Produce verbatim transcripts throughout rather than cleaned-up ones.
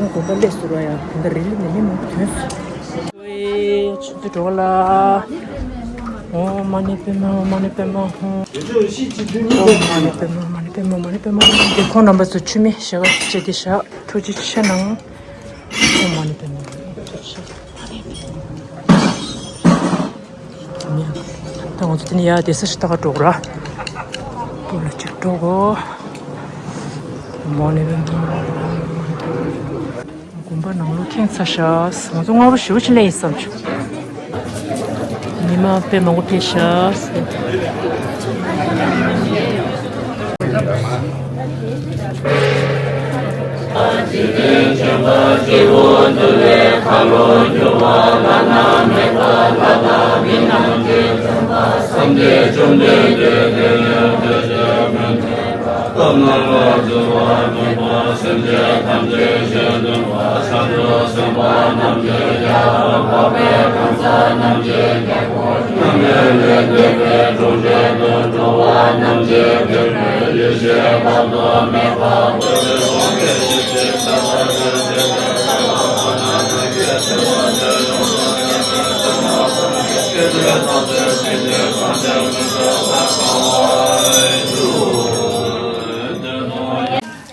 དགོན་པ་སླེབས་སོང་ར། ཡ་དེ་འདྲ་རི་ལི་ནས་མི་མང་པོ་ཐོན་སོང་། ཨོའི་ཆུ་ཚོད་འགྲོ་ལ། ཨོཾ་མ་ཎི་པདྨེ་ཧཱུྃ། མ་ཎི་པདྨེ་ཧཱུྃ། ཨོཾ་མ་ཎི་པདྨེ་ཧཱུྃ། མ་ཎི་པདྨེ་ཧཱུྃ། མ་ཎི་པདྨེ་ཧཱུྃ། འདི་ཁོང་རྣམ་པ་ཚོ་ཆུ་མིག་ཞལ་ཁ་ཕྱེ་སྟེ་བཞག་ཐུགས་རྗེ་ཆེ་གནང་། ཨོཾ་མ་ཎི་པདྨེ་ཧཱུྃ། ཐུགས་རྗེ་ཆེ། ད་ང་ཚོ་དེ་ནས་ཡར་བསྡད་ས་ཞིག་ལྟ་ག་འགྲོ་དགོས་ར། སྤོ་ལོ་གཅིག་འགྲོ་དགོས། མོ་ནི་དགོན་པ་ནང་ལོགས་ཁེངས་ཚར་ཤག་ང་ཚོ་སྔ་པོ་ཞེ་པོ་ཅིག་སླེབས་ཡིན་བསམ་བྱུང་། མི་མང་དཔེ་མང་པོ་ཕེབས་ཤག་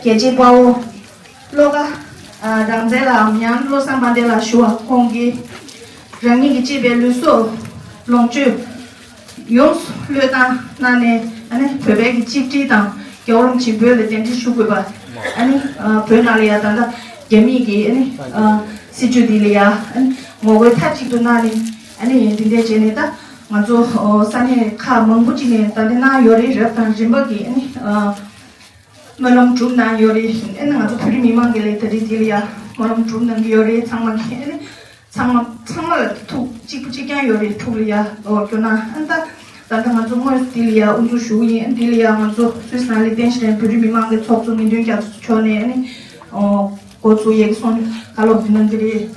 རྒྱལ་གཅེས་དཔའ་བོ། བློ་དགའ། ཨ། རང་བཙན་ལགས་ཡང་བློ་བཟང་དཔལ་ལྡན་ལགས་ཞུ་བ། ཁོང་གིས་རང་ཉིད་ཀྱི་གཅེས་པའི་ལུས་སྲོག་ལོངས་སྤྱོད་ཡོངས་སུ་བློས་བཏང་གནང་ནས། ཨ་ནི་བོད་པའི་གི་གཅིག་སྒྲིལ་དང་རྒྱལ་བ་རིན་པོ་ཆེ་བོད་ལ་གདན་འདྲེན་ཞུ་དགོས་པ། ཨ་ནི་ཨ། བོད་ནང་ལ་ཡ་ད་ལྟ་རྒྱ་མིས་ཀྱི་ཨ་ནི་ཨ། སྲིད་བྱུས་འདི་ལ་ཡ་ཨ་ནི་ངོ་རྒོལ་མཐའ་གཅིག་ཏུ་གནང་ནས། ཨ་ནི་འདི་འདྲ་བྱས་ནས། ད་ང་ཚོ་ཨོ། ས་གནས་ཁག་མང་པོ་ཅིག་ནས་ད་ལྟ་གནང་ཡོད་རེད། རབ་དང་རིམ་པ་གི་ཨ་ནི་ཨ། སྨོན་ལམ་གྲུབ་གནང་ཡོད་རེད། ཨ་ནི་ང་ཚོ་བོད་རིགས་མི་མང་གི་ལས་ད་རེས་འདི་ལ་ཡ་སྨོན་ལམ་གྲུབ་གནང་གི་ཡོད་རེད། ཚང་མ་གི་ཨ་ནི་ཚང་མ་ཚང་མ་ལ་ཐུགས་གཅིག་པུ་གཅིག་རྐྱང་ཡོད་རེད། ཐུགས་ལ་ཡ་ཨོ་སྐྱོ་སྣང་། ཨ་ནི་ད་ད་ལྟ་ང་ཚོ་དངོས་སུ་འདི་ལ་ཡ་དབུ་འཛུགས་ཞུ་གི་ཡིན། ཨ་ནི་འདི་ལ་ཡ་ང་ཚོ་སུད་སི་ནང་ལ་རྟེན་གཞི་རང་བོད་རིགས་མི་མང་གི་ཚོགས་གཙོ་དགེ་འདུན་རྒྱ་མཚོ་མཆོག་ནས་ཨ་ནི་ཨོ་འགོ་ཚུགས་ཡག་གི་སོང་བཀའ་སློབ་འདི་གནང་གི་རེད།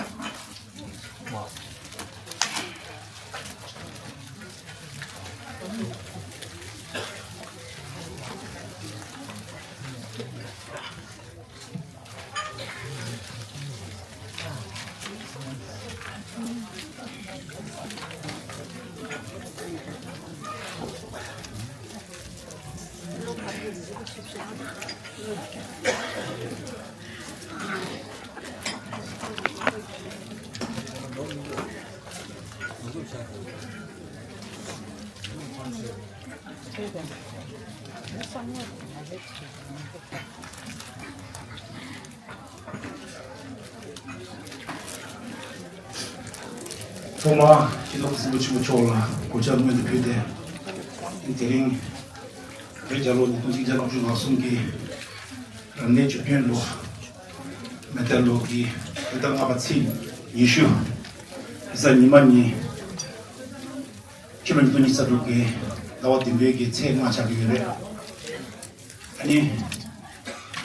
ཐོག་མར་སྤྱི་ནོར་གོང་ས་སྐྱབས་མགོན་ཆེན་པོ་མཆོག་ལ་གུས་ཕྱག་སྔོན་དུ་ཕུལ་ཏེ། དེ་རིང་བོད་རྒྱལ་ལོ་ཉིས་སྟོང་ཆིག་བརྒྱ་ལྔ་བཅུ་ང་གསུམ་གྱི་རབ་གནས་བཅུ་བདུན་ལོ། མེ་སྟག་ལོ་གི་བོད་ཟླ་ལྔ་པ་ཚེས་ཉི་ཤུ། གཟའ་ཉི་མ་ཉིན། ཕྱི་ལོ་ཉིས་སྟོང་ཉི་ཤུ་རྩ་དྲུག་གི་ཟླ་བ་བདུན་པའི་གི་ཚེས་ལྔ་ཆགས་ཀྱི་ཡོད་རེད། ཨ་ནི་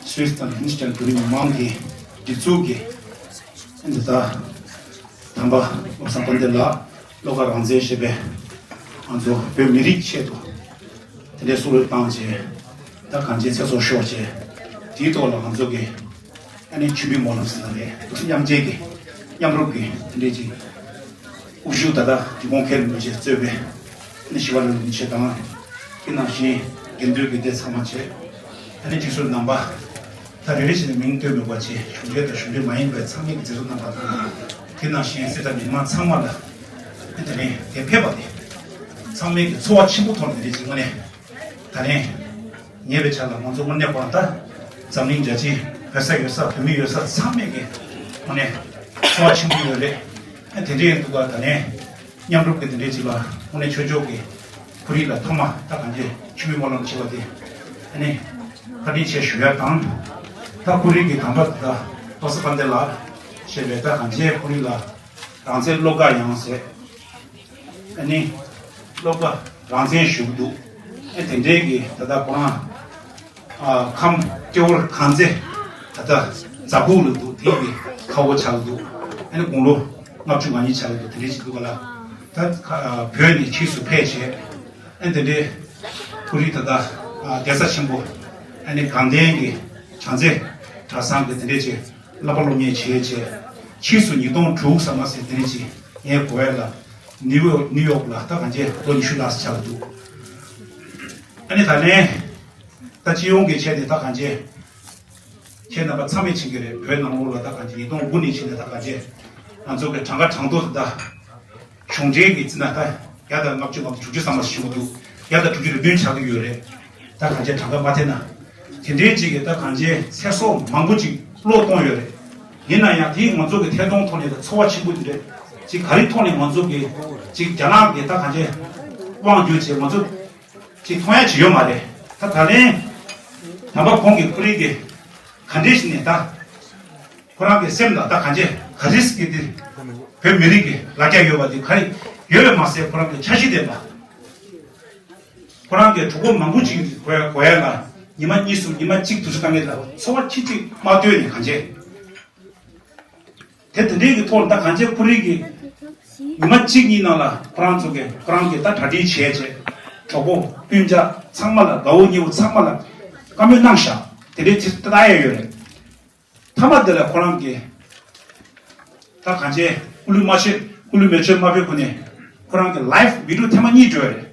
སུད་སི་དང་ཧིན་སི་ཊན་བོད་རིགས་མི་མང་གི་སྒྲིག་འཛུགས་ཀྱིས་འདི་ལྟར་དམ་པ་བློ་བཟང་དཔལ་ལྡན་ལགས་བློ་དགའ་རང་བཙན་ཞེས་པའི་ང་ཚོ་བོད་མི་རིགས་ཆེད་དུ་དེ་འདྲའི་སྲོག་བློས་བཏང་བྱས། ད་གངས་ཅན་ཚེ་སྲོག་ཤོར་བྱས། དེའི་ཐོག་ལ་ང་ཚོ་གི་ཨ་ནི་མཆོད་འབུལ་སྨོན་ལམ་ཟེར་ན་རེད། མཉམ་འབྲེལ་གྱི་མཉམ་རུབ་ཀྱི་དེ་འདྲའི་ཅིག་དབུ་བཞུགས་ད་ལྟ་འབྲི་གུང་མཁན་རིན་པོ་ཆེ་གཙོས་པའི་ཨ་ནི་ཞི་བ་ལྷ་རིན་པོ་ཆེ་དང་། དེ་ནང་བཞིན་དགེ་འདུན་གྱི་སྡེ་ཚང་མ་བྱས། ཨ་ནི་སྒྲིག་སྲོལ་རྣམ་པ་ད་རེ་རེ་བཞིན་མིང་བཏོན་མེད་པ་བྱས། གཞུང་འབྲེལ་དང་གཞུང་འབྲེལ་མ་ཡིན་པའི་ཚང་མའི་གི་མཛད་སྒོ་རྣམ་པ་དང་། དེ་ནང་བཞིན་སེར་སྐྱ་མི་མང་ཚང་མ་ལ་ཨ་ནི་དེ་རིང་འདིར་ཕེབས་པ་དེ་ཚང་མའི་གི་ཚོར་བ་ཆེན་པོ་ཐོག་ནས་དེ་རིང་ཅིག་དངོས་གནས། ད་རིང་ཉེ་བའི་ཆར་ལ་ང་ཚོ་དངོས་གནས་ཁོ་རང་ད་འཛམ་གླིང་རྒྱལ་སྤྱི་བོད་ས་ཡོད་ས་བོད་མི་ཡོད་ས་ཚང་མས་ཀྱི་དངོས་གནས་ཚོར་བ་ཆེན་པོ་ཡོད་རེད། ཨ་དེ་འདྲ་ཡིན་འདུག་ག་ད་རིང་མཉམ་རུབ་ཀྱི་དེ་འདྲའི་ཅིག་ལ་དངོས་གནས་ཆོས་ཕྱོགས་ཀྱི་ཁོར་ཡུག་ལ་ཐོག་མ་ད་གང་ཅི་མཆོད་འབུལ་སྨོན་ལམ་བྱེད་པ་དེ་ཨ་ནི་བཀའ་དྲིན་ཆེ་ཞུ་ཡ་དང་། ད་ཁོར་ཡུག་གི་དམ་པ་ད་བློ་བཟང་དཔལ་ལྡན་ལགས་ཞེས་པའི་ད་གང་ཅིའི་ཁོར་ཡུག་ལ་རང་བཙན་བློ་དགའ་ཡང་ཟེར། ཨ་ནི་བློ་དགའ་རང་བཙན་ཞུ་གི་འདུག་ཨ་དེ་འདྲའི་གི་ད་ལྟ་ཁོ་རང་ཨ་ཁམས་སྐྱེ་བོར་གང་ཚེ་ད་ལྟ་རྫ་ཁུག་ལ་འདུག་དེ་གི་ཁ་བོ་ཆགས་ཀྱི་འདུག་ཨ་ནི་དགུང་ལོ་ལྔ་བཅུ་ང་གཉིས་ཆགས་ཀྱི་འདུག་དེ་འདྲའི་ཅིག་འདུག་ག་ལ། ད་ཨ་བོད་ནས་ཕྱིས་སུ་ཕེབས་བྱས། ཨ་དེ་འདྲའི་ཁོར་ཡུག་ད་ལྟ་ཨ་གདན་ས་ཆེན་པོ་ཨ་ནི་དགའ་ལྡན་གྱི་བྱང་རྩེ་གྲྭ་ཚང་གི་དེ་འདྲའི་ཅིག་བསླབ་པ་སློབ་གཉེར་བྱས་བྱས། ཕྱིས་སུ་ཉིས་སྟོང་དྲུག་ཙམ་མ་ཟད་དེ་རིང་ཅིག་ངའི་གོ་བ་ལ་ནིའུ་ཡོག་ནིའུ་ཡོག་ལ་ད་གང་བྱས་ལོ་ཉི་ཤུ་ལྷག་ཙམ་ཆགས་འདུག་ཨ་ནི་ད་ལན་ད་སྤྱི་ཡོངས་ཀྱི་ཆེད་དེ་ད་གང་བྱས། ཁྱེད་རྣམ་པ་ཚང་མས་མཁྱེན་གྱི་རེད། བོད་ནང་ལོགས་ལ་ད་གང་ཅི་ཉིས་སྟོང་དགུ་ནས་ཕྱིན་ནས་ད་གང་ཅི་ང་ཚོ་གི་གྲངས་ཀ་གྲངས་ཐོ་དེ་ད་གཞུང་ཆེན་གྱི་རྩིས་ན་ད་བརྒྱ་དང་ལྔ་བཅུ་ང་དྲུག་ཅུ་ཙམ་མ་ཞིག་འདུག་བརྒྱ་དང་དྲུག་ཅུ་རེ་བདུན་ཆགས་ཀྱི་ཡོད་རེད། ད་གང་ཅི་གྲངས་ཀ་མ་འཐེན་ན། དེ་འདྲའི་ཅིག་གི་ད་གང་ཅི་ཚེ་སྲོག་མང་པོ་ཅིག་བློས་གཏོང་ཡོད་རེད། ཡིན་ན་ཡང་དེ་ང་ཚོ་གི་ཐད་གཏོང་ཐོག་ནས་ད་ཚོར་བ་ཆེན་པོ་དེ་འདྲ་ཅིག་ག་རེ་ཐོག་ནས་ང་ཚོ་གི་ཅིག་རྒྱ་ནག་གི་ད་གང་ཅི་དབང་བསྒྱུར་བྱས་ང་ཚོ་ཅིག་མཐོང་ཡ་ཅིག་ཡོད་མ་རེད། ད་ད་ལན་དམ་པ་ཁོང་གི་ཁོ་རང་གི་ག་འདྲས་ཤིག་ནས་ད་ཁོ་རང་གི་སེམས་ལ་ད་གང་ཅི་ག་རེ་ཟེར་གི་དེ་བོད་མི་རིགས་ཀྱི་ལ་རྒྱ་ཡོད་པ་དེ་ག་རེ་ཡོད་པས་མ་ཟད་ཁོ་རང་གི་འཆར་གཞི་ལྡན་པ། ཁོ་རང་གི་གྲོགས་པོ་མང་པོ་ཅིག་གི་གོ་ཡ་གོ་ཡ་ལ་ཉི་མ་གཉིས་གསུམ་ཉི་མ་གཅིག་དུས་ཚོད་བཏང་གི་ལ་ཚོར་བ་ཅིག་ཅིག་མ་ལྟོས་ནས་གང་ཅི། དེ་དེ་འདྲའི་གི་ཐོག་ད་གང་ཅི་ཁོ་རང་གི་ཉི་མ་གཅིག་གཉིས་ནང་ལ་ཁོ་རང་ཚོ་གི་ཁོ་རང་གི་ད་གྲ་སྒྲིག་བྱས་བྱས་གྲོགས་པོ་སྤུན་ཀྱག་ཚང་མ་ལ་དགའ་བོ་ཉེ་བོ་ཚང་མ་ལ་བཀའ་མོལ་གནང་ཤག་དེ་འདྲའི་ཚིག་ད་ཡ་ཡོད་རེད། མཐའ་མ་དེ་ལ་ཁོ་རང་གི་ད་གང་ཅི་སྐུ་ལུས་མ་ཆོད་སྐུ་ལུས་མེ་མཆོད་མ་ཕུལ་གོང་ནས་ཁོ་རང་གི་ལའེབ་བི་ཌི་ཡོ་ཐེངས་མ་གཉིས་འགྲོ་ཡ་རེད།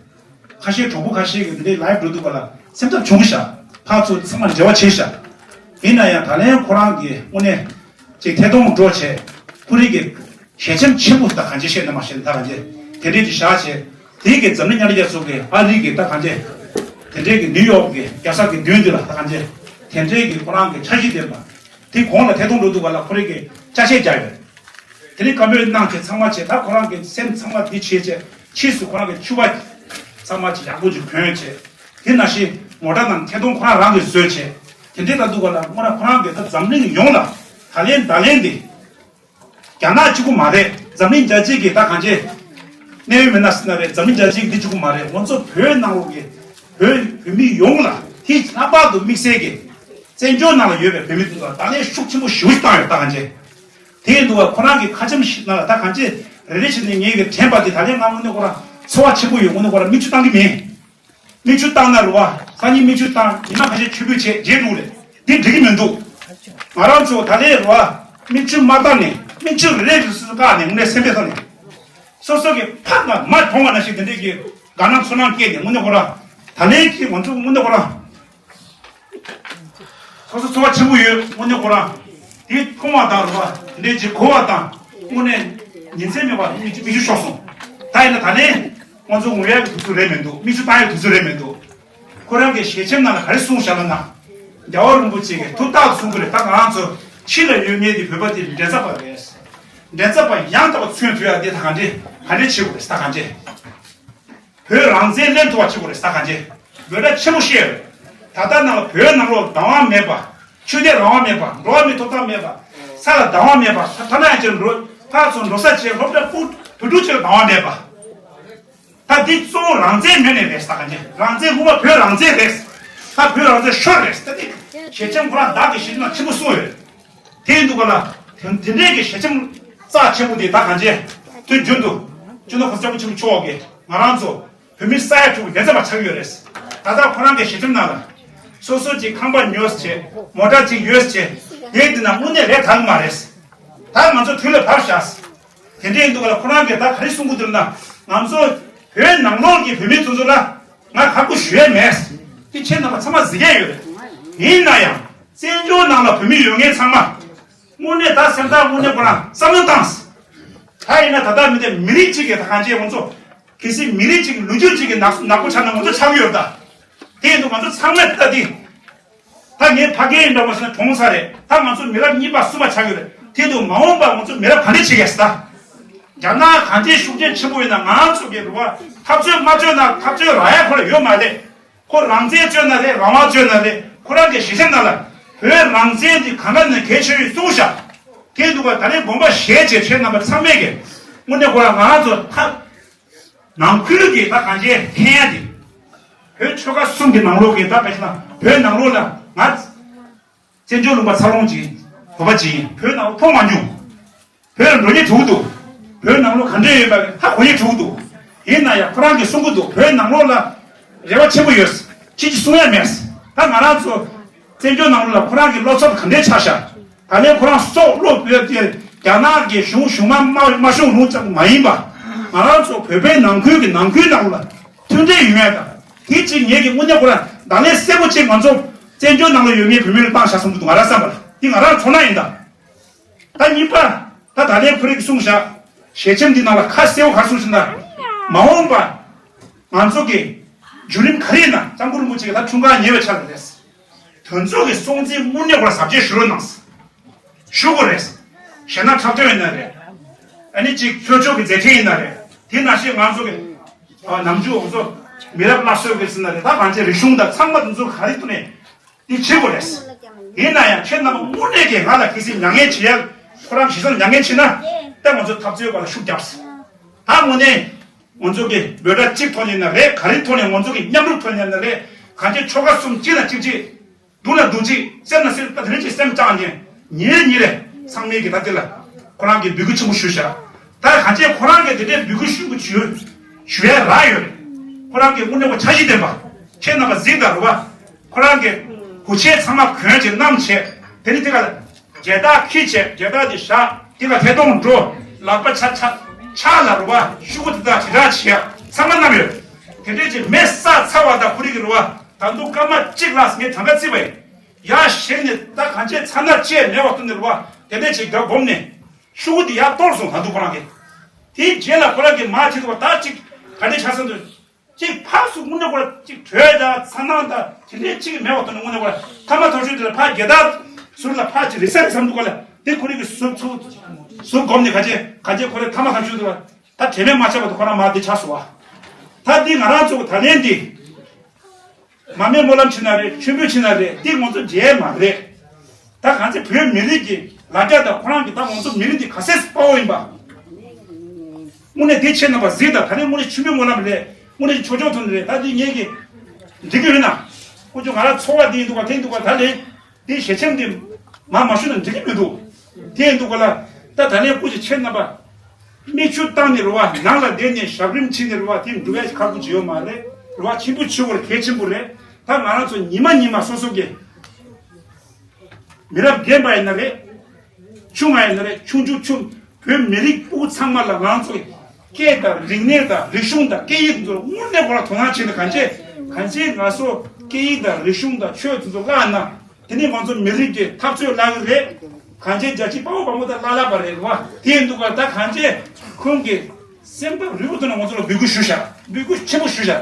ཁ་ཤས་གྲོགས་པོ་ཁ་ཤས་ཀྱིས་འདི་འདྲའི་ལའེབ་འགྲོ་དུས་པ་ལ་སེམས་འཚབ་བྱུང་ཤག་ཕར་ཚུར་ཚང་མ་འབྲེལ་བ་བྱས་ཤག་ཡིན་ན་ཡང་ད་ལན་ཁོ་རང་གིས་དངོས་གནས་ཅིག་ཐད་གཏོང་འགྲོ་བྱས་ཁོ་རང་གི་ཞལ་ཆེམས་ཆེན་པོ་ད་གང་ཅི་བཤད་ན་མ་བཤད་ན་ད་གང་ཅི་དེ་འདྲས་ཀྱི་བཞག་བྱས་དེའི་གི་འཛམ་གླིང་མཉམ་འབྲེལ་རྒྱལ་ཚོགས་ཀྱི་ཨ་རི་གི་ད་གང་ཅི་དེ་འདྲས་ཀྱི་ནིའུ་ཡོག་གི་རྒྱལ་ས་གི་མདུན་དེ་ལ་ད་གང་ཅི་དེ་འདྲས་ཀྱི་ཁོ་རང་གི་འཆར་གཞི་ལྡན་པ་དེ་གོང་ལ་ཐད་གཏོང་འགྲོ་དུས་པ་ལ་ཁོ་རང་གི་ཅ་ཆས་རྒྱག་ཡོད། དེ་ནས་བཀའ་མོལ་གནང་བྱས་ཚང་མ་བྱས་ད་ཁོ་རང་གི་སེམས་ཚང་མ་དེ་བྱས་བྱས་ཕྱིས་སུ་ཁོ་རང་གི་ཕྱུ་པ་ཚང་མ་ཅིག་ཡག་པོ་ཅིག་གོན་བྱས་དེ་ནང་བཞིན་མོ་ཊ་ནང་ཐད་གཏོང་ཁོ་རང་རང་གིས་བཟོས་བྱས་དེ་འདྲས་ད་འདུག་ག་ལ་སྔོན་ན་ཁོ་རང་གི་ད་འཛམ་གླིང་ཡོངས་ལ་ད་ལན་ད་ལན་དེ་རྒྱ་ནག་གཅིག་པུ་མ་རེད། འཛམ་གླིང་རྒྱལ་སྤྱི་གི་ད་གང་ཅི་གནད་ཡོད་མི་སྣ་ཟེར་ན་རེད། འཛམ་གླིང་རྒྱལ་སྤྱི་གི་འདི་གཅིག་པུ་མ་རེད། ང་ཚོ་བོད་ནང་ལོགས་ཀྱི་བོད་བོད་མི་ཡོངས་ལ་དེ་ལྷག་པར་དུ་དམིགས་བསལ་གྱི་བཙན་བྱོལ་ནང་ལ་ཡོད་པའི་བོད་མི་ཚོ་ལ་ད་ལན་ཤུགས་ཆེན་པོ་ཞེ་པོ་ཞིག་བཏང་ཡོད་ད་གང་ཅི། དེ་ཡིན་དུས་ཁོ་རང་གི་ཁ་ཆེམས་ཤིག་ནང་ལ་ད་གང་ཅི་རེ་རེ་བྱས་ནས་ངེད་ཀྱི་དྲན་པ་དེ་ད་ལན་ང་དངོས་གནས་ཁོ་རང་ཚོར་བ་ཆེན་པོ་ཡོད། དངོས་གནས་ཁོ་རང་མིག་ཆུ་བཏང་གི་མེད། མིག་ཆུ་བཏང་ན་རུ་བ་སང་ཉིན་མིག་ཆུ་བཏང་ཉི་མ་ཁ་ཤས་ཆུ་བུད་བྱས་རྗེས་འགྲོ་རེད། འདི་འགྲིག་གི་མི་འདུག་ང་རང་ཚོ་ད་ལན་རུ་བ་མིག་ཆུ་མ་བཏང་ནས་མིག་ཆུ་རེ་རེ་སུ་སུ་བཀག་ནས་དངོས་གནས་སེམས་པའི་ཐོག་ནས་སོ་སོ་གི་ཕ་མ་མ་མཐོང་བ་ན་ཞིག་དེ་འདྲས་ཀྱི་དགའ་སྣང་ཚོར་སྣང་སྐྱེས་ནས་དངོས་གནས་ཁོ་རང་ད་ལན་གྱི་ང་ཚོ་དངོས་གནས་ཁོ་རང་། སོ་སོ་ཚོར་བ་ཆེན་པོ་ཡོད། དངོས་གནས་ཁོ་རང་དེ་མཐོང་བ་དང་རུ་བ་འདྲེ་ཅིག་གོ་བ་དང་དངོས་གནས་ཉིན་མཚན་མེད་པར་མིག་ཆུ་མིག་ཆུ་ཤོར་སོང་། ད་ཡིན་ན་ད་ནས་ང་ཚོ་ངུ་ཡག་གི་དུས་ཚོད་རེད་མི་འདུག་མིག་ཆུ་བཏང་ཡག་དུས་ཚོད་རེད་མི་འདུག་ཁོ་རང་གི་ཞལ་ཆེམས་ནང་ལ་ག་རེ་གསུངས་བཞག་ལབ་ན། རྒྱལ་བ་རིན་པོ་ཆེ་གིས་ཐུགས་ཐག་གསུང་གི་རེད། ད་ང་རང་ཚོ་ཕྱི་ལ་ཡོད་མཁན་དེ་བོད་པ་དེ་འབྲེལ་ཚབ་པ་རེད། འབྲེལ་ཚབ་པ་ཡང་དག་པ་མཚོན་ཐུབ་ཡག་དེ་ད་ག་འདྲས་ག་འདྲས་བྱེད་དགོས་རེད། ད་ག་འདྲས། བོད་རང་བཙན་ལེན་ཐུབ་པ་བྱེད་དགོས་རེད་ཟེར་གང་བྱས། འབོད་སྒྲ་ཆེན་པོ་བཤད་ཡོད། ད་ལྟ་ནང་ལ་བོད་ནང་ལོགས་བདག་དབང་མེད་པ། ཆོས་དད་རང་དབང་མེད་པ། འགྲོ་བ་མིའི་ཐོབ་ཐང་མེད་པ། ས་ལ་བདག་དབང་མེད་པ། ཐ་ན་ཡང་ཅིག་འགྲོ་ཕར་ཚུར་འགྲོ་ས་བྱས་སློབ་གྲྭ་ཕྲུ་གུ་ཕྲུ་གུ་ཅིག་ལ་བདག་དབང་མེད་པ། ད་འདི་གཙོ་བོ་རང་བཙན་མེད་ནས་རེད་ཟེར་གང་བྱས། རང་བཙན་དངོས་མ་བོད་རང་བཙན་རེད། ད་བོད་རང་བཙན་ཤོར་རེད་ཟེར་ཏེ་ཞལ་ཆེམས་ཁོ་རང་བདག་གི་ཞལ་ཆེམས་ནང་ཆེན་པོ་གསུངས་ཡོད། དེ་ཡིན་དུས་ག་ལ་དེ་དེ་འདྲའི་གི་ཞལ་ཆེམས་རྩ་ཆེན་པོ་དེ་ད་གང་བྱས། དུས་རྒྱུན་དུ་སྤྱི་ནོར་གོང་ས་སྐྱབས་མགོན་ཆེན་པོ་མཆོག་གིས་ང་རང་ཚོ་བོད་མི་ས་ཡ་དྲུག་གི་ལས་བྱེད་པ་ཆགས་ཡོད་རེད། ད་ལྟ་ཁོ་རང་གི་ཞལ་ཆེམས་ནང་ལ་སོ་སོ་ཅིག་ཁང་པ་ཉོས་བྱས་མོ་ཊ་ཅིག་ཡོད་བྱས་དེ་འདི་ན་དངོས་གནས་ལས་དག་མ་རེད། ད་ང་ཚོ་དུས་ལ་བབས་ཤག་དེ་འདྲ་ཡིན་དུས་ག་ལ་ཁོ་རང་གིས་ད་ག་རེ་གསུང་གི་འདུག་ན། ང་ཚོ་བོད་ནང་ལོགས་ཀྱི་བོད་མི་ཚོ་ཚོ་ལ་ང་ཁག་པོ་ཞུ་ཡས་མེད། དེ་ཁྱེད་རྣམ་པ་ཚང་མ་གཟིགས་ཡས་ཡོད་རེད། ཡིན་ན་ཡང་བཙན་བྱོལ་ནང་ལ་བོད་མི་ཡོད་མཁན་ཚང་མ་དངོས་གནས་ད་སེམས་ཐག་དངོས་གནས་ཁོ་རང་བསམ་བློ་བཏང་། ད་ཡིན་ན་ད་ལྟ་མི་དེ་མི་རིགས་གཅིག་གི་ད་གང་བྱས་ང་ཚོ་གལ་སྲིད་མི་རིགས་གཅིག་གི་ལོ་རྒྱུས་གཅིག་གི་ནག་ནག་པོ་ཆགས་ན་ང་ཚོ་ཆགས་ཀྱི་ཡོད་རེད་ད། དེ་ཡིན་དུས་ང་ཚོ་ཚང་མས་ད་དེ། ད་ངའི་ཕ་སྐད་ཡིན་འདྲ་མ་ཟེར་ན་གྲོངས་ས་རེད། ད་ང་ཚོ་མི་རབས་གཉིས་པ་གསུམ་པ་ཆགས་ཡོད་རེད། དེ་དུས་མ་འོངས་པ་ང་ཚོ་མི་རབས་ག་འདྲས་བྱེད་ཀྱི་ཟེར་ད། རྒྱ་ནག་གང་ཅིའི་ཤུགས་རྐྱེན་ཆེན་པོ་ཡོད་ན་ང་ཚོ་གི་རུ་བ་འཐབ་རྩོད་མ་རྩོད་ན་འཐབ་རྩོད་རག་ཡ་ཁོ་ལ་ཡོད་མ་རེད། ཁོ་རང་བཙན་རྩོད་ན་རེད། རང་དབང་རྩོད་ན་རེད། ཁོ་རང་གི་ཞལ་ཆེམས་ནང་ལ་བོད་རང་བཙན་དེ་གང་ག་ནས་གལ་ཆེ་བའི་གསུངས་བཞག་དེ་འདུག་ག་ད་རེས་དགོངས་པ་བཞེས་བྱས་ཁྱེད་རྣམ་པ་ཚང་མས་ཀྱི་དངོས་གནས་ཁོ་རང་ང་ཚོ་ཐབས། ནང་ཁུལ་གྱི་ད་གང་ཅི་འཐེན་ཡ་དེ། བོད་ཆོལ་ཁ་གསུམ་གྱི་ནང་ལོགས་ཀྱི་ད་ག་ཅི་ན་བོད་ནང་ལོགས་ལ་ང་བཙན་བྱོལ་ལུང་པ་འཚར་ལོངས་ཀྱི་བོད་པ་ཅིག་ཡིན། བོད་ནང་ལོགས་ཕོག་མ་མྱོང་། བོད་ལ་འགྲོ་སྙིང་བྲོ་གི་འདུག་བོད་ནང་ལོགས་ག་འདྲས་ཡོད་པ་ཧ་གོ་སྙིང་བྲོ་གི་འདུག་ཡིན་ན་ཡང་ཁོ་རང་གིས་གསུང་གི་འདུག་བོད་ནང་ལོགས་ལ་རེ་བ་ཆེན་པོ་ཡོད། ཅི་ཅི་གསུང་ཡ་མེད། ད་ང་རང་ཚོ་བཙན་བྱོལ་ནང་ལོགས་ལ་ཁོ་རང་གི་བློ་འཚབ་ག་འདྲས་ཆགས་ཤག་ད་ ད་ལན་ཁོ་རང་སྲོག་བློ་བོད་དེ་རྒྱ་ནག་གི་གཞུང་གཞུང་མ་མ་མ་གཞུང་རུང་ཙམ་མ་ཡིན་པ། ང་རང་ཚོ་བོད་པའི་ནང་ཁུལ་གྱི་ནང་ཁུལ་ནང་ལ་མཐུན་འབྲེལ་ཡོད་ཡ་དང་། དེ་གཅིག་ངེད་ཀྱི་དངོས་གནས་ཁོ་རང་ད་ལན་གསལ་པོ་གཅིག་ང་ཚོ་བཙན་བྱོལ་ནང་ལ་ཡོད་མཁན་བོད་མི་ལ་བཏང་བཞག་བསམ་གྱི་འདུག་ང་རང་བསམ་པ་ལ་དེ་ང་རང་ཚོ་ན་ཡིན་ད། ད་གཉིས་པ། ད་ད་ལན་ཁོ་རང་གིས་གསུངས་བཞག་ཞལ་ཆེམས་འདི་ནང་ལ་ཁ་གསལ་པོ་ག་རེ་གསུངས་ཤིག་ན། མ་འོངས་པ་ང་ཚོ་གི་བརྒྱུད་རིམ་ག་རེ་ཡིན་ན་སྐྱབས་མགོན་རིན་པོ་ཆེ་གི་ད་འཁྲུངས་སྐར་ཉེ་བའི་ཆར་རེད། དེ་ཚོ་གི་སྲུང་བརྩི་དངོས་གནས་ཁོ་རང་ཟབ་རྒྱས་ཞུ་རོགས་གནང་། ཞུ་དགོས་རེད། གཞན་ན་འཁྲབ་སྟོན་ཡིན་ན་རེད། ཨ་ནི་གཅིག་ཆོས་ཕྱོགས་ཀྱི་མཛད་འཕྲིན་ཡིན་ན་རེད། དེ་ནང་བཞིན་ང་ཚོ་གི་ཨ་ནམ་རྒྱུན་ང་ཚོ་མི་རབས་སླར་གསོ་གི་ཟེར་ན་རེད། ད་གང་ཅི་རིག་གཞུང་དང་ཚང་མ་དེ་ཚོ་ག་རེ་ཐོག་ནས་འདི་བྱེད་དགོས་རེད། ཡིན་ན་ཡང་ཁྱེད་རྣམ་པ་དངོས་གནས་ཀྱི་ང་ལ་གལ་སྲིད་མྱ་ངན་བྱེད་ཡ། ཁོ་རང་ཞེ་སང་མྱ་ངན་བྱེད་ན་ད་ང་ཚོ་འཐབ་རྩོད་པ་ལ་ཤུགས་རྒྱབ། ད་དངོས་གནས་ང་ཚོ་གི་འབོད་སྒྲ་གཅིག་ཐོག་ནས་ཡིན་ན་རེད། ག་རེ་ཐོག་ནས་ང་ཚོ་གི་མཉམ་རུབ་ཐོག་ནས་ཡིན་ན་རེད། གང་ཅི་ཆོལ་ཁ་གསུམ་གཅིག་ལ་གཅིག་གཅིག་སྡུག་ལ་སྡུག་ཅིག་སེམས་ལ་སེམས་ད་དེ་རིང་ཅིག་སེམས་བཅངས་ཀྱིན་ཉིན་རེ་ཉིན་རེ་ཚང་མས་ཀྱི་ད་དེ་ལ་ཁོ་རང་གི་འབོད་སྐུལ་ཆེན་པོ་ཞུ་བཞག་ད་གང་ཅི་ཁོ་རང་གི་དེ་འདྲའི་འབོད་སྐུལ་ཞུ་དགོས་ཞུ་ཞུ་ཡ་རག་ཡོད་རེད། ཁོ་རང་གི་དངོས་གནས་ཁོ་འཆར་གཞི་ལྡན་པ། ཁྱེད་རྣམ་པ་གཟིགས་དང་རུ་བ། ཁོ་རང་གི་གུ་ཆས་ཚང་མ་གོན་བྱས་བསྣམས་བྱས་དེ་ནི་དེ་ག་ལ་རྒྱལ་དར་འཁྱེར་བྱས་རྒྱལ་དར་དེ་བཞག་དེ་ལ་ཐད་གཏོང་འགྲོ། ལག་པ་ཆ་ཆ་ཕྱག་ལ་རུ་བ་ཤུ་གུ་དེ་དག་དྲིལ་བསྒྲགས་བྱས་ཚང་མ་བསྣམས་ཡོད། དེ་འདྲས་ཀྱི་མེ་སྲེག་ཚར་བ་དང་ཁོ་རང་གི་རུ་བ། ད་དུང་སྐར་མ་གཅིག་ལ་ངས་གྲངས་ཀ་བརྩིས་པ་ཡིན། ཡར་བཞེངས་ནས་ད་གང་ཅི་ཚ་ན་ཅེས་མེད་པ་ཐུབ་ནས་རུ་བ་དེ་འདྲས་ཅིག་རྒྱབ་བསྒོམས་ནས་ཤུ་གུ་དེ་ཡར་གཏོར་སོང་། ད་དུང་ཁོ་རང་གིས་དེའི་རྗེས་ལ་ཁོ་རང་གིས་མར་ཁྲིད་འདུག་པ། ད་ཅིག་ག་འདྲས་ཆགས་སོང་འདུག་ཅིག་ཕར་ཚུར་དངོས་གནས་ཁོ་རང་ཅིག་བྲོས་དང་ཚ་ནང་དང་དེ་འདྲས་ཅིག་མེད་པ་ཐུབ་ནས་དངོས་གནས་ཁོ་རང་ཐ་མ་ཐག་ཆོད་དེ་ལ་ཕར་རྒྱལ་དར་ཟུར་ལ་ཕར་ཅིག་རེ་ས་རེ་བསམ་འདུག་ག་ལ། དེ་ཁོ་རང་གིས་ཟུར་ཚུར་ཟུར་བསྒོམས་ནས་གང་ཅི་གང་ཅི་ཁོ་རང་ཐ་མ་ཐག་ཆོད་དེ་ལ་ད་དྲན་མེད་མ་ཆགས་པ་དུ་ཁོ་རང་མར་དེ་ཆགས་སོང་བ། ད་འདི་ང་རང་ཚོ་ད་ལན་འདི། མར་མེ་སྨོན་ལམ་བྱེད་ན་རེད། མཆོད་འབུལ་བྱེད་ན་རེད། འདི་ང་ཚོ་མཇལ་མ་རེད། ད་གང་ཚེ་བོད་མི་རིགས་ཀྱི་ལ་རྒྱ་དང་ཁོ་རང་གི་ད་ང་ཚོ་མི་རིགས་འདི་ག་ཚད་དཔའ་བོ་ཡིན་པ། དངོས་གནས་དེ་ཁྱེད་རྣམ་པ་གཟིགས་དང་། ད་རེས་དངོས་གནས་མཆོད་འབུལ་སྨོན་ལམ་རེད། དངོས་གནས་ཆོས་ཕྱོགས་ཐོན་རེད། ད་འདི་ངེད་ཀྱི་འགྲིག་གི་ཡོད་ན། ཁོ་ཚོ་ང་རང་ཚོ་བ་འདི་ཡིན་འདུག་ག་དེ་ཡིན་འདུག་ག་ད་ལས། དེའི་ཞལ་ཆེམས་དེ་མར་མ་ཞུ་ན་འགྲིག་གི་མི་འདུག་དེ་ཡིན་འདུག་ག་ལ། ད་ད་ལན་སྐུ་མཁྱེན་ཁྱེད་རྣམ་པ། མིག་ཆུ་བཏང་ནས་རུ་བ་ནང་ལ་བསྡད་ནས་ཞབས་རིམ་བྱས་ནས་རུ་བ་དེ་འགྲུབ་ཡ་ཁག་པོ་ཅིག་ཡོད་མ་རེད། རུ་བ་ཆེན་པོ་ཆེ་བོར་གལ་ཆེན་པོ་རེད། ད་ང་རང་ཚོ་ཉི་མ་ཉི་མ་སོ་སོ་གི་མི་རབས་རྒན་པ་ཡིན་ན་རེད། ཆུང་བ་ཡིན་ན་རེད། ཆུང་ཆུང་ཆུང་བོད་མི་རིགས་ཕྲུ་གུ་ཚང་མ་ལ་ང་ཚོ་སྐད་དང་རིག་གནས་དང་རིག་གཞུང་དང་སྐད་ཡིག་ཚོ་དངོས་གནས་ཁོ་རང་དོ་སྣང་བྱས་ནས་གང་བྱས་གང་བྱས་ང་ཚོ་སྐད་ཡིག་དང་རིག་གཞུང་དང་ཆོས་དེ་ཚོ་བརླག་ན། དེ་ནས་ང་ཚོ་མི་རིགས་ཀྱི་འཐབ་རྩོད་བརླག་གི་རེད། གང་བྱས་རྒྱ་ཆེ་དཔའ་བོ་དཔའ་མོ་དང་བླ་བླ་པ་རེད་བ། དེ་ཡིན་འདུག་ག་ད་གང་བྱས་ཁོང་གི་སེམས་པ་རུས་པ་དེ་ནས་ང་ཚོ་ལ་འབོད་སྐུལ་ཞུ་བཞག་འབོད་སྐུལ་ཆེན་པོ་ཞུ་བཞག་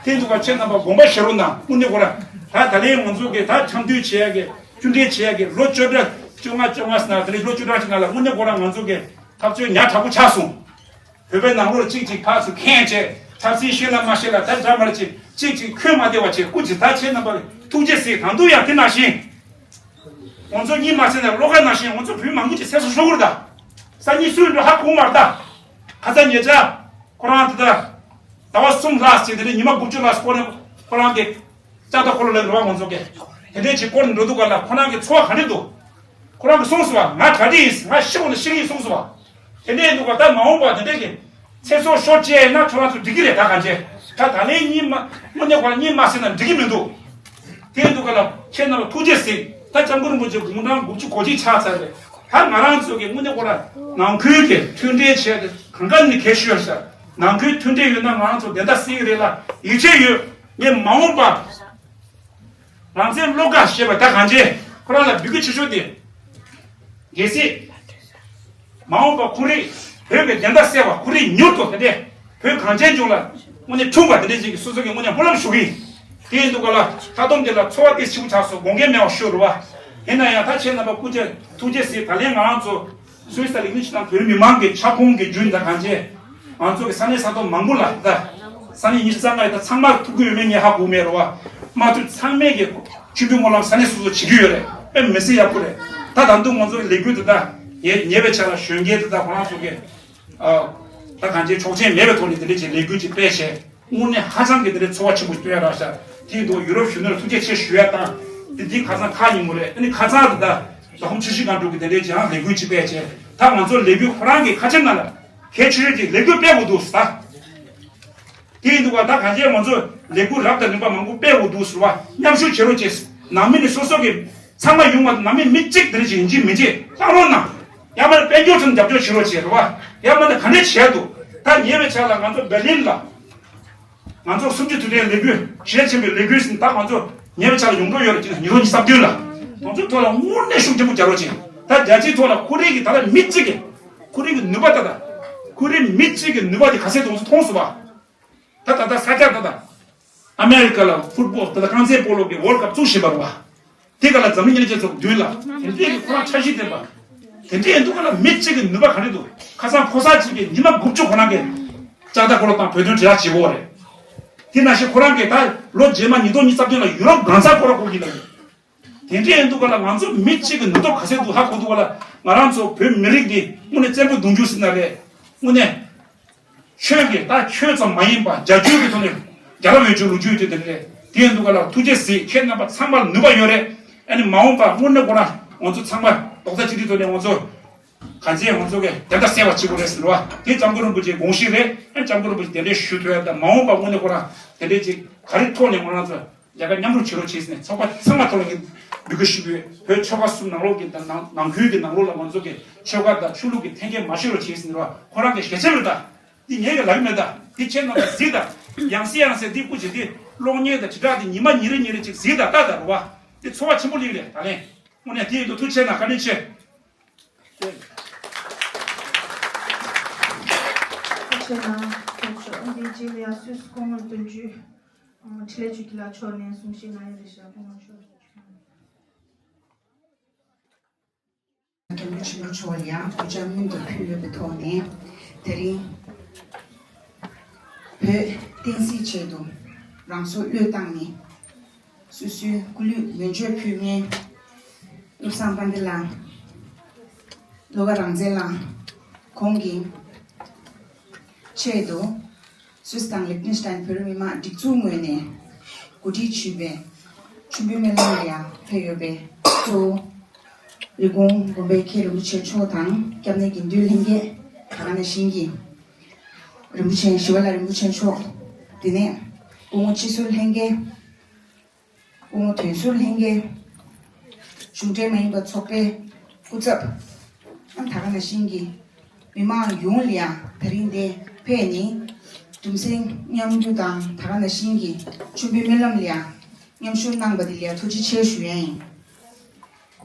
དེ་ཡིན་འདུག་ག་ཁྱེད་རྣམ་པ་དགོངས་པ་བཞེས་རོགས་གནང་། དངོས་གནས་ཁོ་ར་ད་ད་ལན་ང་ཚོ་གི་ད་འཆམ་མཐུན་བྱེད་ཡ་གི་མཐུན་འབྲེལ་བྱེད་ཡ་གི་ལོ་བཅོ་ལྔ་བཅོ་ལྔ་བཅོ་ལྔ་ཟེར་ན་དེ་ནས་ལོ་བཅུ་ཕྲག་གཅིག་ནང་ལ་དངོས་གནས་ཁོ་ར་ང་ཚོ་གི་འཐབ་རྩོད་ཉག་ཕྲ་པོ་ཆགས་སོང་། བོད་པའི་ནང་ལོགས་གཅིག་གཅིག་ཕར་ཚུར་འཁྱེར་བྱས་ཆབ་སྲིད་ཤེས་ལ་མ་ཤེས་ལ་ད་འདྲ་མ་འདྲ་ཅིག་གཅིག་གཅིག་འཁོན་མ་བསྡད་པ་བྱས་སྐུ་མཁྱེན་ད་ཁྱེད་རྣམ་པ་ཐུགས་རྗེ་གཟིགས། གང་དུ་ཡང་དེ་ནང་བཞིན་ང་ཚོ་གཉིད་མ་སད་ན་བློ་ཁ་ནང་བཞིན་ང་ཚོ་བོད་མང་པོ་ཅིག་ཚེ་སྲོག་ཤོར་གི་རེད་ད། སང་ཉིན་སུ་ཡིན་འགྲོ་ཧ་གོ་མ་རེད་ད། ཁ་སང་ཉེ་ཆར་ཁོ་རང་དེ་ད་ཟླ་བ་གསུམ་ལྷག་ཅིག་དེ་ནས་ཉི་མ་དགུ་བཅུ་ལྷག་ཁོ་རང་ཁོ་རང་གི་ལྕགས་རྟ་འཁོར་ལོ་ལ་རུ་བ་ང་ཚོ་གི་དེ་འདྲས་ཅིག་བསྐོར་ནས་འགྲོ་འདུག་ག་ལ། ཁོ་རང་གི་འཚོ་བ་ག་འདྲས་འདུག་ཁོ་རང་གིས་གསུངས་སོང་བ། ང་ག་འདྲས་ཡིན། ང་ཤི་བ་ལ་ཤི་གི་ཡིན་གསུངས་སོང་བ། དེ་འདྲས་འདུག་ག་ད་མ་འོངས་པ་དེ་འདྲས་ཀྱི་ཚེ་སྲོག་ཤོར་བྱས་ན་ཁྱོད་རང་ཚོ་འགྲིག་གི་རེད། ད་གང་བྱས་ད་ད་ལན་གཉིད་མ་དངོས་གནས་ཁོ་རང་གཉིད་མ་སད་ན་འགྲིག་གི་མི་འདུག་དེ་འདུག་ག་ལ་ཁྱེད་རྣམ་པ་ཐུགས་རྗེ་གཟིགས། ད་སྐྱབས་མགོན་རིན་པོ་ཆེ་དགུང་གྲངས་དགུ་བཅུ་གོ་གཅིག་ཆགས་ཚར་རེད། ད་ང་རང་ཚོ་གི་དངོས་གནས་ཁོ་རང་ནང་ཁུལ་གྱི་མཐུན་འབྲེལ་བྱས་ཏེ་གང་ག་ནས་གལ་ཤོར་ཤག་ནང་ཁུལ་མཐུན་འབྲེལ་ཡོད་ན་ང་རང་ཚོ་བདེན་མཐའ་གསལ་གི་རེད་ལ། ཡིད་ཆེས་ཡོད། ངས་མ་འོངས་པ་རང་བཙན་བློ་དགའ་ཞེས་པ་ད་གང་བྱས་ཁོ་རང་ལ་འབོད་སྐུལ་བྱེད་ཕྱོགས་དེ། གལ་སྲིད་མ་འོངས་པ་ཁོ་རེ་བོད་ཀྱི་བདེན་མཐའ་གསལ་བ་ཁོ་རེ་མྱུར་དུ་དེ་འདྲས་བོད་གངས་ཅན་ལྗོངས་ལ་དངོས་གནས་འཁྲུངས་པ་དེ་འདྲས་ཅིག་གི་སོ་སོ་གི་དངོས་གནས་སྨོན་ལམ་ཞུ་གི་ཡིན། དེ་ཡིན་འདུག་ག་ལ། ད་དུང་དེ་ལ་ཚོར་བ་དེ་ཞིག་ཆགས་སོང་། དགོངས་འགལ་མེད་པ་ཞུ་རུ་བ། ཡིན་ན་ཡང་ད་ཁྱེད་རྣམ་པ་སྐུ་མཁྱེན་ཐུགས་རྗེ་གཟིགས། ད་ལན་ང་རང་ཚོ་སུད་སི་ལ་ཡུལ་ཕྱི་ནང་བོད་མི་མང་གི་ཁྱབ་ཁོངས་ཀྱི་རྒྱུན་དང་གང་བྱས་ང་ཚོ་གི་ས་གནས་ས་ཐོག་མང་པོ་ལ་ད་ས་གནས་ཉི་ཤུ་རྩ་ལྔ་ཡི་ད་ཚང་མ་ཐུག་གི་ཡོད་མེད་ངས་ཧ་གོ་མེད་རུ་བ། མ་ཐུག་ཚང་མས་གི་མཆོད་འབུལ་སྨོན་ལམ་ས་གནས་སོ་སོ་བྱེད་ཀྱི་ཡོད་རེད། དཔེ་མི་སྲིད་ཡག་པོ་རེད། ད་ད་དུང་ང་ཚོ་གི་ལས་འགུལ་དེ་ད་ཉེ་ཉེ་བའི་ཆར་ལ་གཞོན་སྐྱེས་དེ་ད་ཁོ་རང་ཚོ་གི་ཨ་ད་གང་ཅི་ཆོག་མཆན་མེད་པའི་ཐོག་ནས་དེ་འདྲས་ཀྱི་ལས་འགུལ་ཅིག་སྤེལ་བྱས། དངོས་གནས་ཧ་ཅང་གི་དེ་འདྲའི་ཚོར་བ་ཆེན་པོ་སྟོན་ཡ་རག་ཤག་དེ་འདུག་ཡུ་རོབ་གཞོན་ནུར་ཐུགས་རྗེ་ཆེ་ཞུ་ཡ་དང་། དེ་དེ་ཁ་སང་ཁ་ཉིན་མོ་རེད། ཨ་ནི་ཁ་སང་དེ་ད་ཟླ་ཁོམ་ཆུ་བཞི་སྒང་དྲུག་གི་དེ་འདྲའི་ཅིག་ཡང་ལས་འགུལ་ཅིག་སྤེལ་བྱས། ད་ང་ཚོ་ལས་འགུལ་ཁོ་རང་གི་ཁ་ཆེམས་ནང་ལ་གལ་ཆེ་ཤོས་ཀྱི་ལས་འགུལ་སྤེལ་དགོས་འདུག་ཟེར། དེ་ཡིན་འདུག་ག་ད་གང་ཅི་ང་ཚོ་ལས་འགུལ་རབ་དང་རིམ་པ་མང་པོ་སྤེལ་དགོས་འདུག་ཟེར་བ། མཉམ་ཞུགས་བྱེད་རོགས་བྱེད། ནང་མི་ནི་སོ་སོ་གི་ ཚང་མ་ཡོང་བ་ནང་མི་མི་གཅིག་དེ་རིགས་ཅིག་ཡིན་གཅིག་མིན་གཅིག་བཏང་རོགས་གནང་། ཡང་མིན་ན་དཔལ་འབྱོར་ཐོག་ནས་རྒྱབ་སྐྱོར་བྱེད་རོགས་བྱེད་རོགས། ཡང་མིན་ན་ག་འདྲས་བྱས་འདུག་ད་ཉེ་བའི་ཆར་ལ་ང་ཚོ་འབར་ལིན་ལ། ང་ཚོ་སུམ་ཅུ་དུས་དྲན་ལས་འགུལ་ཞལ་ཆེན་པོའི་ལས་འགུལ་ཟིན་ད་ང་ཚོ་ཉེ་བའི་ཆར་ལ་ཡོང་འགྲོ་ཡོད་རེད། ཅིག་ཉིས་སྟོང་ཉི་ཤུ་རྩ་བདུན་ལ་དེ་ཚོའི་ཐོག་ལ་དངོས་གནས་ཤུགས་ཆེན་པོ་རྒྱག་རོགས་བྱེད། ད་རྒྱལ་སྤྱིའི་ཐོག་ལ་ཁོ་རང་གི་ད་ལྟ་མི་གཅིག་གིས་ཁོ་རང་གི་ནུས་པ་ད་ད་ཁོ་རང་མི་གཅིག་གི་ནུས་པ་དེ་ག་ཚད་འདུག་མཐོང་སོང་བ། ད་ད་ལྟ་ས་ཆ་ད་ལྟ་ཨ་མེ་རི་ཀ་ལ་ཕུཊ་བོལ་ད་ལྟ་རྐང་རྩེད་སྤོ་ལོ་གི་ཝོལ་ཀབ་བཙུགས་བཞིན་པ་རེད་བ། དེ་ག་ལ་འཛམ་གླིང་མཉེན་ཆས་ཚོགས་མདུན་ལ་དེ་འདྲའི་གི་ཁོ་རང་འཆར་གཞི་ལྡན་པ། དེ་འདྲའི་ཡིན་དུས་ག་ལ་མི་གཅིག་གི་ནུས་པ་ག་རེ་འདུག་ཁ་སང་ཕོ་གསར་གཅིག་གིས་ཉི་མ་དགུ་བཅུ་ཁོ་རང་གིས་ལྕགས་རྟ་སྐོར་ལ་བཏང་བོད་དོན་དྲིལ་བསྒྲགས་བྱེད་དགོས་རེད། དེ་ནང་བཞིན་ཁོ་རང་གིས་ད་ལོ་རྗེས་མ་ཉིས་སྟོང་ཉི་ཤུ་རྩ་བདུན་ལ་ཡུ་རོབ་གང་སར་སྐོར་ར་སྐོར་གྱི་ལ་ཡོད། དེ་འདྲའི་ཡིན་དུས་ག་ལ་ང་ཚོ་མི་གཅིག་གི་ནུས་སྟོབས་ག་ཚད་འདུག་ཧ་གོ་དུས་ག་ལ་ང་རང་ཚོ་བོད་མི་རིགས་འདི་དངོས་གནས་བཙན་པོའི་གདུང་རྒྱུད་ཟེར་ན་རེད། དངོས་གནས། ཆོས་ཀྱི་ད་ཆོས་ཙམ་མ་ཡིན་པ་རྒྱ་ཆོས་ཀྱི་ཐོག་ནས་རྒྱལ་རབས་ཡོན་ཆོས་ལོ་རྒྱུས་དེ་དེ་རེད། དེ་ཡིན་དུས་ག་ལ་ཐུགས་རྗེ་གཟིགས། ཁྱེད་རྣམ་པ་ཚང་མར་ནུས་པ་ཡོད་རེད། ཨ་ནི་མ་འོངས་པ་དངོས་གནས་ཁོ་ན་ང་ཚོ་ཚང་མ་རྡོག་རྩ་གཅིག་སྒྲིལ་ཐོག་ནས་ང་ཚོ་ག་ཚད་ང་ཚོ་གི་དེ་འདྲ་གསལ་བ་བྱེད་དགོས་རེད་ཟེར་བ་དེ་སྐྱབས་མགོན་རིན་པོ་ཆེའི་དགོངས་གཞི་རེད། ཨ་ནི་སྐྱབས་མགོན་རིན་པོ་ཆེ་དེ་འདྲའི་ཞུ་ཐུབ་ཡ་ད་མ་འོངས་པ་དངོས་གནས་ཁོ་ན་དེ་འདྲའི་ཅིག་ག་རེ་ཐོག་ནས་ང་རང་ཚོ་རྒྱལ་ཁ་མཉམ་རུབ་བྱེད་རོགས་བྱེད་ཟེར་ནས་ཚོགས་པ་ཚང་མ་ཐོག་ལ་ངས་འབོད་སྐུལ་ཞུ་གི་ཡོད། བོད་ཆོལ་ཁ་གསུམ་ནང་ལོགས་ཀྱི་དང་ནང་ནང་ཁུལ་གྱི་ནང་ལོགས་ལ་ང་ཚོ་གི་ཆོལ་ཁ་དང་ཆོས་ལུགས་ཀྱི་འཐེན་འཁྱེར་མ་བྱེད་རོགས་བྱེད་ཟེར་ནས་རོགས་ཁོ་རང་གི་ཞལ་ཆེམས་རེད་ད། འདི་ངས་ཀྱི་ལབ་ཀྱི་མེད་ད། འདི་ཁྱེད་རྣམ་པ་གཟིགས་ད། ཡང་སེ་ཡང་སེ་འདི་སྐུ་མཁྱེན་འདི་གློག་བརྙན་དང་དྲིལ་བསྒྲགས་འདི་ཉི་མ་ཉིན་རེ་ཉིན་རེ་ཅིག་གཟིགས་ད་ལྟ་ད་རོགས་པ། འདི་ཚོར་བ་ཆེན་པོ་སླེབས་རེད་ད་ལན། དངོས་གནས་དེ་ཡིན་དུས་ཐུགས་རྗེ་ཆེ་གནང་། བཀའ་དྲིན་ཆེ། ཐུགས་རྗེ་གནང་། ཐུགས་རྗེ་ཆེ། འདིའི་རྗེས་ལ་ཡང་སུད་སི་སྐུ་ངོ་དོན་གཅོད་འཕྲིན་ལས་ཆོས་སྐྱིད་ལགས་མཆོག་ནས་གསུང་བཤད་གནང་ཡ་རེད་ཤག་སྐུ་ངོ་མཆོག་སྐྱབས་མགོན་ཆེན་པོ་མཆོག་ལ་ཡང་གུས་ཕྱག་སྔོན་དུ་ཕུལ་ཡོད་པའི་ཐོག་ནས་དེ་རིང་བོད་བསྟན་སྲིད་ཆེད་དུ་རང་སྲོག་བློས་བཏང་ནས་སོ་སོའི་སྐུ་ལུས་མེ་མཆོད་ཕུལ་མཁན་བློ་བཟང་དཔལ་ལྡན་ལགས། བློ་དགའ་རང་བཙན་ལགས། ཁོང་གི་ཆེད་དུ་སུད་སི་དང་ལིག་ཏེན་སི་ཏན་བོད་རིགས་མི་མང་སྒྲིག་འཛུགས་ངོས་ནས་གོ་སྒྲིག་ཞུས་པའི་མཆོད་འབུལ་སྨོན་ལམ་ལ་ཡང་ཕེབས་ཡོད་པའི་གཙོ་བོ་རི་ཀོན་དགོན་པའི་མཁན་རིན་པོ་ཆེ་མཆོག་དང་སྐྱབས་གནས་དགེ་འདུན་ལྷན་རྒྱས་ད་ག་ནང་བཞིན་གྱི་རིན་པོ་ཆེ་ཞི་བ་ལྷ་རིན་པོ་ཆེ་མཆོག་དེ་ནས་སྐུ་ངོ་སྤྱི་ཟུར་ལྷན་རྒྱས། སྐུ་ངོ་དོན་ཟུར་ལྷན་རྒྱས། གཞུང་འབྲེལ་མ་ཡིན་པ་ཚོགས་པའི་སྐུ་ཚབ། ཨ་ད་ག་ནང་བཞིན་གྱི་མི་མང་ཡོངས་ལ་ཡང་དེ་རིང་འདིར་ཕེབས་ནས་གདུང་སེམས་མཉམ་སྐྱེད་དང་ད་ག་ནང་བཞིན་གྱི་མཆོད་འབུལ་སྨོན་ལམ་ལ་ཡང་མཉམ་ཞུགས་གནང་བ་དེ་ལ་ཡང་ཐུགས་རྗེ་ཆེ་ཞུ་ཡ་ཡིན།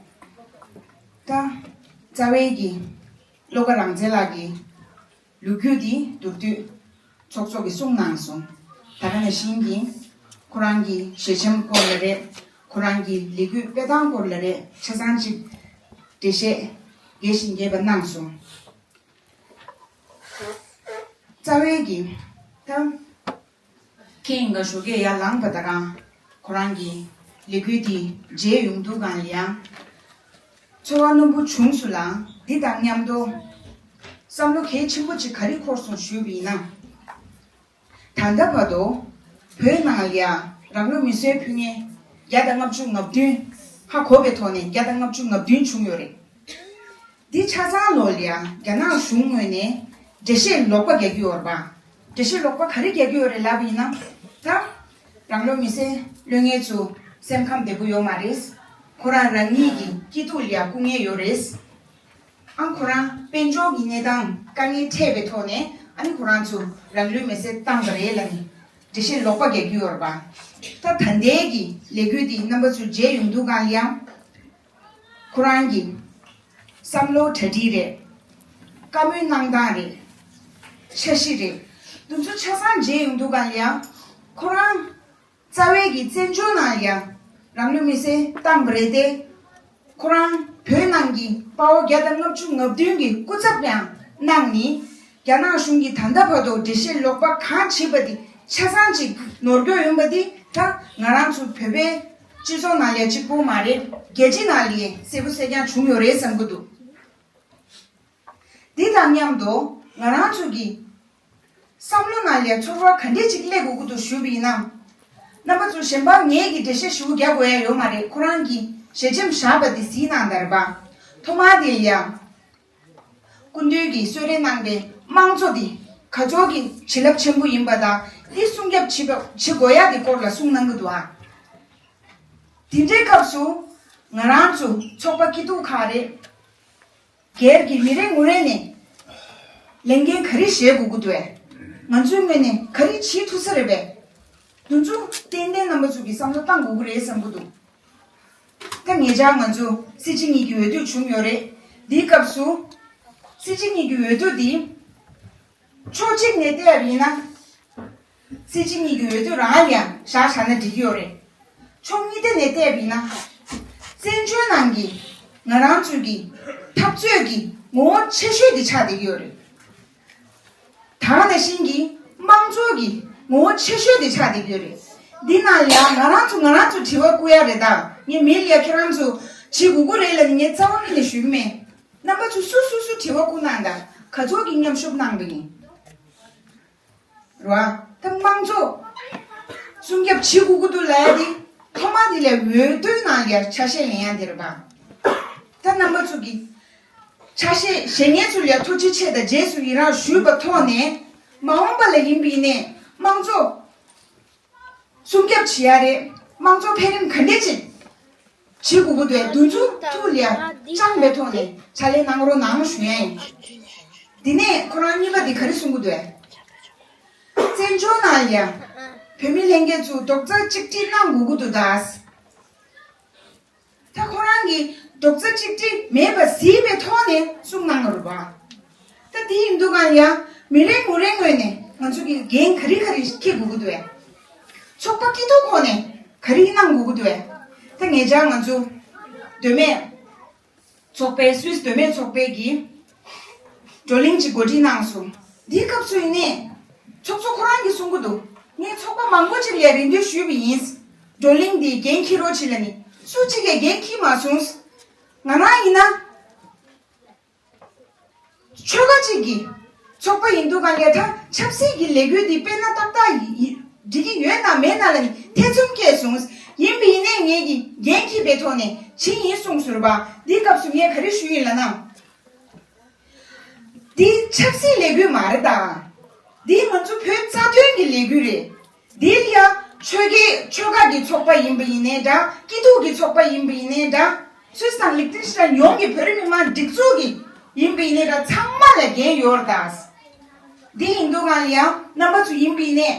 ད་རྩ་བའི་གི་བློ་དགའ་རང་བཙན་ལགས་ཀྱི་ལོ་རྒྱུས་འདི་མདོར་བསྡུས་ཚོགས་གཙོ་གིས་གསུངས་གནང་སོང་། ད་ག་ནང་བཞིན་གྱི་ཁོ་རང་གི་ཞལ་ཆེམས་སྐོར་ལ་རེད། ཁོ་རང་གི་ལས་འགུལ་སྤེལ་སྟངས་སྐོར་ལ་རེད། ཆ་ཚང་ཅིག་འགྲེལ་བཤད་རྒྱས་ཤིང་རྒྱས་པ་གནང་སོང་། རྩ་བའི་གི་ད་ཁེ་ཡིན་ག་ཞོགས་ཀས་ཡར་ལངས་པ་ད་གང་ཁོ་རང་གི་ལས་འགུལ་འདི་མཇལ་ཡོང་དུས་གང་ལ་ཡང་ཚོར་བ་རྣོན་པོ་བྱུང་སོང་ལ། འདི་དང་མཉམ་དུ་བསམ་བློ་གལ་ཆེན་པོ་ཅིག་ག་རེ་འཁོར་སོང་ཞུས་པ་ཡིན་ན། ད་ལྟ་བར་དུ་བོད་ནང་ལ་ཡ་རང་ལུས་མེར་སྲེག་ཕུལ་མཁན་བརྒྱ་དང་ལྔ་བཅུ་ང་བདུན་ཧ་གོ་བའི་ཐོག་ནས་བརྒྱ་དང་ལྔ་བཅུ་ང་བདུན་བྱུང་ཡོད་རེད། འདི་ཆ་ཚང་ལོག་ལ་ཡ་རྒྱ་ནག་གཞུང་ངོས་ནས་འགྲེལ་བཤད་ལོག་པ་རྒྱག་གི་ཡོད་རེད་པ། འགྲེལ་བཤད་ལོག་པ་ག་རེ་རྒྱག་གི་ཡོད་རེད་ལབ་པ་ཡིན་ན། ད་རང་ལུས་མེར་སྲེག་ལྷོད་མཁན་ཚོ་སེམས་ཁམས་བདེ་པོ་ཡོད་མ་རེད། ཁོ་རང་རང་ཉིད་ཀྱི་སྐྱིད་སྡུག་ལ་ཡ་སྐུ་ངལ་ཡོད་རེད། ཨང་ཁོ་རང་དཔལ་འབྱོར་གྱི་གནས་སྟངས་དཀའ་ངལ་འཕྲད་པའི་ཐོག་ནས་ཨ་ནི་ཁོ་རང་ཚོ་རང་ལུས་མེར་སྲེག་བཏང་པ་རེད་ལབ་ནས་འགྲེལ་བཤད་ལོག་པ་རྒྱག་རྒྱུ་ཡོད་རེད་པ། ད་ད་ལྟའི་གི་ལས་འགུལ་འདི་རྣམ་པ་ཚོས་མཇལ་ཡོང་དུས་གང་ལ་ཡང་ཁོ་རང་གི་བསམ་བློ་གྲ་སྒྲིག་རེད། བཀའ་མོལ་གནང་སྟངས་རེད། འཆར་གཞི་རེད། འདི་ཚོ་ཆ་ཚང་མཇལ་ཡོང་དུས་གང་ལ་ཡང་ཁོ་རང་རྩ་བའི་གི་བཙན་བྱོལ་ནང་ཡང་རང་ལུས་མེར་སྲེག་བཏང་པ་རེད་དེ། ཁོ་རང་བོད་ནང་གི་དཔའ་བོ་བརྒྱ་དང་ལྔ་བཅུ་ང་བདུན་གྱི་སྐུ་ཚབ་ཡང་གནང་ནི། རྒྱ་ནག་གཞུང་གིས་ད་ལྟ་བར་དུ་འགྲེལ་བཤད་ལོག་པ་གང་བྱས་པ་དེ་ཆ་ཚང་ཅིག་ནོར་འཁྱོག་ཡོང་པ་དེ་ད་ང་རང་ཚོ་བོད་པའི་སྤྱི་ཚོགས་ནང་ལ་གཅིག་པོ་མ་རེད། རྒྱལ་སྤྱི་ནང་ལ་གསལ་པོ་གསལ་རྐྱང་བྱུང་ཡོད་རེད་བསམ་གྱི་འདུག་འདི་དང་མཉམ་དུ་ང་རང་ཚོ་གི་བསམ་བློ་ནང་ལ་ཚོར་བ་ག་འདྲས་ཅིག་སླེབས་དགོས་ཀྱི་འདུག་ཞུས་པ་ཡིན་ན། རྣམ་པ་ཚོ་གཞན་པ་ངེད་ཀྱི་འགྲེལ་བཤད་ཞུ་རྒྱག་དགོས་ཡ་ཡོད་མ་རེད། ཁོ་རང་གི་ཞལ་ཆེམས་བཞག་པ་དེ་གཟིགས་གནང་དང་རེད་པ། ཐོག་མ་དེ་ལ་ཡ། སྐུ་མདུན་གྱིས་གསོལ་རས་གནང་པའི་དམངས་གཙོ་དེ་ག་ཚོད་ཀྱི་བྱིན་རླབས་ཆེན་པོ་ཡིན་པ་དང་དེ་སྲུང་སྐྱོབ་བྱེད་པ་བྱེད་དགོས་ཡ་དེ་སྐོར་ལ་གསུངས་གནང་གི་འདུག་ཨ། དེ་འདྲའི་སྐབས་སུ། ང་རང་ཚོ་ཚོགས་པ་སྐྱིད་སྡུག་ཁག་རེད། སྒེར་གྱི་མི་རེ་ངོ་རེ་ནས་ལས་འགན་ག་རེ་བཞེས་དགོས་ཀྱི་འདུག་བས། ང་ཚོའི་ངོས་ནས་ག་རེ་བྱེད་ཐུབ་ས་རེད་བས། འདི་ཚོ་ཏན་ཏན་རྣམ་པ་ཚོ་གིས་བསམ་བློ་བཏང་དགོས་ཀྱི་རེད་བསམ་གྱི་འདུག་ད་ཉེ་ཆར་ང་ཚོ་སྲིད་སྤྱི་གཉིས་ཀྱི་འོས་བསྡུ་བྱུང་ཡོད་རེད། འདིའི་སྐབས་སུ་སྲིད་སྤྱི་གཉིས་ཀྱི་འོས་བསྡུ་འདི་ཕྱོགས་གཅིག་ནས་བལྟས་པ་ཡིན་ན། སྲིད་སྤྱི་གཉིས་ཀྱི་འོས་བསྡུ་རང་ལ་ཡང་བཞག་བཞག་ན་འགྲིག་གི་ཡོད་རེད། ཕྱོགས་གཉིས་ཐད་ནས་བལྟས་པ་ཡིན་ན། བཙན་བྱོལ་ནང་གི་ང་རང་ཚོའི་གི་འཐབ་རྩོད་ཀྱི་ངོ་བོ་ཆེ་ཤོས་དེ་ཆགས་བསྡད་ཀྱི་ཡོད་རེད། ད་ག་ནང་བཞིན་གྱི་དམངས་གཙོ་གི་ངོ་བོ་ཆེ་ཤོས་དེ་ཆགས་བསྡད་ཀྱི་ཡོད་རེད། འདི་ནང་ལ་ཡང་ང་རང་ཚོ་ང་རང་ཚོ་དྲི་བ་བཀོད་ཡ་རེད། ད་ངས་མི་ལ་ཡ་ཁྱེད་རང་ཚོ་བྱེད་དགོས་ཀྱི་རེད་ལབ་ནས་ངས་རྩ་བ་ཉིད་ནས་ཞུ་གི་མེད། རྣམ་པ་ཚོ་སུ་སུ་སུ་དྲི་བ་བཀོད་གནང་དང་ག་ཚོད་ཀྱི་མཉམ་ཞུགས་གནང་གི་ཡིན། རེད་བ། ད་དམངས་གཙོ་སྲུང་སྐྱོབ་བྱེད་དགོས་ཀྱི་འདུག་ལབ་ཡ་དེ་ཐོག་མ་དེ་ལས་འོས་བསྡུའི་ནང་ལ་ཆ་ཤས་ལེན་ཡ་དེ་རེད་པ། ད་རྣམ་པ་ཚོ་གིས་ཆ་ཤས་བཞེས་མཁན་ཚོ་ལ་ཐུགས་རྗེ་ཆེ་དང་རྗེས་སུ་ཡི་རང་ཞུས་པ་ཐོག་ནས་མ་འོངས་པ་ལ་ཡིན་པ་ཡིན་ནའི་དམངས་གཙོ་སྲུང་སྐྱོབ་བྱེད་ཡ་རེད། དམངས་གཙོ་འཕེལ་རིམ་ག་འདྲས་ཅིག་བྱེད་དགོས་ཀྱི་འདུག་བས། འདི་ཚོ་ཐུགས་ལ་བཅངས་པའི་ཐོག་ནས་ཕྱག་ལས་གནང་རོགས་གནང་ཞུ་ཡ་ཡིན། འདི་ནས་ཁོ་རང་གཉིས་པ་འདི་ག་རེ་གསུང་གི་འདུག་བས། བཙན་བྱོལ་ནང་ལ་ཡ་བོད་མི་ལྷན་རྒྱས་ཚོ་རྡོག་རྩ་གཅིག་སྒྲིལ་གནང་དགོས་ཀྱི་འདུག་ད། ད་ཁོ་རང་གིས་རྡོག་རྩ་གཅིག་སྒྲིལ་མེད་པ་གཟིགས་པའི་ཐོག་ནས་གསུང་གནང་གི་རེད་པ། ད་དེ་ཡིན་དུས་གང་ལ་ཡ་མི་རེ་ངོ་རེ་ངོས་ནས་ང་ཚོ་གི་འགན་ག་རེ་ག་རེ་འཁྱེར་དགོས་ཀྱི་འདུག་བས། ཚོགས་པ་སྐྱིད་སྡུག་ཁོ་ནས་ག་རེ་གནང་དགོས་ཀྱི་འདུག་བས། ད་ངེད་ཅག་ང་ཚོ་མདོ་སྨད་ཚོགས་པའི་སུད་སི་མདོ་སྨད་ཚོགས་པའི་གི་བགྲོ་གླེང་ཅིག་གོ་སྒྲིག་གནང་སོང་། འདིའི་སྐབས་སུ་ཡིན་ནའི་ཚོགས་གཙོ་ཁོ་རང་གིས་གསུང་གི་འདུག་ངས་ཚོགས་པ་མང་པོ་ཅིག་ལ་རེ་འདུན་ཞུས་པ་ཡིན། བགྲོ་གླེང་འདི་འགན་འཁྱེར་རོགས་བྱེད་ལབ་ནས་སུ་གཅིག་གིས་འགན་འཁྱེར་མ་སོང་། ང་རང་ཡིན་ན་ཆོལ་ཁ་གཅིག་གི་ཚོགས་པ་ཡིན་དུས་གང་ལ་ད་ཆབ་སྲིད་ཀྱི་ལས་འགུལ་འདི་སྤེལ་ན་ཏག་ཏག་ཡི་འགྲིག་གི་ཡོད་ན་མེད་ན་ལབ་ནས་ཐེ་ཚོམ་སྐྱེས་སོང་། ཡིན་པ་ཡིན་ནའི་ངེད་ཀྱིས་འགན་འཁྱེར་པའི་ཐོག་ནས་བྱེད་ཡིན་གསུངས་ཟུར་པ། འདིའི་སྐབས་སུ་ངས་ག་རེ་ཞུ་ཡིན་ལབ་ན། འདི་ཆབ་སྲིད་ལས་འགུལ་མ་རེད་ད། འདི་ང་ཚོ་བོད་རྩ་དོན་གྱི་ལས་འགུལ་རེད། འདི་ལ་ཡ་ཆོལ་ཁའི་ཆོལ་ཁ་གི་ཚོགས་པ་ཡིན་པ་ཡིན་ནའི་འདྲ། སྐྱིད་སྡུག་གི་ཚོགས་པ་ཡིན་པ་ཡིན་ནའི་འདྲ། སུད་སི་དང་ལིག་ཏེན་ཤི་ཊེན་ཡོངས་ཀྱི་བོད་རིགས་མི་མང་སྒྲིག་འཛུགས་ཀྱི་ཡིན་པ་ཡིན་ནའི་འདྲ། ཚང་མ་ལ་འགན་ཡོད་རེད་ད། འདི་ཡིན་དུས་གང་ལ་ཡ་རྣམ་པ་ཚོ་ཡིན་པ་ཡིན་ནའི།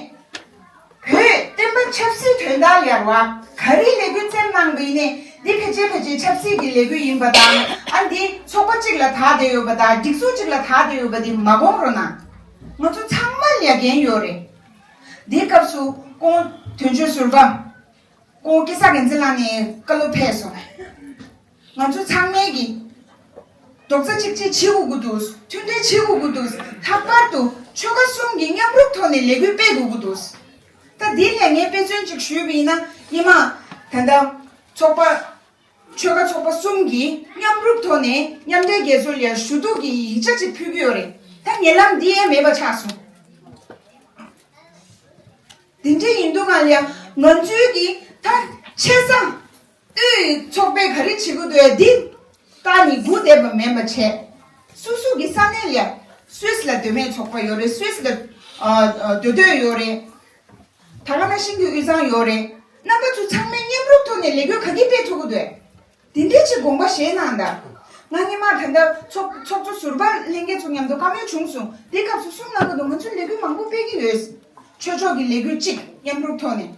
བོད་བསྟན་པ་ཆབ་སྲིད་དོན་དག་ལ་ཡར་བ་ག་རེ་ལས་འགུལ་བཙན་གནང་པ་ཡིན་ནའི་འདི་ཕལ་ཆེར་ཕལ་ཆེར་ཆབ་སྲིད་ཀྱི་ལས་འགུལ་ཡིན་པ་དང་། ཨ་འདི་ཚོགས་པ་གཅིག་ལ་དག་བསྡད་ཡོད་པ་དང་སྒྲིག་འཛུགས་གཅིག་ལ་དག་བསྡད་ཡོད་པ་འདི་མ་དགོངས་རོགས་གནང་། ང་ཚོ་ཚང་མ་ལ་ཡ་འགན་ཡོད་རེད། འདིའི་སྐབས་སུ་ཁོང་དོན་གཅོད་ཟུར་པ་ཁོང་སྐལ་བཟང་རྒྱལ་མཚན་ལགས་ནས་བཀའ་སློབ་ཕེབས་སོང་། ང་ཚོ་ཚང་མས་ཀྱི་རྡོག་རྩ་གཅིག་སྒྲིལ་བྱེད་དགོས་ཀྱི་འདུག་མཐུན་སྒྲིལ་བྱེད་དགོས་ཀྱི་འདུག་ལྷག་པར་དུ་ཆོལ་ཁ་གསུམ་གྱི་མཉམ་རུབ་ཐོག་ནས་ལས་འགུལ་སྤེལ་དགོས་ཀྱི་འདུག་ད་འདི་ལས་ངས་དཔེ་མཚོན་ཅིག་ཞུས་པ་ཡིན་ན། སྔོན་མ་ད་ལྟ་ཚོགས་པ་ཆོལ་ཁ་ཚོགས་པ་གསུམ་གྱིས་མཉམ་རུབ་ཐོག་ནས་མཉམ་འབྲེལ་རྒྱལ་ཚོགས་ལ་ཞུ་གཏུག་གི་ཡིག་ཆ་ཅིག་ཕུལ་གྱི་ཡོད་རེད། ད་ཉེ་ལམ་འདི་ཡང་མེད་པ་ཆགས་སོང་། དེ་འདྲ་ཡིན་དུས་གང་ལ་ཡང་ང་ཚོའི་གི་ད་ཆེ་ས་དབུས་ཚོགས་པས་ག་རེ་བྱེད་ཀྱི་འདུག་ཡ་འདི་ལྟ་ནི་སྒུག་བསྡད་པ་མིན་པ་བྱས། སོ་སོ་གི་ས་གནས་ལ་སུད་སི་ལ་མདོ་སྨད་ཚོགས་པ་ཡོད་རེད། སུད་སི་ལ་ཨ་ཨ་མདོ་སྟོད་ཡོད་རེད། ད་ག་ནང་བཞིན་གྱི་དབུས་གཙང་ཡོད་རེད། རྣམ་པ་ཚོ་ཚང་མས་མཉམ་རུབ་ཐོག་ནས་ལས་འགུལ་ག་གི་སྤེལ་ཐུབ་ཀྱི་འདུག་ཡ། དེ་འདྲའི་ཅིག་དགོངས་པ་བཞེས་གནང་དང་། ང་སྔོན་མ་ད་ལྟ་ཚོགས་ཚོགས་གཙོ་ཟུར་པ་ལྷན་རྒྱས་ཚོ་མཉམ་དུ་བཀའ་མོལ་བྱུང་སོང་། དེའི་སྐབས་སུ་གསུངས་གནང་གི་འདུག་ང་ཚོས་ལས་འགུལ་མང་པོ་སྤེལ་གྱི་ཡོད། ཆོས་ཕྱོགས་ཀྱི་ལས་འགུལ་གཅིག་མཉམ་རུབ་ཐོག་ནས།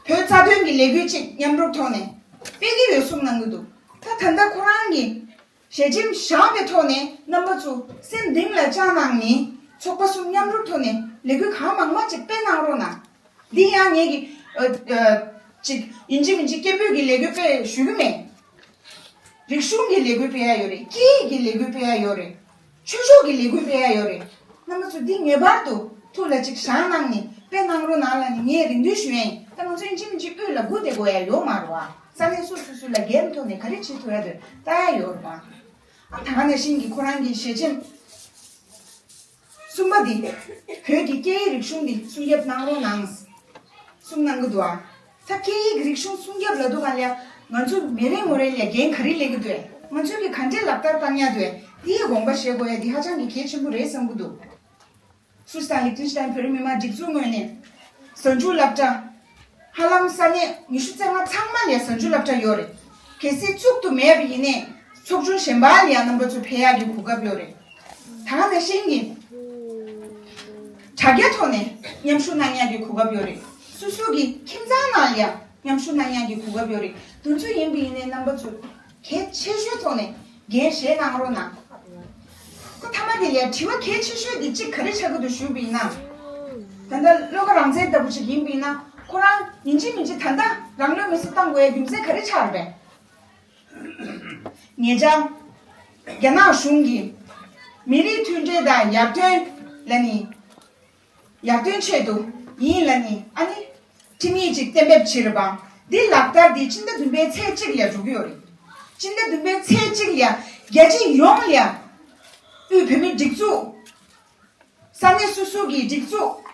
བོད་རྩ་དོན་གྱི་ལས་འགུལ་གཅིག་མཉམ་རུབ་ཐོག་ནས་སྤེལ་གྱི་ཡོད་གསུངས་གནང་གི་འདུག་ད་ད་ལྟ་ཁོ་རང་གིས་ཞལ་ཆེམས་བཞག་པའི་ཐོག་ནས་རྣམ་པ་ཚོ་སེམས་གཏིང་ལ་བཅངས་གནང་ནས་ཚོགས་པ་གསུམ་མཉམ་རུབ་ཐོག་ནས་ལས་འགུལ་གང་མང་མང་ཅིག་སྤེལ་གནང་རོགས་གནང་། འདི་ཡང་ངེད་ཀྱི་ཨ་ཨ་ཅིག་ཡིན་གཅིག་མིན་གཅིག་སྐད་འབོད་ཀྱི་ལས་འགུལ་སྤེལ་ཞུ་གི་མེད། རིག་གཞུང་གི་ལས་འགུལ་སྤེལ་ཡ་ཡོད་རེད། སྐད་ཡིག་གི་ལས་འགུལ་སྤེལ་ཡ་ཡོད་རེད། ཆོས་ཕྱོགས་ཀྱི་ལས་འགུལ་སྤེལ་ཡ་ཡོད་རེད། རྣམ་པ་ཚོ་འདི་ངེས་པར་དུ་ཐུགས་ལ་ཅིག་བཞག་གནང་ནས་སྤེལ་གནང་རོགས་གནང་ལབ་ནས་ངས་རེ་འདུན་ཞུ་ཡ་ཡིན། ད་ང་ཚོ་ཡིན་གཅིག་མིན་གཅིག་དབུས་ལ་སྒུག་བསྡད་དགོས་ཡ་ཡོད་མ་རེད་བ། ས་གནས་སོ་སོ་སོ་ལ་འགན་ཐོག་ནས་ག་རེ་བྱེད་ཐུབ་ཡ་དེ་ལྟ་ཡ་ཡོད་རེད་བ། ཨ་ད་ག་ནང་བཞིན་གྱི་ཁོ་རང་གི་ཞལ་ཆེམས་གསུམ་པ་འདི་བོད་ཀྱི་སྐད་ཡིག་རིག་གཞུང་འདི་སྲུང་སྐྱོབ་གནང་རོགས་གནང་གསུངས་གནང་གི་འདུག་ཨ། ད་སྐད་ཡིག་རིག་གཞུང་སྲུང་སྐྱོབ་ལབ་དུས་ག་ལ་ང་ཚོ་མི་རེ་ངོ་རེ་ལ་འགན་ག་རེ་ལེན་གི་འདུག་ང་ཚོས་གི་ག་འདྲས་ལག་བསྟར་བཏང་ཡ་འདུག་འདི་ཡི་དགོངས་པ་བཞེས་དགོས་ཡ་འདི་ཧ་ཅང་གི་གལ་ཆེན་པོ་རེད་བསམ་གི་འདུག་སུད་སི་དང་ལིག་ཏེན་ཤི་ཊེན་བོད་རིགས་མི་མང་སྒྲིག་འཛུགས་ངོས་ནས་གཟའ་མཇུག་སློབ་གྲྭ་ ཧ་ལམ་ས་གནས་ཉི་ཤུ་རྩ་ལྔ་ཚང་མ་ལ་ཡ་གཟའ་མཇུག་སློབ་གྲྭ་ཡོད་རེད། གལ་སྲིད་བཙུགས་ཏུ་མེད་པ་ཡིན་ནའི་ཚོགས་ཆུང་གཞན་པ་ལ་ཡ་རྣམ་པ་ཚོ་ཕེབས་ཡག་གི་གོ་སྐབས་ཡོད་རེད། ད་ག་ནང་བཞིན་གྱི་དྲ་རྒྱ་ཐོག་ནས་མཉམ་ཞུགས་གནང་ཡག་གི་གོ་སྐབས་ཡོད་རེད། སོ་སོ་གི་ཁྱིམ་ཚང་ནང་ལ་ཡ་མཉམ་ཞུགས་གནང་ཡག་གི་གོ་སྐབས་ཡོད་རེད། དེ་ཚོ་ཡིན་པ་ཡིན་ནའི་རྣམ་པ་ཚོ་གལ་ཆེ་ཤོས་ཐོག་ནས་འགན་བཞེས་གནང་རོགས་གནང་། ཁོ་ཐ་མ་དེ་ལ་དྲི་བ་གལ་ཆེ་ཤོས་དེ་གཅིག་ག་རེ་ཆགས་ཀྱི་འདུག་ཞུས་པ་ཡིན་ན། ད་ལྟ་བློ་དགའ་རང་བཙན་ལྟ་བུ་ཅིག་ཡིན་པ་ཡིན་ན་ཁོ་རང་ཡིན་གཅིག་མིན་གཅིག་ད་ལྟ་རང་ལུས་མེར་སྲེག་བཏང་དགོས་ཡ་རྒྱུ་མཚན་ག་རེ་ཆགས་རེད་པས། ཉེ་ཆར་རྒྱ་ནག་གཞུང་གིས་མི་རིགས་མཐུན་སྒྲིལ་དང་ཡར་ཐོན་ལ་ནི། ཡར་ཐོན་ཆེད་དུ་ཡིན་ལ་ནི་ཨ་ནི་ཁྲིམས་ཡིག་ཅིག་གཏན་འབེབས་བྱས་རེད་པ། འདི་ལག་བསྟར་འདི་སྤྱི་ཟླ་བདུན་པའི་ཚེས་གཅིག་ལ་འགྲོ་གི་ཡོད་རེད། སྤྱི་ཟླ་བདུན་པའི་ཚེས་གཅིག་ལ་རྒྱལ་སྤྱི་ཡོངས་ལ་དབུས་བོད་མིའི་སྒྲིག་འཛུགས། ས་གནས་སོ་སོ་གི་སྒྲིག་འཛུགས།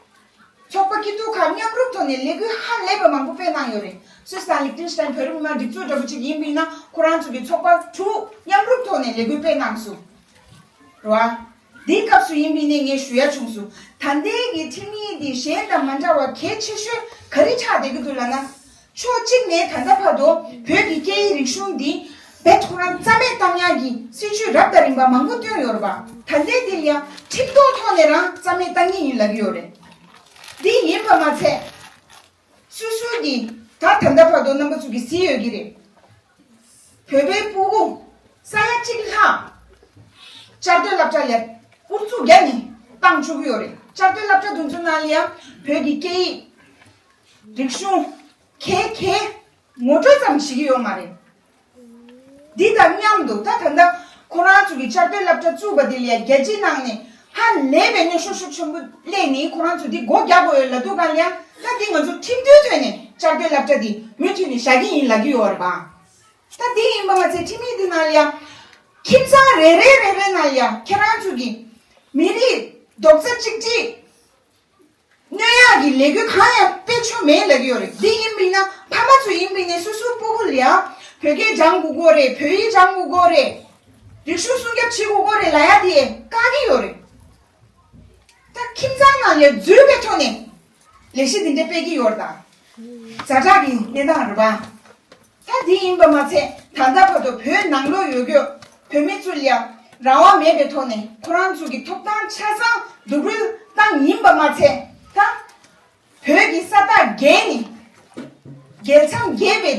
ཚོགས་པ་སྐྱིད་སྡུག་ཁག་མཉམ་རུབ་ཐོག་ནས་ལས་འགུལ་ཧ་ལས་པ་མང་པོ་སྤེལ་གནང་ཡོད་རེད། སུད་སི་དང་ལིག་ཏེན་ཤི་ཏན་བོད་རིགས་མི་མང་སྒྲིག་འཛུགས་འདྲ་པོ་ཅིག་ཡིན་པ་ཡིན་ན་ཁོ་རང་ཚོ་གི་ཚོགས་པ་དྲུག་མཉམ་རུབ་ཐོག་ནས་ལས་འགུལ་སྤེལ་གནང་སོང་། རེད་བ། འདིའི་སྐབས་སུ་ཡིན་པ་ཡིན་ནའི་ངས་ཞུ་ཡ་བྱུང་སོང་། ད་ལྟའི་གི་ཁྲིམས་ཡིག་འདི་གཞན་དང་མ་འདྲ་བ་གལ་ཆེ་ཤོས་ག་རེ་ཆགས་བསྡད་ཀྱི་འདུག་ལབ་ན། ཕྱོགས་གཅིག་ནས་ད་ལྟ་བར་དུ་བོད་ཀྱི་སྐད་ཡིག་རིག་གཞུང་འདི་རྦད་ཁོ་རང་རྩ་མེད་བཏང་ཡག་གི་སྲིད་བྱུས་རབ་དང་རིམ་པ་མང་པོ་བཏོན་ཡོད་རེད་པ། ད་ལྟའི་འདི་ལ་ཡང་ཁྲིམས་ཐོག་ཐོག་ནས་རང་རྩ་མེད་བཏང་གི་ཡིན་ལབ་ཀྱི་ཡོད་རེད། འདི་ཡིན་པ་མ་ཚད། སོ་སོའི་གི་ད་ད་ལྟ་བར་དུ་རྣམ་པ་ཚོ་གི་གཟིགས་ཡོད་ཀྱི་རེད། བོད་པའི་སྤུ་གུ་ས་ཡ་གཅིག་ལྷག་བཅའ་སྡོད་སློབ་གྲྭ་ལ་ཨུ་ཚུགས་བརྒྱབ་ནས་བཏང་བཅུག་གི་ཡོད་རེད། བཅའ་སྡོད་སློབ་གྲྭ་དེ་ཚོ་ནང་ལ་ཡང་བོད་ཀྱི་སྐད་ཡིག་རིག་གཞུང་ག་ག་ངོ་སྤྲོད་ཙམ་བྱེད་ཀྱི་ཡོད་མ་རེད། འདི་དང་མཉམ་དུ་ད་ད་ལྟ་ཁོ་རང་ཚོ་གི་བཅའ་སྡོད་སློབ་གྲྭ་བཙུགས་པ་འདི་ལ་ཡང་རྒྱལ་སྤྱིའི་ནང་ནས་ཧ་ལས་པའི་གནོན་ཤུགས་ཤུགས་ཆེན་པོ་སླེབས་ནས་ཁོ་རང་ཚོ་འདི་སྒོ་རྒྱག་དགོས་ཡོད་ལབ་འདུག་ག་ལ་ཡང་ད་འདི་ང་ཚོ་ཁྲིམས་མཐུན་ཐོག་ནས་བཅའ་སྡོད་སློབ་གྲྭ་འདི་མུ་མཐུད་ནས་བཞག་གི་ཡིན་ལབ་ཀྱི་ཡོད་རེད་པ། ད་འདི་ཡིན་པ་མ་ཚད་ཁྲིམས་ཡིག་འདི་ནང་ལ་ཡང་ཁྱིམ་ཚང་རེ་རེ་རེ་རེ་ནང་ལ་ཡང་ཁྱེད་རང་ཚོ་གི་མི་རིགས་རྡོག་རྩ་གཅིག་སྒྲིལ་གནོན་ཡག་གི་ལས་འགུལ་གང་ཡང་སྤེལ་ཆོག་མེད་ལབ་ཀྱི་ཡོད་རེད། འདི་ཡིན་པ་ཡིན་ན་ཕ་མ་ཚོ་ཡིན་པ་ཡིན་ནའི་སོ་སོའི་སྤུ་གུ་ལ་ཡང་བོད་སྐད་སྦྱང་དགོས་ཀྱི་རེད། བོད་ཡིག་སྦྱང་དགོས་ཀྱི་རེད། རིག་གཞུང་སྲུང་སྐྱོབ་བྱེད་དགོས་ཀྱི་རེད་ལབ་ཡ་དེ་བཀག་གི་ཡོད་རེད། ད་ཁྱིམ་ཚང་ནང་ལ་འཛུལ་བའི་ཐོག་ནས་ལས་གཞི་འདི་འདྲ་སྤེལ་གྱི་ཡོད་རེད། ད་ཛ་དྲག་གི་གནས་སྟངས་རེད་པ། ད་འདི་ཡིན་པ་མ་ཚད་ད་ལྟ་བར་དུ་བོད་ནང་ལོགས་ཡོད་རྒྱུ་བོད་མི་ཚོ་ལ་རང་དབང་མེད་པའི་ཐོག་ནས་ཁོ་རང་ཚོ་གི་ཐོབ་ཐང་ཆ་ཚང་སྡུག་རུལ་བཏང་ཡིན་པ་མ་ཚད་ད་བོད་ཀྱི་ས་ཐག་བརྒལ་ནས་རྒྱལ་མཚམས་བརྒལ་བའི་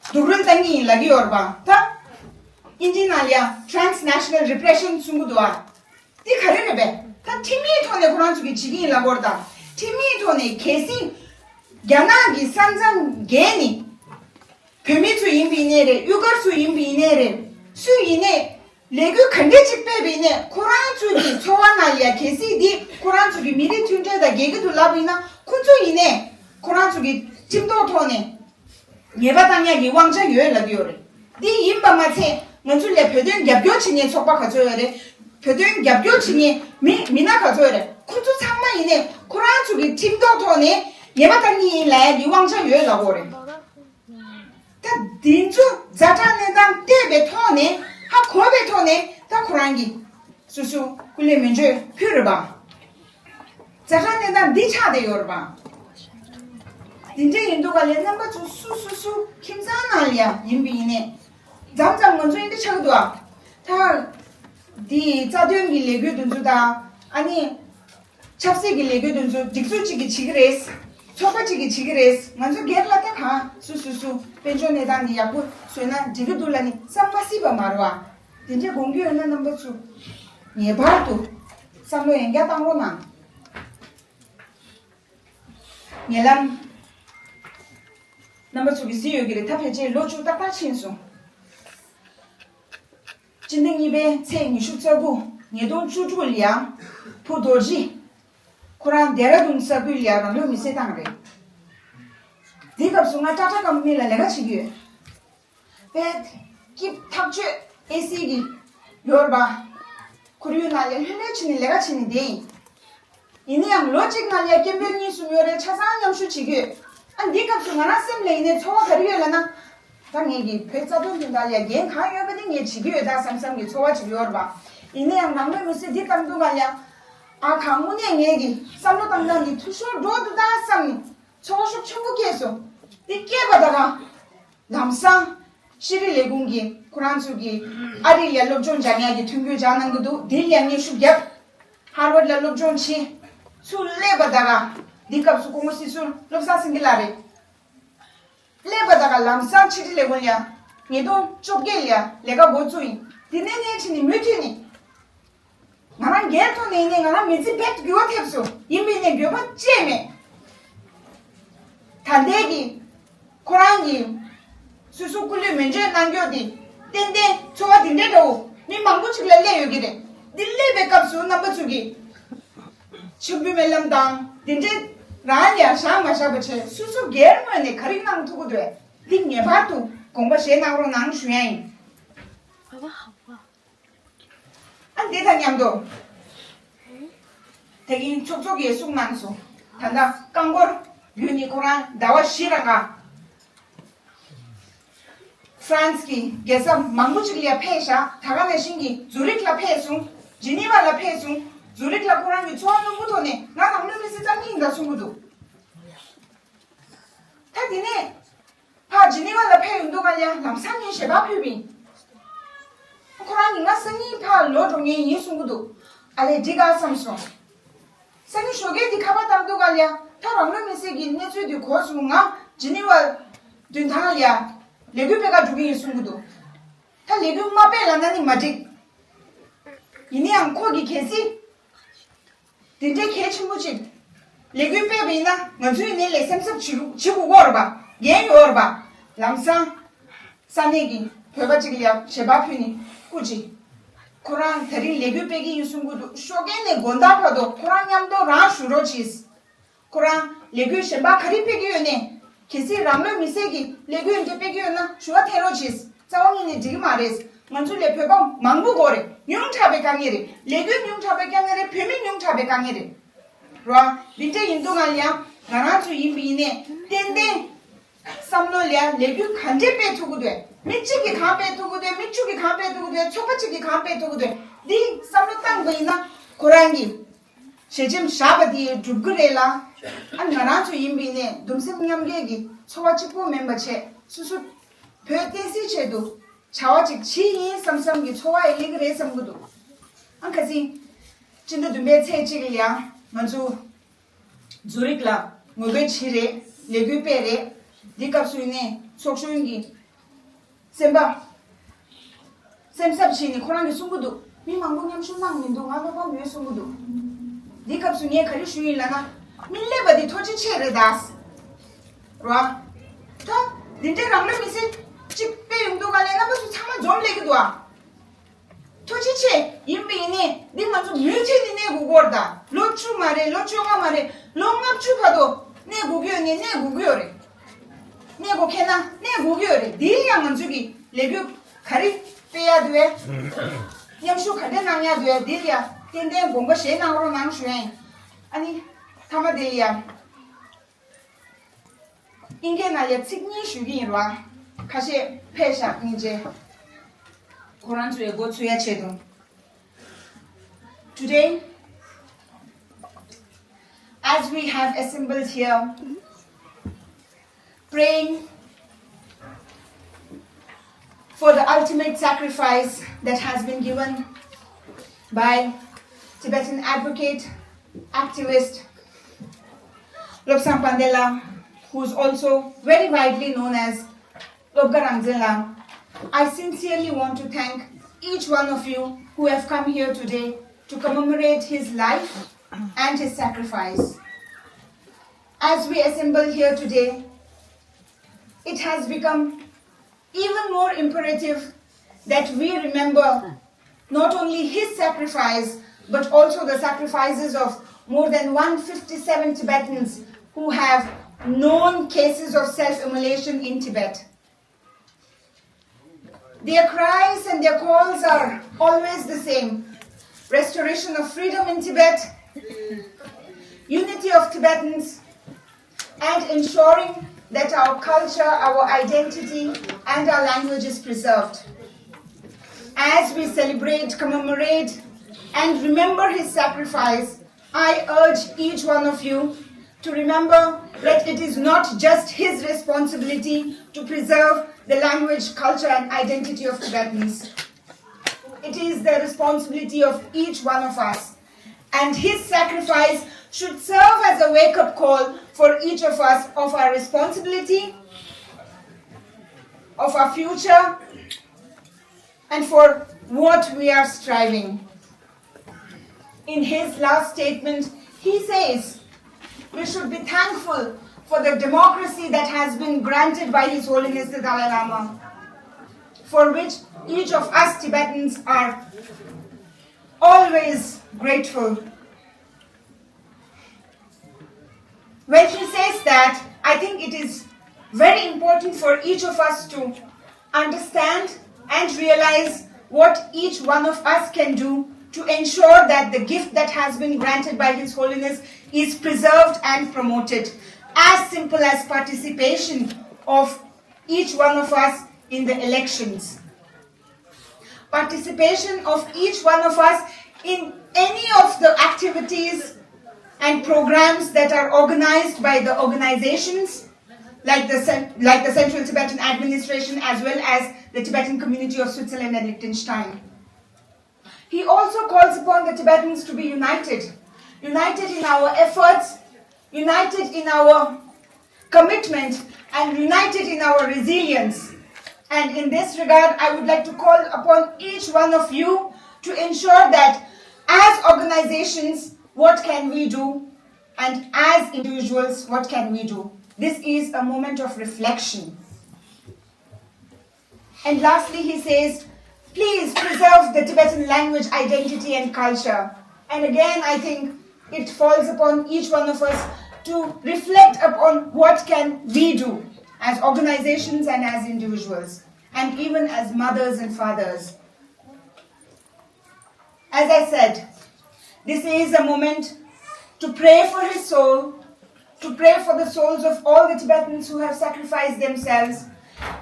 སྡུག་རུལ་བཏང་གི་ཡིན་ལབ་ཀྱི་ཡོད་རེད་པ། ད་ཨིན་ཇིའི་ནང་ལ་ཡང་Transnational Repression གསུང་གི་འདུག་ཨ། འདི་ག་རེ་རེད་པས། ད་ཁྲིམས་ཡིག་ཐོག་ནས་ཁོ་རང་ཚོ་གི་བྱེད་ཀྱི་ཡིན་ལབ་ཀྱི་ཡོད་རེད། ད་ཁྲིམས་ཡིག་ཐོག་ནས་གལ་སྲིད་རྒྱ་ནག་གི་ས་མཚམས་བརྒལ་ནས་བོད་མི་ཚོ་ཡིན་པ་ཡིན་ནའི་རེད། གཡུ་སྒར་ཚོ་ཡིན་པ་ཡིན་ནའི་རེད། སུ་ཡིན་ནའི་ལས་འགུལ་ག་འདྲས་ཅིག་སྤེལ་བ་ཡིན་ནའི་ཁོ་རང་ཚོ་གི་འཚོ་བ་ནང་ལ་ཡང་གལ་སྲིད་འདི་ཁོ་རང་ཚོ་གི་མི་རིགས་མཐུན་སྒྲིལ་དང་འགལ་གྱི་འདུག་ལབ་པ་ཡིན་ན་ཁོ་ཚོ་ཡིན་ནའི་ཁོ་རང་ཚོ་གི་ཁྲིམས་ཐོག་ཐོག་ནས་ཉེས་པ་བཏང་ཡག་གི་དབང་ཆ་ཡོད་ལབ་ཀྱི་ཡོད་རེད། འདི་ཡིན་པ་མ་ཚད་ང་ཚོ་ལ་བོད་དོན་རྒྱབ་སྐྱོར་བྱེད་མཁན་ཚོགས་པ་ག་ཚོད་ཡོད་རེད། བོད་དོན་རྒྱབ་སྐྱོར་བྱེད་མཁན་མི་མི་སྣ་ག་ཚོད་ཡོད་རེད། ཁོ་ཚོ་ཚང་མ་ཡིན་ནའི་ཁོ་རང་ཚོ་གི་ཁྲིམས་ཐོག་ཐོག་ནས་ཉེས་པ་བཏང་གི་ཡིན་ལབ་ཡག་གི་དབང་ཆ་ཡོད་ལབ་ཀྱི་ཡོད་རེད། ད་འདི་ཚོ་ཛ་དྲག་གནས་སྟངས་བལྟས་པའི་ཐོག་ནས་ཧ་གོ་བའི་ཐོག་ནས་ད་ཁོ་རང་གིས་སོ་སོ་སྐུ་ལས་མེ་མཆོད་ཕུལ་རེད་པ། ཛ་དྲག་གནས་སྟངས་འདི་ཆགས་བསྡད་ཡོད་རེད་པ། འདི་འདྲ་ཡིན་དུས་ག་ལས་རྣམ་པ་ཚོ་སུ་སུ་སུ་ཁྱིམ་ཚང་ནང་ལ་ཡང་ཡིན་པ་ཡིན་ནའི་མཚམས་མཚམས་ང་ཚོ་འདི་འདྲ་ཆགས་ཀྱི་འདུག་ཨ། ད་འདི་རྩ་དོན་གྱི་ལས་འགུལ་འདི་ཚོ་དང་ཨ་ནི། ཆབ་སྲིད་ཀྱི་ལས་འགུལ་དེ་ཚོ་སྒྲིག་འཛུགས་གཅིག་གིས་བྱེད་ཀྱི་རེད། ཚོགས་པ་གཅིག་གིས་བྱེད་ཀྱི་རེད། ང་ཚོ་སྒེར་ལ་ད་གང་སུ་སུ་སུ་དཔལ་འབྱོར་གནས་སྟངས་འདི་ཡག་པོ་བཟོས་ན་འགྲིག་གི་འདུག་ལབ་ནས་བསམ་པ་སྲིད་པ་མ་རེད་བ། དེ་འདྲའི་དགོངས་ཀྱི་ཡོད་ན་རྣམ་པ་ཚོ་ངེས་པར་དུ་བསམ་བློ་ཡང་བསྐྱར་བཏང་རོགས་གནང་། ཉེ་ལམ་རྣམ་པ་ཚོ་གིས་གཟིགས་ཡོད་ཀྱི་རེད། ད་ཕལ་ཆེར་ལོ་བཅུ་ཏག་ཏག་ཕྱིན་སོང་། སྤྱི་ཟླ་གཉིས་པའི་ཚེས་ཉི་ཤུ་རྩ་དགུ་ཉིས་སྟོང་བཅུ་དྲུག་ལ་ཡང་བུ་རྡོ་རྗེ་ཁོ་རང་ལྡེ་ར་ལྡུན་ས་ཁུལ་ལ་ཡང་རང་ལུས་མེར་སྲེག་བཏང་རེད། འདི་སྐབས་སུ་ང་ཊ་ཊ་ཀམ་པ་ནི་ལ་ལས་ཀ་བྱེད་ཀྱི་ཡོད། དཔེ་སྐྱིད་ཐག་ཆོད་ཨེ་སི་གི་ཡོད་རེད་པ། ཁོར་ཡུག་ནང་ལ་ལྷོད་ལྷོད་བྱས་ནས་ལས་ཀ་བྱས་ནས་བསྡད་ཡིན། ཡིན་ན་ཡང་ལོ་གཅིག་ནང་ལ་སྐྱེ་འཕེལ་གཉིས་གསུམ་ཡོད་རེད། ཆ་ཚང་མཉམ་ཞུགས་བྱེད་ཀྱི་ཡོད། ཨ་འདི་སྐབས་སུ་ང་རང་སེམས་ལ་ཡིན་ནའི་ཚོར་བ་ག་རེ་ཡོད་ལབ་ན། ད་ངེད་ཀྱི་བོད་རྩ་དོན་དོན་དག་ལ་འགན་གང་ཡོད་པ་དེ་ངས་བྱེད་ཀྱི་ཡོད་ད་བསམ་བསམ་གྱི་ཚོར་བ་ཅིག་ཡོད་རེད་པ། ཡིན་ན་ཡང་ནང་མི་མི་སེར་འདི་བཏང་འདུག་ག་ལ་ཡང་། ཨ་གང་དངོས་གནས་ངེད་ཀྱི་བསམ་བློ་བཏང་སྟངས་འདི་འཐུས་ཤོར་འགྲོ་འདུག་ད་བསམ་ནས། ཚོར་བ་ཤུགས་ཆེན་པོ་སྐྱེས་སོང་། དེ་སྐྱེས་པ་དང་། ལམ་སང་། ཤེས་རིག་ལས་ཁུངས་ཀྱིས་ཁོ་རང་ཚོ་གི་ཨ་རི་ལ་སློབ་སྦྱོང་སྦྱང་ཡག་གི་ཐོ་འགོད་སྦྱང་གནང་གི་འདུག་དེ་ལ་ཡང་ངས་ཤུགས་བརྒྱབ། ཧར་ཝརཌ་ལ་སློབ་སྦྱོང་བྱས། ཚུར་སླེབས་པ་དང་། འདི་སྐབས་སུ་སྐུ་ངོ་སྲིད་ཟུར་བློ་བཟང་སེང་གེ་ལགས་རེད། སླེབས་པ་དང་ལམ་སང་ཕྱི་དྲིལ་ལས་ཁུངས་ལ་ཡང་ཉིས་སྟོང་བཅོ་བརྒྱད་ལ་ཡང་ལས་ཀ་འགོ་བཙུགས་ཡིན། དེ་ནས་ནས་ཕྱིན་ནས་མུ་མཐུད་ནས། ང་རང་སྒེར་ཐོག་ནས་ཡིན་ནའི་ང་རང་མི་ཚེ་རྦད་དེ་འགྱུར་བ་ཐེབས་སོང་། ཡིན་པས་ནས་འགྱོད་པ་ཅི་ཡང་མེད། ད་ལྟའི་གི་ཁོ་རང་གི་སོ་སོ་སྐུ་ལུས་མེ་མཆོད་གནང་རྒྱུ་དེ་ཏན་ཏན་ཚོར་བ་དེ་འདྲའི་འདྲ་བོ་མི་མང་པོ་ཅིག་ལ་སླེབས་ཡོད་ཀྱི་རེད། འདི་སླེབས་པའི་སྐབས་སུ་རྣམ་པ་ཚོ་གིས་ཕྱུག་པོའི་སྨོན་ལམ་དང་དེ་འདྲའི་རང་ལ་བཞག་མ་བཞག་པ་བྱས། སོ་སོ་སྒེར་ངོས་ནས་ག་རེ་གནང་ཐུབ་ཀྱི་འདུག་འདི་ངེས་པར་དུ་དགོངས་པ་བཞེས་གནང་རོགས་གནང་ཞུ་ཡ་ཡིན། ཨ་འདི་དང་མཉམ་དུ། དེ་གིན་ཚོགས་གཙོ་གིས་གསུངས་གནང་སོང་། ད་ལྟ་རྐང་འཁོར་བརྒྱུད་ནས་ཁོ་རང་ཟླ་བ་བཞི་རང་ག་ཧྥ་རན་སི་གི་རྒྱལ་ས་མང་པོ་ཅིག་ལ་ཕེབས་བཞག་ད་ག་ནང་བཞིན་གྱི་ཛུ་རིག་ལ་ཕེབས་སོང་། ཇི་ནི་ཝ་ལ་ཕེབས་སོང་། ཛུ་རིག་ལ་ཁོ་རང་གི་ཚོར་བ་རྣོན་པོ་ཐོག་ནས་ང་རང་ལུས་མི་སྲིད་ཙམ་ཡིན་ད་གསུང་གི་འདུག་ད་དེ་ནས། ཕར་ཇི་ནི་ཝ་ལ་ཕེབས་ཡོང་དུས་ག་ལ་ལམ་སང་ངས་ཞལ་པར་ཕུལ་བ་ཡིན། ཁོ་རང་གིས་ང་སང་ཉིན་ཕར་ལོག་འགྲོ་མཁན་ཡིན་གསུང་གི་འདུག་ཨ་ལས་འགྲིག་ག་བསམ་སོང་། སང་ཉིན་ཞོགས་ཀས་དེ་ཁ་པར་བཏང་དུས་ག་ལ་ད་རང་ལུས་མི་སྲིད་ཀྱི་གནས་ཚུལ་དེ་གོ་སོང་། ང་ཇི་ནི་ཝ་མདུན་ཐང་ལ་ལས་འགུལ་སྤེལ་ག་འགྲོ་གི་ཡིན་གསུང་གི་འདུག་ད་ལས་འགུལ་མ་སྤེལ་ལབ་ན་ནི་མ་འགྲིག་ཡིན་ནའང་ཁོ་གིས་གལ་སྲིད། དེ་འདྲའི་གལ་ཆེན་པོ་ཅིག་ལས་འགུལ་སྤེལ་བ་ཡིན་ན་ང་ཚོའི་ནས་ལས་སེམས་འཚབ་བྱེད་བྱེད་དགོས་ཀྱི་ཡོད་རེད་པ། འགན་ཡོད་རེད་པ། ལམ་སང་ས་གནས་ཀྱི་བོད་པ་ཅིག་ལ་ཞལ་པར་ཕུལ་ནས་སྐུ་མཁྱེན། ཁོ་རང་དེ་རིང་ལས་འགུལ་སྤེལ་གྱི་ཡིན་གསུང་གི་འདུག་ཞོགས་ཀས་ནས་དགོང་དག་བར་དུ་ཁོ་རང་མཉམ་དུ་རང་བཞུགས་རོགས་གྱིས། ཁོ་རང་ལས་འགུལ་གཞན་པ་ག་རེ་སྤེལ་གྱི་ཡོད་ནས། གལ་སྲིད་རང་ལུས་མི་སྲིད་ཀྱི་ལས་འགུལ་འདི་སྤེལ་གྱི་ཡོད་ན་ཞུ་བ་འཐེན་རོགས་གྱིས། རྩ་བ་ཉིད་ནས་འགྲིག་གི་མ་རེད། ང་ཚོ་ལས་བོད་པ་མང་པོ་དགོས་རེད། ཉུང་དྲགས་པའི་དཀའ་ངལ་རེད། ལས་འགུལ་ཉུང་དྲགས་པའི་དཀའ་ངལ་རེད། བོད་མི་ཉུང་དྲགས་པའི་དཀའ་ངལ་རེད། རོ། འདི་འདྲ་ཡིན་དུས་ང་ཡང་ང་རང་ཚོ་ཡིན་པ་ཡིན་ནས་ཏན་ཏན་བསམ་བློ་ལ་ལས་འགུལ་ག་འདྲས་སྤེལ་ཐུབ་ཀྱི་འདུག་མི་གཅིག་གིས་གང་སྤེལ་ཐུབ་ཀྱི་འདུག་མི་བཅུ་གིས་གང་སྤེལ་ཐུབ་ཀྱི་འདུག་ཚོགས་པ་གཅིག་གིས་གང་སྤེལ་ཐུབ་ཀྱི་འདུག་འདི་བསམ་བློ་བཏང་པ་ཡིན་ན་ཁོ་རང་གིས། ཞལ་ཆེམས་བཞག་པ་དེ་འགྲུབ་ཀྱི་རེད་ལ། ཨ་ང་རང་ཚོ་ཡིན་པ་ཡིན་ནས་གདུང་སེམས་མཉམ་སྐྱེད་ཀྱི་ཚོར་བ་གཅིག་པོ་མིན་པ་བྱས། སོ་སོ་བོད་བསྟན་སྲིད་ཆེད་དུ་བྱ་བ་ཅིག་བྱེད་ཡིན་བསམ་བསམ་གྱི་ཚོར་བ་ཡང་སླེབས་ཀྱི་རེད་བསམ་གྱི་འདུག་ཨ་ཁ་སང་སྤྱི་ཟླ་བདུན་པའི་ཚེས་གཅིག་ལ་ཡང་ང་ཚོ་ཛུ་རིག་ལ་ངོ་རྒོལ་བྱས་རེད། ལས་འགུལ་སྤེལ་རེད། འདི་སྐབས་སུ་ཡིན་ནས་ཚོགས་གཞོན་གྱི་སེམས་པ། སེམས་འཚབ་བྱས་ནས་ཁོ་རང་གིས་གསུང་གི་འདུག་མི་མང་པོ་མཉམ་ཞུགས་གནང་མི་འདུག་ང་བློ་ཕམ་ཡོད་གསུང་གི་འདུག་འདི་སྐབས་སུ་ངས་ག་རེ་ཞུ་ཡིན་ལབ་ན། མི་སླེབས་པ་འདི་ཐུགས་རྗེ་ཆེ་རེད་ད། རོ། ད། འདི་འདྲའི་རང་ལུས་མི་སེར་གཅིག་སྤེལ་ཡོང་དུས་ག་ལ་རྣམ་པ་ཚོ་ཚང་མ་འཛོམས་སླེབས་ཀྱི་འདུག་ཨ། ཐུགས་རྗེ་ཆེ། ཡིན་པ་ཡིན་ནས་འདི་ང་ཚོ་མུ་མཐུད་ནས་གནས་དགོས་ཀྱི་ཡོད་རེད་ད། ལོ་བཅུ་མ་རེད། ལོ་བཅོ་ལྔ་མ་རེད། ལོ་ལྔ་བཅུ་བར་དུ་གནས་དགོས་ཀྱི་ཡོད་ནས་གནས་དགོས་ཀྱི་ཡོད་རེད། གནས་དགོས་མཁན་ན་གནས་དགོས་ཀྱི་ཡོད་རེད། འདིའི་ཡང་ང་ཚོས་ཀྱི་ལས་འགུལ་ག་རེ་སྤེལ་ཡག་འདུག་བས། མཉམ་ཞུགས་ག་འདྲ་གནང་ཡག་འདུག་བས། འདིར་ཡང་ཏན་ཏན་དགོངས་པ་བཞེས་གནང་རོགས་གནང་ཞུ་ཡིན། ཨ་ནི། མཐའ་མ་དེ་ལ་ཡང་། ཨིན་སྐད་ནང་ལ་ཡང་ཚིག་གཉིས་ཞུ་གི་ཡིན་ར། ཁ་ཤས་ཕེབས་ཤག་སྙིང་རྗེ། ཁོ་རང་ཚོའི་འགོ་ཚུགས་ཡག་ཆེད་དུ། Today, as we have assembled here, praying for the ultimate sacrifice that has been given by Tibetan advocate, activist Lobsang Pandela, who is also very widely known as Lobga Rangzin Lam, I sincerely want to thank each one of you who have come here today to commemorate his life and his sacrifice. As we assemble here today, it has become even more imperative that we remember not only his sacrifice, but also the sacrifices of more than one fifty-seven Tibetans who have known cases of self-immolation in Tibet. Their cries and their calls are always the same: restoration of freedom in Tibet, unity of Tibetans, and ensuring that our culture, our identity, and our language is preserved. As we celebrate, commemorate, and remember his sacrifice, I urge each one of you to remember that it is not just his responsibility to preserve the language, culture, and identity of Tibetans. It is the responsibility of each one of us. And his sacrifice should serve as a wake up call for each of us of our responsibility, of our future, and for what we are striving. In his last statement, he says we should be thankful for the democracy that has been granted by His Holiness the Dalai Lama, for which each of us Tibetans are always grateful. When he says that, I think it is very important for each of us to understand and realize what each one of us can do to ensure that the gift that has been granted by His Holiness is preserved and promoted. As simple as participation of each one of us in the elections, participation of each one of us in any of the activities and programs that are organized by the organizations like the, Cen- like the Central Tibetan Administration as well as the Tibetan Community of Switzerland and Liechtenstein. He also calls upon the Tibetans to be united, united in our efforts, united in our commitment, and united in our resilience. And in this regard, I would like to call upon each one of you to ensure that as organizations, what can we do? And as individuals, what can we do? This is a moment of reflection. And lastly, he says, please preserve the Tibetan language, identity, and culture. And again, I think it falls upon each one of us to reflect upon what can we do as organizations and as individuals, and even as mothers and fathers. As I said, this is a moment to pray for his soul, to pray for the souls of all the Tibetans who have sacrificed themselves,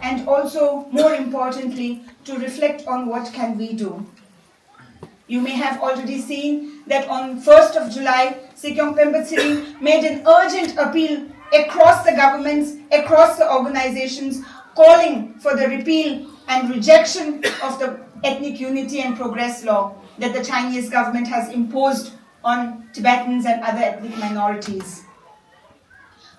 and also, more importantly, to reflect on what can we do. You may have already seen that on first of July, Sikyong Pemba Tsering made an urgent appeal across the governments, across the organizations, calling for the repeal and rejection of the Ethnic Unity and Progress Law that the Chinese government has imposed on Tibetans and other ethnic minorities.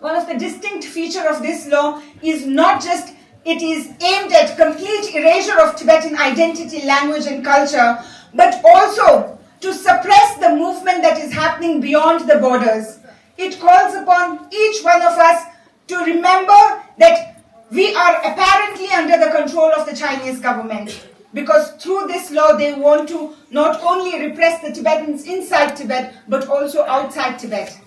One of the distinct feature of this law is not just it is aimed at complete erasure of Tibetan identity, language and culture, but also to suppress the movement that is happening beyond the borders. It calls upon each one of us to remember that we are apparently under the control of the Chinese government, because through this law they want to not only repress the Tibetans inside Tibet but also outside Tibet.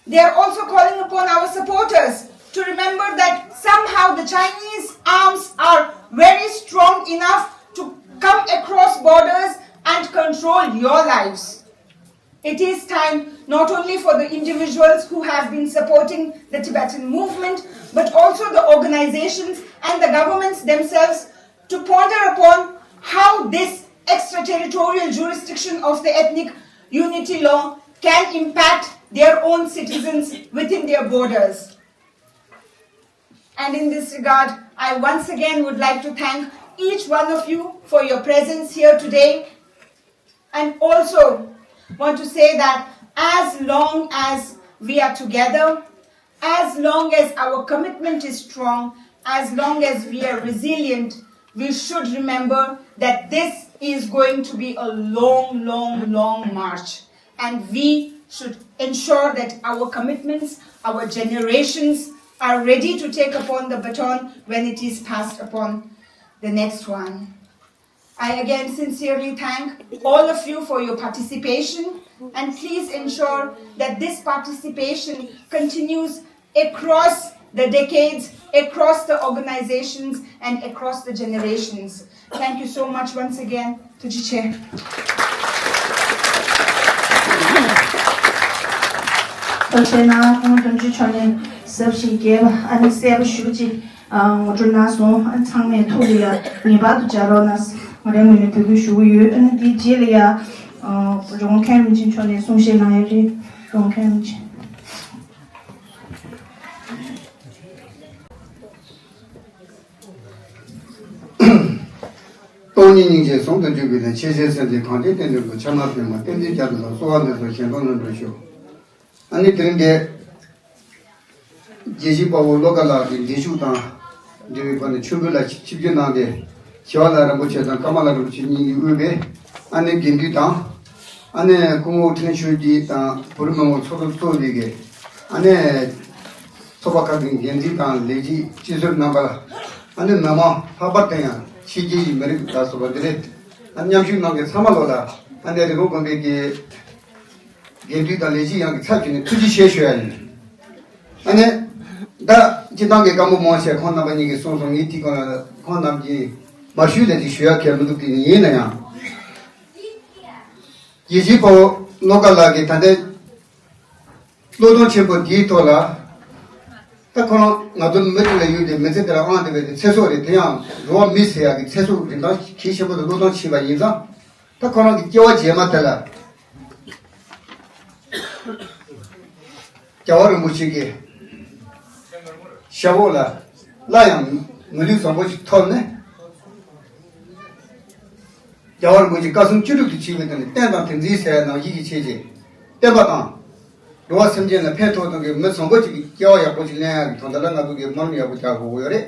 They are also calling upon our supporters to remember that somehow the Chinese arms are very strong enough to come across borders and control your lives. It is time not only for the individuals who have been supporting the Tibetan movement, but also the organizations and the governments themselves to ponder upon how this extraterritorial jurisdiction of the ethnic unity law can impact their own citizens within their borders. And in this regard, I once again would like to thank each one of you for your presence here today, and also want to say that as long as we are together, as long as our commitment is strong, as long as we are resilient, we should remember that this is going to be a long, long, long march. And we should ensure that our commitments, our generations are ready to take upon the baton when it is passed upon the next one. I again sincerely thank all of you for your participation, and please ensure that this participation continues across the decades, across the organizations, and across the generations. Thank you so much once again. ཐུགས་རྗེ་ཆེ། ཐུགས་རྗེ་གནང་། ཁོང་དོན་གཅོད་མཆོག་ནས་ཟབ་ཞིང་རྒྱས་པ་ཨ་ནི་གསལ་པོ་ཞེ་པོ་ཅིག་ཨ་ངོ་སྤྲོད་གནང་སོང་། ཨ་ཚང་མས་ཐུགས་ལ་ཡ་ངེས་པར་དུ་འཇགས་རོགས་གནང་། ང་རའི་ངོས་ནས་འབོད་སྐུལ་ཞུ་གི་ཡོད། ཨ་ནི་དེའི་རྗེས་ལ་ཡ་ཨ་རོང་མཁན་རིན་ཆེན་མཆོག་ནས་གསུང་བཤད་གནང་ཡ་རེད། རོང་མཁན་རིན་ཆེན། སྟོང་ཉིད་སྙིང་རྗེ་ཟུང་དུ་འཇུག་པའི་ལམ། ཆེས་ཆེར་སེམས་ཅན་གང་ཞིག་བསྟེན་དོན་དུ། ཕྱག་ན་པདྨོ་བསྟན་འཛིན་རྒྱ་མཚོ་ལ། གསོལ་བ་འདེབས་སོ་གཞན་དོན་སློབ་འགྲོ་ཤོག་ཨ་ནི་དེ་རིང་འདི་རྒྱལ་གཞིས་དཔའ་བོ་བློ་དགའ་ལགས་ཀྱི་འདས་མཆོད་དང་འབྲེལ་བའི་སྒོ་ནས་མཆོད་འབུལ་ལ་ཆིབས་བསྒྱུར་གནང་སྟེ། ཞི་བ་ལྷ་རིན་པོ་ཆེ་དང་ཀརྨ་ལྷ་རིན་པོ་ཆེ་གཉིས་ཀྱིས་དབུས་པའི་ཨ་ནི་དགེ་འདུན་དང་། ཨ་ནི་སྐུ་ངོ་ཁྲེན་ཆོས་རྒྱལ་དང་བོད་རིགས་མི་མང་ཚོགས་གཙོ་གཙོས་པའི་གི་ཨ་ནི་ཚོགས་པ་ཁག་གི་འགན་འཛིན་དང་ལས་བྱེད་སྤྱི་ཟུར་རྣམ་པ། ཨ་ནི་མི་མང་ལྷག་པར་དུ་ཡང་ཕྱི་རྒྱལ་གྱི་མི་རིགས་ལ་སོགས་པ་འདི་རེད། ཨ་མཉམ་ཞུགས་གནང་མཁན་ཚང་མ་ལོ་ལ་ཨ་ནི་རི་བོ་དགོན་པའི་གི་དགེ་འདུན་དང་ལས་བྱེད་ཡོངས་ཀྱི་ཚབ་བྱས་ནས་ཐུགས་རྗེ་ཆེ་ཞུ་ཡ་ཡིན། ཨ་ནི། ད་སྤྱི་བཏང་གི་བཀའ་མོལ་མང་ཆེ་ཁོང་རྣམ་པ་གཉིས་ཀྱིས་གསུངས་སོང་། ངས་དེའི་སྐོར་ལ་ཁོང་རྣམས་ཀྱིས་མ་ཞུས་ལས་ཅིག་ཞུ་ཡ་གལ་མི་འདུག་དེ་ནི་ཡིན་ན་ཡང་། རྒྱལ་གཞིས་དཔའ་བོ་བློ་དགའ་ལགས་ཀྱིས་ད་ལྟའི་བློས་གཏོང་ཆེན་པོ་འདིའི་ཐོག་ལ། ད་ཁོ་རང་ང་ཚོ་མི་དེ་ལ་ཡོད་དེ་མི་ཚེ་དེ་ལ་དབང་བསྡུས་པའི་དེ་ཚེ་སྲོག་རེད། དེ་ཡང་འགྲོ་བ་མི་ཟེར་ཡ་གི་ཚེ་སྲོག་རིན་ཐང་གལ་ཆེན་པོ་དེ་བློས་གཏོང་བྱས་པ་ཡིན་ཙང་། ད་ཁོ་རང་གི་སྐྱེ་བ་རྗེས་མ་དེ་ལ། རྒྱལ་བ་རིན་པོ་ཆེ་གི་ཞབས་འོག་ལ་སླར་ཡང་མི་ལུས་བཟང་པོ་ཞིག་ཐོབ་ནས། རྒྱལ་བ་རིན་པོ་ཆེ་བཀའ་གསུང་བཅུ་དྲུག་ཏུ་བྱས་པའི་སྟེང་ནས་བསྟན་དང་དེ་འཛིན་ཟེར་ཡ་ནང་བཞིན་གྱི་ཆེད་ཅིག་བསྟན་པ་དང་། འགྲོ་བ་སེམས་ཅན་ལ་ཕན་ཐོགས་གཏོང་གི་མི་བཟང་པོ་ཅིག་གི་སྐྱེ་བ་ཡག་པོ་ཅིག་ལེན་ཡག་གི་དོན་དག་ལ་ང་ཚོ་གི་སྨོན་ལམ་ཡག་པོ་རྒྱག་དགོས་ཀྱི་ཡོད་རེད།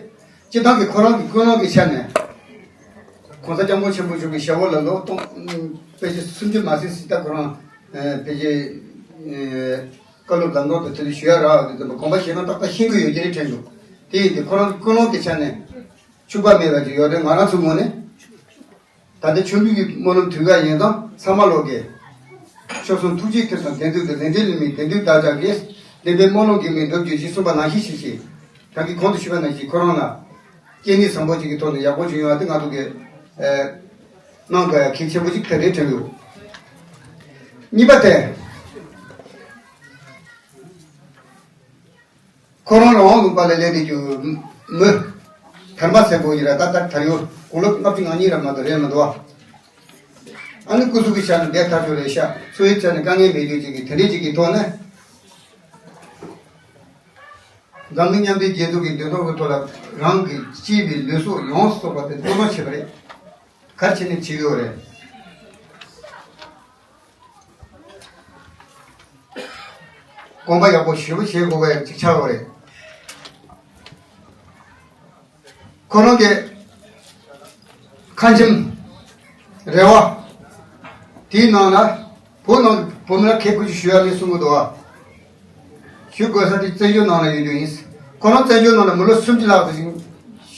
སྤྱི་བཏང་གི་ཁོ་རང་གི་ཀུན་སློང་གི་ཆ་ནས། ༸གོང་ས་༸སྐྱབས་མགོན་ཆེན་པོ་མཆོག་གི་ཞབས་འོག་ལ་ལོ་སྟོང་ཕལ་ཆེར་སུམ་ཅུ་མ་ཟིན་ཙམ། ད་ཁོ་རང་ཕལ་ཆེར་བཀའ་སློབ་ལམ་སྟོན་དང་དེ་ཚོ་ཞུ་ཡ་རག་པ་དེ་ཚོ་དགོངས་པ་བཞེས་ན་ཏག་ཏག་ཤེས་ཀྱི་ཡོད་ཀྱི་རེད་དྲན་འདུག་དེ་ཡིན་དུས་ཁོ་རང་གི་ཀུན་སློང་གི་ཆ་ནས་འཕྱུགས་པ་མེད་པ་ཅིག་ཡོད་རེད། ང་རང་ཚོའི་ངོས་ནས། ད་ལྟ་མཆོད་འབུལ་གྱི་སྨོན་ལམ་དུས་འགའ་ཡིན་ཙང་ཚང་མ་ལོག་གི་མཆོག་གསུམ་ཐུགས་རྗེའི་མཐུ་དང་བདེན་ཚིག་དང་ལས་འབྲས་ལས་མིན་བདེན་དོན་བདག་ཅག་གིས། བདེན་པའི་སྨོན་ལམ་གྱི་མིང་འདོན་བརྗོད་ཅེས་གསུངས་པ་ནང་བཞིན་ཞིག་བྱས། ད་གིན་གོང་དུ་ཞུས་པ་ནང་བཞིན་ཁོ་རང་ལ་སྐྱེ་གནས་བཟང་པོ་ཅིག་གི་ཐོག་ནས་ཡག་པོ་ཅིག་ཡོང་བ་དེ་ང་ཚོ་གི་གནང་དགོས་ཡ་གལ་ཆེན་པོ་ཅིག་དེ་རེད་དྲན་འདུག་གཉིས་པ་དེ། ཁོ་རང་རང་དབང་ལུང་པ་ལ་སླེབས་ཏེ་རྒྱུ་མི་དར་མ་སེར་པོ་ཡིན་ར། ད་ལྟ་དར་ཡོད་དགུང་ལོ་ལྔ་བཅུ་ང་གཉིས་ར་མ་གཏོགས་རེད་མི་འདུག་ཨ་ནི་སྐུ་གཟུགས་ཀྱི་ཆ་ནས་བདེ་ཐག་ཆོད་རེད་ཤག་འཚོ་བའི་ཆ་ནས་དཀའ་ངལ་མེད་རྒྱུ་ཅིག་གི་དེ་འདྲས་ཅིག་གི་ཐོག་ནས། འཛམ་གླིང་མཉམ་འབྲེལ་རྒྱལ་ཚོགས་ཀྱི་འདོད་ཐོག་གི་ཐོག་ལ་རང་གི་གཅེས་པའི་ལུས་སྲོག་ཡོངས་སུ་རྫོགས་པ་དེ་བློས་གཏོང་བྱས་པ་རེད། ག་རེ་བྱས་ནས་བྱེད་ཀྱི་ཡོད་རེད། དགོངས་པ་ཡག་པོ་ཞེ་པོ་བཞེས་དགོས་པའི་ཅིག་ཆགས་ཡོད་རེད། ཁོ་རང་གི་ཁ་ཆེམས་རེ་བ་དེའི་ནང་ལ་བོད་ནང་བོད་མི་ལ་ཁེ་ཁུར་ཅིག་ཞུ་ཡ་ལས་གསུང་གི་འདུག་ཨ། ཞུ་དགོས་ས་དེ་བཙན་བྱོལ་ནང་ལ་ཡོད་རྒྱུ་ཡིན། ཁོ་རང་བཙན་བྱོལ་ནང་ལ་མི་ལོ་སུམ་ཅུ་ལྷག་ཙམ་ཞིག་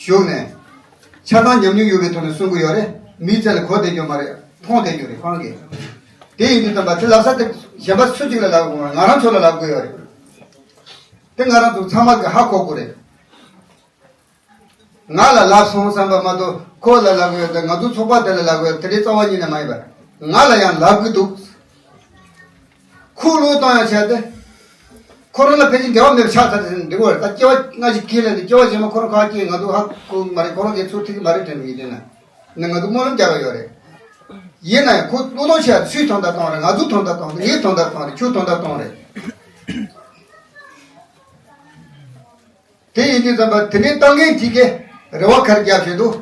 བཞུགས་ནས། ཆགས་སྡང་ཉམས་མྱོང་ཡོད་པའི་ཐོག་ནས་གསུང་གི་ཡོད་རེད། མིའི་རྩལ་ལ་གོ་བསྡད་རྒྱུ་མ་རེད། མཐོང་བསྡད་རྒྱུ་རེད་ཁོ་རང་གིས། དེ་ཡིན་དུས་ཙམ་པ་དེ་ལབ་ས་དེ་གཞན་པ་སུ་གཅིག་ལ་ལབ་དགོས་མ་རེད། ང་རང་ཚོ་ལ་ལབ་དགོས་ཡོད་རེད། དེ་ང་རང་ཚོ་ཚང་མ་གིས་ཧ་གོ་དགོས་རེད། ང་ལ་ལབ་སོང་བསམ་པ་མ་གཏོགས་ཁོ་ལ་ལབ་དགོས་ཡོད་དང་ང་ཚོ་ཚོགས་པ་དེ་ལ་ལབ་དགོས་ཡོད་དེ་འདྲའི་རྩ་བ་ཉིད་ནས་མ་ཡིན་པར་ང་ལ་ཡང་ལབ་གི་འདུག་ཁོ་བློས་གཏོང་ཡང་བྱས་ཏེ། ཁོ་རང་ལ་ཕལ་ཆེར་འབྲེལ་བ་མེད་པ་ཆགས་ཚར་ཏེ་འདི་བར་ད་སྐྱེ་བ་སྔ་ཕྱི་ཁས་ལེན་ཏེ་སྐྱེ་བ་རྗེས་མ་ཁོ་རང་ཁ་སྐྱེས་ང་ཚོ་ཧ་གོ་གི་མ་རེད། ཁོ་རང་གིས་ཚུར་ཐུག་གི་མ་རེད་དྲན་པ་ཡིན་དེ་ན་ནི་ང་ཚོ་སྨོན་ལམ་རྒྱག་གི་ཡོད་རེད། ཡིན་ན་ཡང་ཁོ་བློས་གཏོང་བྱས་ཚུར་དོན་དག་གཏོང་རེད། ང་ཚོ་དོན་དག་གཏོང་རེད། ངའི་དོན་དག་གཏོང་རེད། ཁྱོད་དོན་དག་གཏོང་རེད། དེ་ཡིན་དུས་ཙམ་པ་དེ་འདྲའི་གཏམ་ངན་དེ་གས་རེ་བ་ག་རེ་རྒྱབ་བཞིན་འདུག་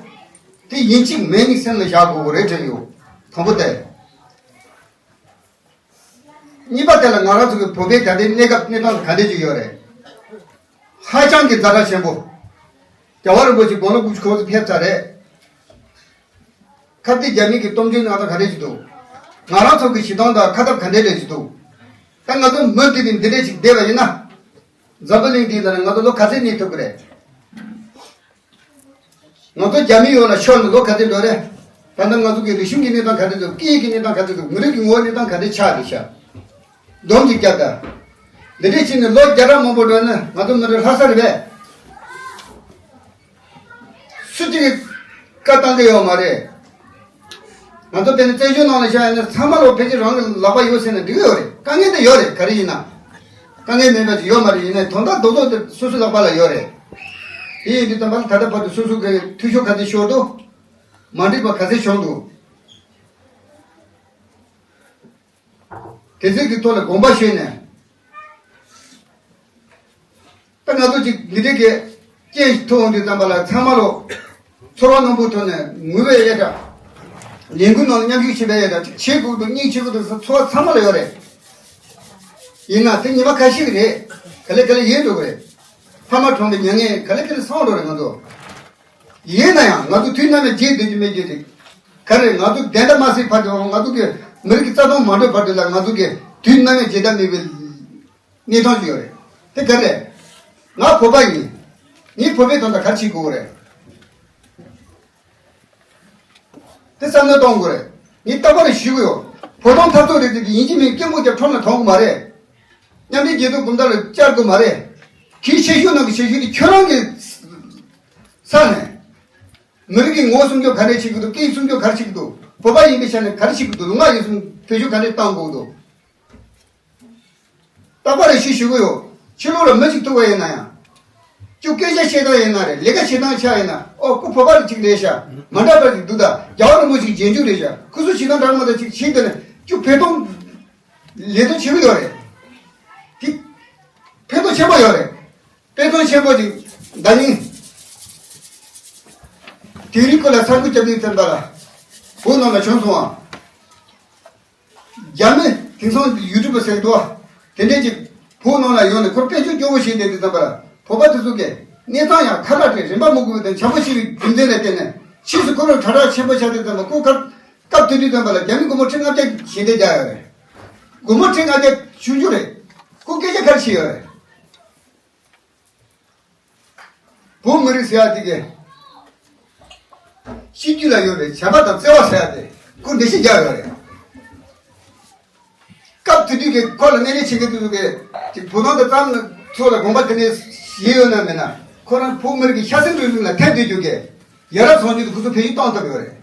དེ་ཡིན་གཅིག་མིན་གཉིས་སེམས་ལ་བཞག་དགོས་ཀྱི་རེད་དྲན་ཡོད། དང་པོ་དེ། གཉིས་པ་དེ་ལ་ང་རང་ཚོ་གི་བོད་པའི་ད་ལྟའི་གནས་སྐབས་གནས་སྟངས་ག་འདྲ་ཅིག་ཡོད་རེད། ཧ་ཅང་གི་ཛ་དྲག་ཆེན་པོ། རྒྱལ་བ་རིན་པོ་ཆེ་དགུང་ལོ་དགུ་བཅུ་གོ་ཙམ་ཕེབས་ཚར་རེད། ཁ་གཏད་རྒྱ་མི་གི་སྟོབས་འབྱོར་གནས་སྟངས་ག་འདྲ་ཅིག་འདུག་ང་རང་ཚོ་གི་ཞི་སྟོང་དང་ཁ་འཐབ་ག་འདྲ་འདྲ་ཅིག་འདུག་ད་ང་ཚོ་མུ་མཐུད་དེ་འདི་འདྲ་ཅིག་བསྡད་པ་ཡིན་ན། འཛམ་བུ་གླིང་འདིའི་ནང་ལ་ང་ཚོ་ལོ་ག་ཚོད་གནས་ཐུབ་ཀྱི་རེད། ང་ཚོ་རྒྱ་མི་ཡོངས་ལ་ཤོར་ནས་ལོ་ག་ཚོད་འགྲོ་རེད། ད་ལྟ་ང་ཚོ་གི་རིག་གཞུང་གི་གནས་སྟངས་ག་ཚོད་འདུག་སྐད་ཡིག་གི་གནས་སྟངས་ག་ཚོད་འདུག་མི་རིགས་ཀྱི་ངོ་བོའི་གནས་སྟངས་ག་ཚོད་ཆགས་རེད་ཤག་སྡོམ་གཅིག་བརྒྱབ་ད། འདི་འདྲས་བྱས་ནས་ལོ་བརྒྱ་ཕྲག་མང་པོ་འགྲོ་ན་ང་ཚོ་མི་རིགས་ལྷག་ས་རེད་པས། སུ་གཅིག་གིས་བཀའ་བཏང་གི་ཡོད་མ་རེད། ང་ཚོ་དཔེར་ན་བཙན་བྱོལ་ནང་ལ་བཞག་ཡིན་ན་ཚང་མ་ལོ་ཕལ་ཆེར་རང་གི་ལག་པ་ཡོད་ཟེར་ན་འགྲིག་གི་ཡོད་རེད། དཀའ་ངལ་དེ་ཡོད་རེད། ག་རེ་ཡིན་ན། དཀའ་ངལ་མེད་པ་ཅིག་ཡོད་མ་རེད། ཡིན་ནའི་དོན་དག་རྡོག་རྡོག་དེ་སོ་སོའི་ལག་པ་ལ་ཡོད་རེད། དེ་ཡིན་དུས་ཙམ་པ་ལ་ད་ལྟ་བར་དུ་སོ་སོ་གི་འཐུས་ཤོར་ག་ཚོད་ཤོར་འདུག་མ་འགྲིག་པ་ག་ཚོད་བྱུང་འདུག་དེ་ཚོའི་གི་ཐོག་ལ་དགོངས་པ་ཞུས་ནས། ད་ང་ཚོ་ཅིག་འདི་འདྲའི་གི་རྐྱེན་ཐུག་འོང་དུས་ཙམ་པ་ལ་ཚང་མ་ལོ་ཚོར་བ་རྣོན་པོའི་ཐོག་ནས་ངུ་བའི་ཡེ་འདྲ། ལས་འགུལ་ནང་ལ་མཉམ་ཞུགས་བྱེད་པ་ཡོད་ད་ཅིག་བྱེད་དགོས་འདུག་གཉིས་བྱེད་དགོས་འདུག་ཟེར་ཚོར་བ་ཚང་མ་ལ་ཡོད་རེད། ཡིན་ན་དེ་ཉི་མ་ཁ་ཤས་ཀྱི་རེད། ག་ལེ་ག་ལེ་ཡིན་འགྲོ་གི་རེད། ཕ་མ་གྲོངས་པའི་མྱ་ངན་ག་ལེ་ག་ལེ་སོང་འགྲོ་རེད་ང་ཚོ། ཡིན་ན་ཡང་ང་ཚོ་དུས་ནམ་ཡང་བརྗེད་སྡོད་རྒྱུ་མེད་རྒྱུ་རེད། ག་རེ་ང་ཚོ་བདེན་མཐའ་མ་གསལ་བར་དུ་ང་ཚོ་གི་མི་རིགས་ཀྱི་རྩ་དོན་མ་འགྲུབ་བར་དུ་ལ་ང་ཚོ་གི་དུས་ནམ་ཡང་བརྗེད་ཐབས་མེད་པའི་གནས་སྟངས་ཅིག་ཡོད་རེད། དེ་ག་རེ། ང་བོད་པ་ཡིན། ངས་བོད་པའི་དོན་དག་ག་རེ་བྱེད་དགོས་རེད། དེ་བསམ་བློ་གཏོང་དགོས་རེད། ངས་རྟག་པར་ཞུ་གི་ཡོད། བོད་དོན་འཐབ་རྩོད་རེད་དེ་ཡིན་གཅིག་མིན་སྐད་མོ་རྒྱབ་ཁྲོམ་ལ་ཐོན་གི་མ་རེད། མཉམ་འབྲེལ་རྒྱལ་ཚོགས་གོམ་སྟབས་ལ་བཅར་དགོས་མ་རེད། གིས་ཆེ་ཤོས་ནང་གི་ཆེ་ཤོས་དེ་ཁྱོད་རང་གི་ས་ནས། མི་རིགས་ཀྱི་ངོ་སྲུང་སྐྱོབ་ག་འདྲས་བྱེད་ཀྱི་འདུག་སྐད་སྲུང་སྐྱོབ་ག་རེ་བྱེད་ཀྱི་འདུག་བོད་པ་ཡིན་པའི་ཆ་ནས་ག་རེ་བྱེད་ཀྱི་འདུག་ལུང་པ་ཡིན་གསུམ་བེད་སྤྱོད་ག་འདྲས་གཏང་དགོས་ཀྱི་འདུག་རྟག་པར་རེ་ཞུ་ཞུ་གི་ཡོད། ཕྱི་ལོགས་ལ་མི་ཞིག་ཐུག་པ་ཡིན་ན་ཡང་། ཁྱོད་སྐད་ཆ་བཤད་སྟངས་ཡིན་ན་རེད། ལས་ཀ་བྱེད་སྟངས་ཆགས་ཡིན་ན། ཨོ་ཁོ་བོད་པ་རེ་ཅིག་རེད་ཤག་མ་འདྲ་བ་ཅིག་འདུག་ད་རྒྱལ་བ་རིན་པོ་ཆེའི་རྗེས་འཇུག་རེད་ཤག་ཁོ་ཚོ་བྱེད་སྟངས་འདྲ་མ་འདྲ་ཅིག་བྱེད་དེ་ནས་ཁྱོད་ཕན་ཐོགས། ལས་དོན་བྱེད་གི་ཡོད་རེད། དེ་ཕན་ཐོགས་ཆེན་པོ་ཡོད་རེད། དཔེ་མཚོན་ཆེན་པོ་ཅིག་ཟླ་ཉིན། དེ་རིང་ཁོ་ལ་ས་འགུལ་བརྒྱབ་ནས་ཐོན་པ་ལ། བོད་ནང་ལ་བྱུང་སོང་ཨ། རྒྱ་མི་དེང་སང་ཡུ་ཊུབ་ཟེར་འདུག་དེ་འདྲས་ཀྱི་བོད་ནང་ལ་ཡོང་ནས་ཁོར་དཔལ་འབྱོར་སྐྱོ་བོ་བྱས་བསྡད་དུས་ཙམ་པ་ལ་བོད་པ་དེ་ཚོ་གིས་གནས་སྟངས་ཡང་ཁ་ལག་དེ་རིན་པ་མི་དགོས་པའི་དང་བྱམས་པོ་ཞེས་པའི་རྒྱུ་མཚན་ལ་བརྟེན་ནས་ཕྱིས་སུ་ཁོ་རང་དྲག་དྲག་ཆེན་པོ་ཆགས་དུས་ཙམ་པ་ཁོ་ཁར་སྐབས་དེ་དུས་ཙམ་པ་ལ་རྒྱ་མི་སྒོར་མོ་ཁྲི་ལྔ་བརྒྱ་ཞལ་འདེབས་རྒྱག་ཡོད་རེད། སྒོར་མོ་ཁྲི་ལྔ་བརྒྱ་ཆུང་ཆུང་རེད། ཁོ་སྐད་ཆ་ག་རེ་བཤད་ཡོད་རེད། བོད་མི་རིགས་ཟེར་ཡ་དེ་གས། སྤྱི་རྒྱུད་ལ་ཡོད་པའི་བྱམས་པ་དང་བརྩེ་བ་ཟེར་ཡ་དེ་ཁོ་འགྲེལ་བཤད་རྒྱག་ཡོད་རེད། སྐབས་དེ་དུས་ཀྱི་ཁོ་ལ་སྣེ་ལེན་བྱེད་མཁན་དེ་ཚོ་གས་ཅིག་བོད་ནང་དུ་ཙམ་ཚོ་ལ་དགོངས་པ་དེ་ནས་བཞེས་ཡོད་ན་མེད་ན་ཁོ་རང་བོད་མི་རིགས་ཀྱི་ཤ་གསེང་འགྲོ་ལུགས་ལ་ཐེབས་བསྡད་རྒྱུ་གས་ཡ་རབས་སྲུང་སྐྱོབ་དེ་ཁོ་ཚོ་ཕན་ཡོན་གཏོང་ཐུབ་ཡོད་རེད།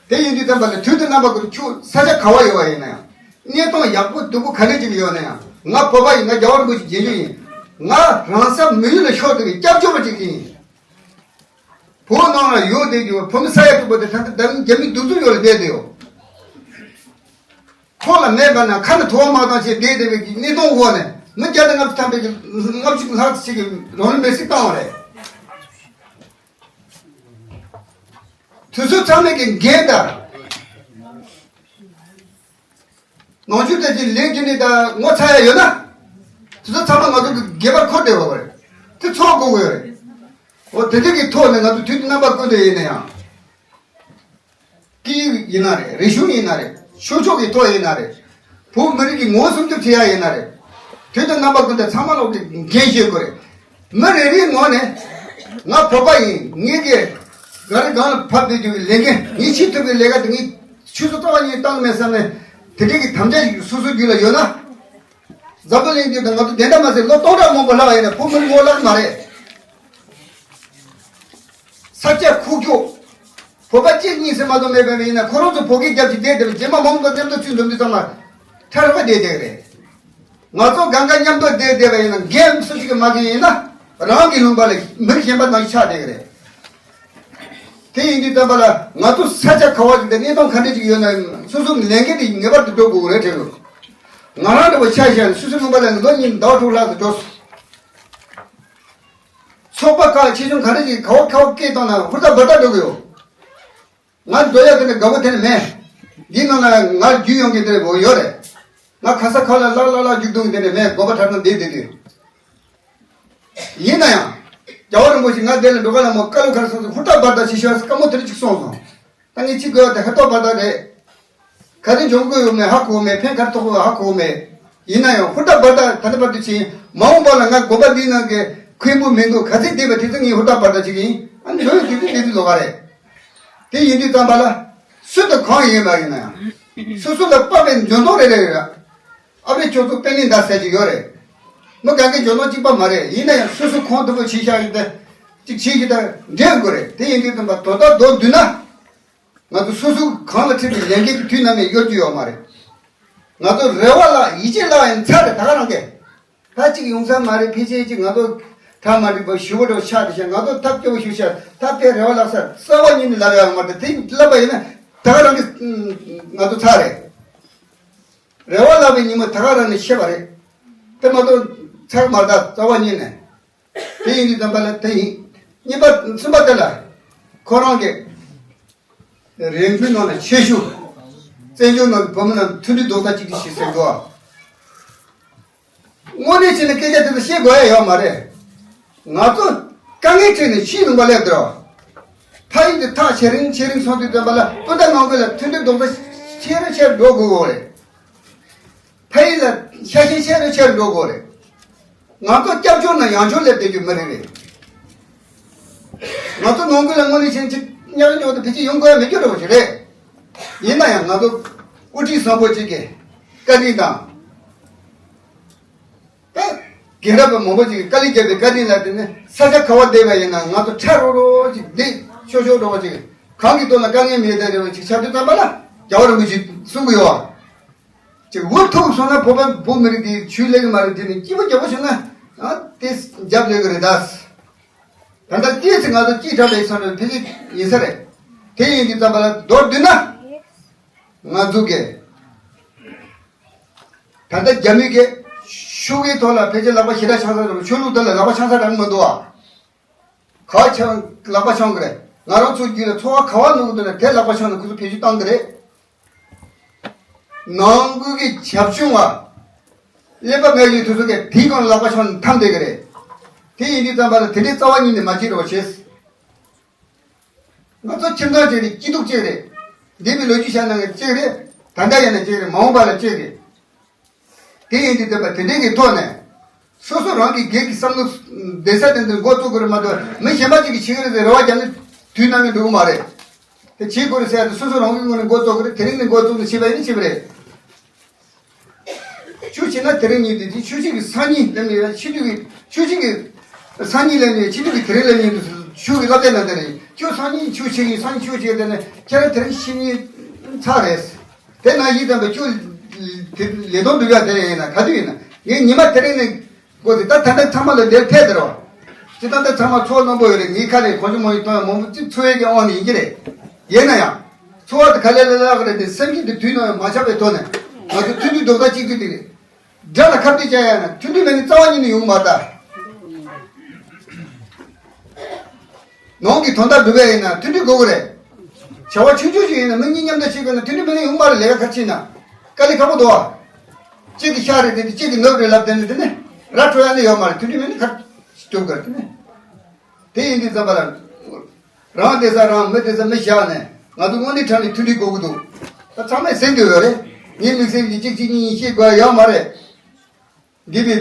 དེ་ཡིན་དུས་ཙམ་པ་ལ་དུས་དང་རྣམ་པ་ཀུན་ཁྱོད་ས་ཆ་ག་བ་ཡོད་པ་ཡིན་ན་ཡང་། གནས་སྟངས་ཡག་པོ་སྡུག་པོ་ག་འདྲ་ཅིག་ཡོད་ན་ཡང་། ང་བོད་པ་ཡིན། ང་རྒྱལ་བ་རིན་པོ་ཆེའི་རྗེས་འཇུག་ཡིན། ང་རང་ས་མི་ཡུལ་ལ་ཤོར་ཐུབ་པའི་སྐྱབས་བཅོལ་བ་ཅིག་ཡིན། བོད་ནང་ལ་ཡོད་བསྡད་རྒྱུ་བོད་མི་ས་ཡ་དྲུག་པོ་དེ་ད་ལྟ་རྒྱ་མི་གདུག་རྩུབ་ཡོད་ལ་བསྡད་དེ་ཡོད། ཁོ་ལ་མེད་པ་ན་ཁ་ནས་དུ་བ་མ་བཏང་བྱས་བསྡད་བསྡད་པའི་གནས་སྟངས་འོག་ནས་མི་བརྒྱ་དང་ལྔ་བཅུ་ཐམ་པའི་ལྔ་བཅུ་ལྷག་ཅིག་གིས་རང་ལུས་མེར་སྲེག་བཏང་བ་རེད། དུས་ཚོད་ཚང་མས་ཀྱི་འགན་དང་། ནང་ཆོས་དེ་ཚོའི་ལས་རྒྱུ་ནི་དང་ངོ་ཚ་ཡ་ཡོད་ན། དུས་ཚོད་ཚང་མ་ང་ཚོ་གི་འགན་པར་འཁུར་བསྡད་པ་རེད། དེ་ཚོར་དགོས་ཀྱི་ཡོད་རེད། འོ་དེ་འདྲ་གི་ཐོག་ནས་ང་ཚོ་དུས་དང་རྣམ་པ་ཀུན་ཏུ་ཡིན་ན་ཡང་། སྐད་ཡིག་ཡིན་ན་རེད། རིག་གཞུང་ཡིན་ན་རེད། ཆོས་ཕྱོགས་ཀྱི་ཐོག་ཡིན་ན་རེད། བོད་མི་རིགས་ཀྱི་ངོ་བོ་སྲུང་སྐྱོབ་བྱེད་ཡ་ཡིན་ན་རེད། དུས་དང་རྣམ་པ་ཀུན་ཏུ་ཚང་མ་ལོག་གི་འགན་བཞེས་དགོས་རེད། མི་རེ་རེའི་ངོས་ནས་ང་བོད་པ་ཡིན། ངེད་ཀྱི་ག་རེ་གང་ལ་ཕབ་བསྡད་རྒྱུ་གི་ལས་འགན་ངས་བྱེད་ཐུབ་པའི་ལས་ཀ་དེ་ངས་ཆུ་ཚོད་རྩ་བ་ཉིད་བཏང་མེད་བསམ་ནས་དེ་འདྲའི་གི་དམ་བཅའ་ཞིག་སོ་སོའི་རྒྱུད་ལ་ཡོད་ན། འཛམ་བུ་གླིང་འདི་དང་ང་ཚོ་བདེན་མཐའ་མ་ཟེར་ལོ་སྟོང་ཕྲག་མང་པོ་ལྷག་ཡིན་ན་བོད་མི་རིགས་ངོ་ལག་མ་རེད། ས་སྐྱ་ཁུག་ཀྱོག་བོད་པ་གཅིག་གཉིས་ཟེར་མ་གཏོགས་མེད་པ་ཡིན་ན་ཁོ་རང་ཚོ་བོད་སྐད་རྒྱབ་ཀྱི་བསྡད་བསྡད་པ་རྗེས་མ་མང་པོ་མཉམ་དུ་ཚུར་འཛོམས་དུས་ཚང་མ་ཁྲ་ར་བ་བསྡད་བསྡད་ཀྱི་རེད། ང་ཚོ་གང་ག་མཉམ་དུ་བསྡད་བསྡད་པ་ཡིན་ན་འགན་སུ་ཞིག་གིས་མ་འཁྱེར་ཡིན་ན་རང་གི་ལུང་པ་ལ་མི་རིགས་གཞན་པ་ནང་བཞིན་ཆགས་བསྡད་ཀྱི་རེད། དེ་ཡིན་དུས་ཙམ་པ་ལ་ང་ཚོ་ས་ཆ་ག་བ་ཞིག་དང་གནས་སྟངས་ག་འདྲ་ཞིག་ཡོད་ན་སོ་སོའི་ལས་འགན་དེ་ངེས་པར་དུ་སྒྲུབ་དགོས་ཀྱི་རེད་དྲན་གྱི་འདུག་ང་རང་འདྲ་བོ་ཆ་བཞག་ན་སོ་སོའི་ལུང་པ་ལ་ལོ་གཉིས་ཟླ་བ་དྲུག་ལྷག་ཙམ་འགྲོ་སོང་། ཚོགས་པ་ཁག་ཆེ་ཆུང་ག་རེ་ཞིག་ག་བ་ག་བ་སྐད་བཏང་ན་ཧུར་ཐག་འབད་ཐག་འགྲོ་གི་ཡོད། ང་འགྲོ་ཡག་དེ་ནི་དགའ་པོ་དེ་ནི་མེད། འདིའི་ནང་ལ་ང་རྒྱུས་ཡོང་གི་དེ་རེད་བོ་ཡོད་རེད། ང་ཁ་ས་ཁ་ལ་ལག་ལག་ལག་རྒྱུག་དུང་དེ་ནི་མེད། དགོན་པ་གྲྭ་ཚང་བསྡད་བསྡད་དུས། ཡིན་ན་ཡང་། རྒྱལ་བ་རིན་པོ་ཆེ་ང་དེ་ལ་འགྲོ་ག་ལ་མོ་བཀའ་སློབ་ག་རེ་གསུངས་སོང་ཧུར་ཐག་འབད་ཐག་བྱེད་ཤོག་ཟེར་བཀའ་མོལ་དེ་འདྲ་ཅིག་གསུངས་སོང་། ད་ངས་ཅི་དགོས་པ་དེ་ཧུར་ཐག་འབད་ཐག་རེད། ག་རེ་འབྱུང་གི་ཡོད་མེད་ཧ་གོ་མེད། ཕན་ག་རེ་ཐོགས་ཡོད་ཧ་གོ་མེད། ཡིན་ན་ཡང་ཧུར་ཐག་འབད་ཐག་ད་ལྟ་བར་དུ་ཕྱིན། མ་འོངས་པ་ལ་ང་དགོན་པ་འདིའི་ནང་གི་མཁན་པོ་མི་འདུག་ག་ཚོད་བསྡད་པ་དེ་ཚོ་ངས་ཧུར་ཐག་འབད་ཐག་བྱེད་ཀྱི་ཡིན། ཨ་ནི་འགྲོ་ཡི་དུས་ཚོད་དེ་དུས་ལོག་ག་རེད། དེ་ཡིན་དུས་ཙམ་པ་ལ། སུ་དང་གང་ཡིན་པ་ཡིན་ན་ཡང་། སོ་སོ་ལ་དཔག་པའི་འཇོན་ཐང་རེ་རེ་ཡོད། ཨ་ཕའི་ཁྱོད་ཚོ་དཔེ་ལེན་ད་ཟེར་གྱི་ཡོད་རེད། མི་གང་གའི་འཇོན་ཐང་གཅིག་པ་མ་རེད། ཡིན་ན་ཡང་སོ་སོ་ཁོང་དུ་པོ་བྱེད་ཤག་ཡིན་ད། གཅིག་བྱེད་ཀྱི་ད་འདྲེན་དགོས་རེད། དེ་ཡིན་དུས་ཙམ་པ་དོ་བདག་མདོར་བསྡུས་ན། ང་ཚོ་སོ་སོ་གང་ལ་འཁྲི་བའི་ལས་འགན་གྱི་དུས་ནམ་ཡང་གཡོལ་རྒྱུ་ཡོད་མ་རེད། ང་ཚོ་རེ་བ་ལ་ཡིད་ཆེས་ལ་ཡང་ཚར་རེད་ད་ག་རང་གས། ད་གཅིག་ཡོང་ས་མ་རེད། ཕལ་ཆེར་གཅིག་ང་ཚོ་གྲ་མ་འགྲིག་པ་ཞུ་བ་འགྲོ་ཆགས་དེ་ཤ་ང་ཚོ་ཐབས་སྐྱོ་བོ་ཞུ་ཤ་ད་དཔེ་རེ་བ་ལག་ས་རྩ་བ་ཉིད་ནས་ལབ་ཡག་མ་རེད། དེ་ལབ་པ་ཡིན་ན་ད་ག་རང་གི་ང་ཚོ་ཚར་རེད། རེ་བ་ལག་པའི་ཉིན་མོ་ད་ག་རང་ནས་ཤེས་པ་རེད། དེ་མ་གཏོགས་ཚར་མ་རེད་ད་རྩ་བ་ཉིད་ནས། དེ་ཡིན་དུས་ཙམ་པ་ལ་དེ་ཡིན། གཉིས་པ་གསུམ་པ་དེ་ལ་ཁོ་རང་གི་ རིང་པོའི་ནང་ལ་ཆེ་ཤོས། བཙན་བྱོལ་ནང་གི་བོད་མི་རྣམས་མཐུན་སྒྲིལ་རྡོག་རྩ་གཅིག་སྒྲིལ་ཞིག་ཟེར་དགོས། དངོས་གནས་བྱས་ན་སྐད་ཆ་དེ་ཚོ་བཤད་དགོས་ཡ་ཡོད་མ་རེད། ང་ཚོ་དཀའ་ངལ་འཕྲད་ནས་ཕྱིའི་ལུང་པ་སླེབས་འདུག་ཕ་ཡུལ་དེ་ཐག་ཆེ་རིང་ཆེ་རིང་སོང་དུས་ཙམ་པ་ལ་སྤུན་ཟླ་ནང་ཁུལ་ལ་མཐུན་སྒྲིལ་རྡོག་རྩ་ཆེ་རུ་ཆེ་རུ་འགྲོ་དགོས་ཀྱི་ཡོད་རེད། ཕ་ཡུལ་ལ་ཆ་ཤས་ཆེ་རུ་ཆེ་རུ་འགྲོ་དགོས་རེད། ང་ཚོ་སྐྱབས་བཅོལ་ནང་ཡང་བསྐྱར་སླེབས་བསྡད་རྒྱུ་མི་རེད་རེད། ང་ཚོ་ནང་ཁུལ་ལ་དངོས་གནས་བྱས་ན་ཅིག་མཉམ་འཇོག་དང་ཕལ་ཆེར་ཡོང་དགོས་ཡ་མེད་རྒྱུ་འདྲ་བོ་ཞིག་རེད། ཡིན་ན་ཡང་ང་ཚོ་དབུ་ཁྲིད་བཟང་པོ་ཅིག་གི་བཀའ་དྲིན་དང་། ད་རྒན་རབས་པ་མང་པོ་ཅིག་གིས་དཀའ་ལས་བརྒྱབ་པའི་བཀའ་དྲིན་ལ་བརྟེན་ནས་ས་ཆ་ག་བ་བསྡད་པ་ཡིན་ན་ང་ཚོ་ཁྲ་རོ་རོ་ཅིག་བསྡད་ཆོག་ཆོག་འདྲ་བོ་ཅིག་གང་གི་ཐོག་ལ་དཀའ་ངལ་མེད་བསྡད་རེ་བ་ཅིག་ཆགས་དུས་ཙམ་པ་ལ་རྒྱལ་བ་རིན་པོ་ཆེས་གསུང་གི་ཡོད། ཅིག་འུ་ཐུག་སོང་ན་བོད་པ་བོད་མི་རིགས་དེ་ཆོས་ལས་ཀྱི་མ་རེད། དེ་ནི་སྐྱིད་པོ་རྒྱལ་པོ་བྱུང་ན་ཨ་དེ་རྒྱབ་ལས་ཀྱི་རེད་ད། ད་ལྟ་སྐྱེས་ཚེ་ང་ཚོ་སྐྱིད་དྲགས་པའི་སོང་རེད་ཕལ་ཆེར་ཡིན་ས་རེད། དེ་ཡིན་དུས་ཙམ་པ་ལ་མདོར་བསྡུས་ན། ང་ཚོ་གི་ད་ལྟ་རྒྱ་མི་གི་ཤུགས་ཀྱི་ཐོག་ལ་ཕལ་ཆེར་ལག་པ་ཞེ་དྲག་འཆང་ས་རེད། ཆོས་ལུགས་དེ་ལ་ལག་པ་འཆང་ས་རང་མི་འདུག་ཨ། ག་ཆང་ལག་པ་འཆང་གི་རེད། ང་རང་ཚོ་རྒྱུད་ལ་ཚོར་བ་ག་བ་ནུབ་འདུག་ན་དེ་ལག་པ་འཆང་ནས་ཁོ་ཚོ་བེད་སྤྱོད་བཏང་གི་རེད། ནང་ཁུལ་གྱི་བྱབ་ཆུང་བ་ཀླད་པ་མེད་ཡོད་དུས་ཚོད་ཀྱི་དེའི་སྒང་ལ་ལག་པ་འཆང་ནས་འཐམ་བསྡད་ཀྱི་རེད། དེ་ཡིན་དུས་ཙམ་པ་ལ་དེ་འདྲའི་རྩ་བ་ཉིད་ནས་མ་བྱེད་རོགས་བྱེད། ང་ཚོ་ཁྱིམ་ཚང་གཅིག་རེད། སྐྱིད་སྡུག་གཅིག་རེད། འདས་པའི་ལོ་རྒྱུས་ཆ་ནང་གི་གཅིག་རེད། ད་ལྟ་ཡིན་ན་གཅིག་རེད། མ་འོངས་པ་ལ་གཅིག་རེད། དེ་ཡིན་དུས་ཙམ་པ་དེ་འདྲའི་གི་ཐོག་ནས་སོ་སོ་རང་གི་སྒེར་གྱི་བསམ་བློ་བདེ་ས་དེ་འདྲ་འགོ་བཙུགས་དགོས་རེད་མ་གཏོགས་མི་གཞན་པ་གཅིག་གིས་བྱེད་ཀྱི་རེད་ཟེར་རེ་བ་བརྒྱབ་ནས་དུས་ནམ་ཡང་འགྲོ་གི་མ་རེད། དེ་བྱེད་དགོས་རེད་ཟེར་ཡ་དེ་སོ་སོ་རང་གི་ངོས་ནས་འགོ་བཙུགས་དགོས་རེད། དེ་རིང་ནས་འགོ་བཙུགས་ནས་བྱས་པ་ཡིན་ན་བྱས་པ་རེད། ཆོས་བྱེད་ན་དེ་རིང་ཉིན་དེ་དེ་ཆོས་བྱེད་ཀྱི་སང་ཉིན་སླེབས་ནས་ཕྱི་དུས་ཀྱི་ཆོས་བྱེད་ཀྱི་སང་ཉིན་སླེབས་ནས་ཕྱི་དུས་ཀྱི་དེ་རིང་སླེབས་ཉིན་དུ་ཆོས་ཀྱི་བསླབ་བྱ་ནང་དེ་རེད། ཁྱོད་སང་ཉིན་ཆོས་བྱེད་ཀྱི་སང་ཉིན་ཆོས་བྱེད་དེ་ནས་ཁྱེད་རང་དེ་རིང་ཕྱི་ཉིན་ཚར་རེད། དེ་ནང་བཞིན་ཙམ་པ་ཁྱོད་དེ་ལས་དོན་སྒྲུབ་ཡ་དེ་རེད། ཡིན་ན་ག་དུས་ཡིན་ན་ངས་ཉི་མ་དེ་རིང་ནས་འགོ་དེ་ད་ད་ལྟ་ཚང་མ་ལ་ལས་ཕེབས་དེ་རོ། ཅི་ད་ལྟ་ཚང་མ་ཚོར་རྣོན་པོ་ཡོད་རེད། ངའི་ཁ་ནས་གོང་ཆུང་མང་ཡིན་གཏོང་ཡ་མང་པོ་ཅིག་ཚོར་བའི་གི་དབང་ནས་ཡིན་གྱི་རེད། ཡིན་ན་ཡང་། ཚོར་བ་དེ་ག་ལེ་ལེ་ལག་རེད་དེ་སེམས་ཀྱི་དེ་དུས་ནང་མ་ཆགས་པའི་ཐོག་ནས་ང་ཚོ་མཐུན་སྒྲིལ་རྡོག་རྩ་གཅིག་སྒྲིལ་དེ་རེད། དགྲ་ལ་ཁ་གཏད་བཅག་ཡ་ན་མཐུན་སྒྲིལ་མེད་ན་རྩ་བ་ཉིད་ནས་ཡོང་མ་ད། ནང་གི་དོན་དག་སྒྲུབ་ཡ་ཡིན་ན་མཐུན་སྒྲིལ་དགོས་ཀྱི་རེད། བྱ་བ་ཆུང་ཆུང་ཞིག་ཡིན་ན་མི་གཉིས་མཉམ་དུ་བྱེད་དགོས་ན་མཐུན་སྒྲིལ་མེད་ན་ཡོང་མ་རེད། ལས་ཀ་ག་རེ་བྱེད་ན་དཀའ་ལས་ཁག་པོ་འདུག་ཨ། གཅིག་གིས་ཤ་རེད་དེ་གཅིག་གིས་ནོར་རེད་ལབ་དེ་ནི་དེ་ནི་ར་འཕྲོད་ཡ་ནི་ཡོད་མ་རེད། མཐུན་སྒྲིལ་མེད་ན་ག་རེ་སྒྲུབ་དགོས་དེ་ནི། དེ་ཡིན་དུས་ཙམ་པ་ལ། རང་བདེ་ས་རང་མི་བདེ་ས་མི་བཞག་ནས་ང་ཚོ་དངོས་གནས་དྲང་གནས་མཐུན་སྒྲིལ་དགོས་ཀྱི་འདུག་ད་ཚང་མས་གསན་གྱི་ཡོད་རེད། ངའི་དམིགས་བསལ་གྱི་གཅིག་གཅིག་གཉིས་གཉིས་བཤད་དགོས་ཡ་ཡོད་མ་རེད། འདས་པའི་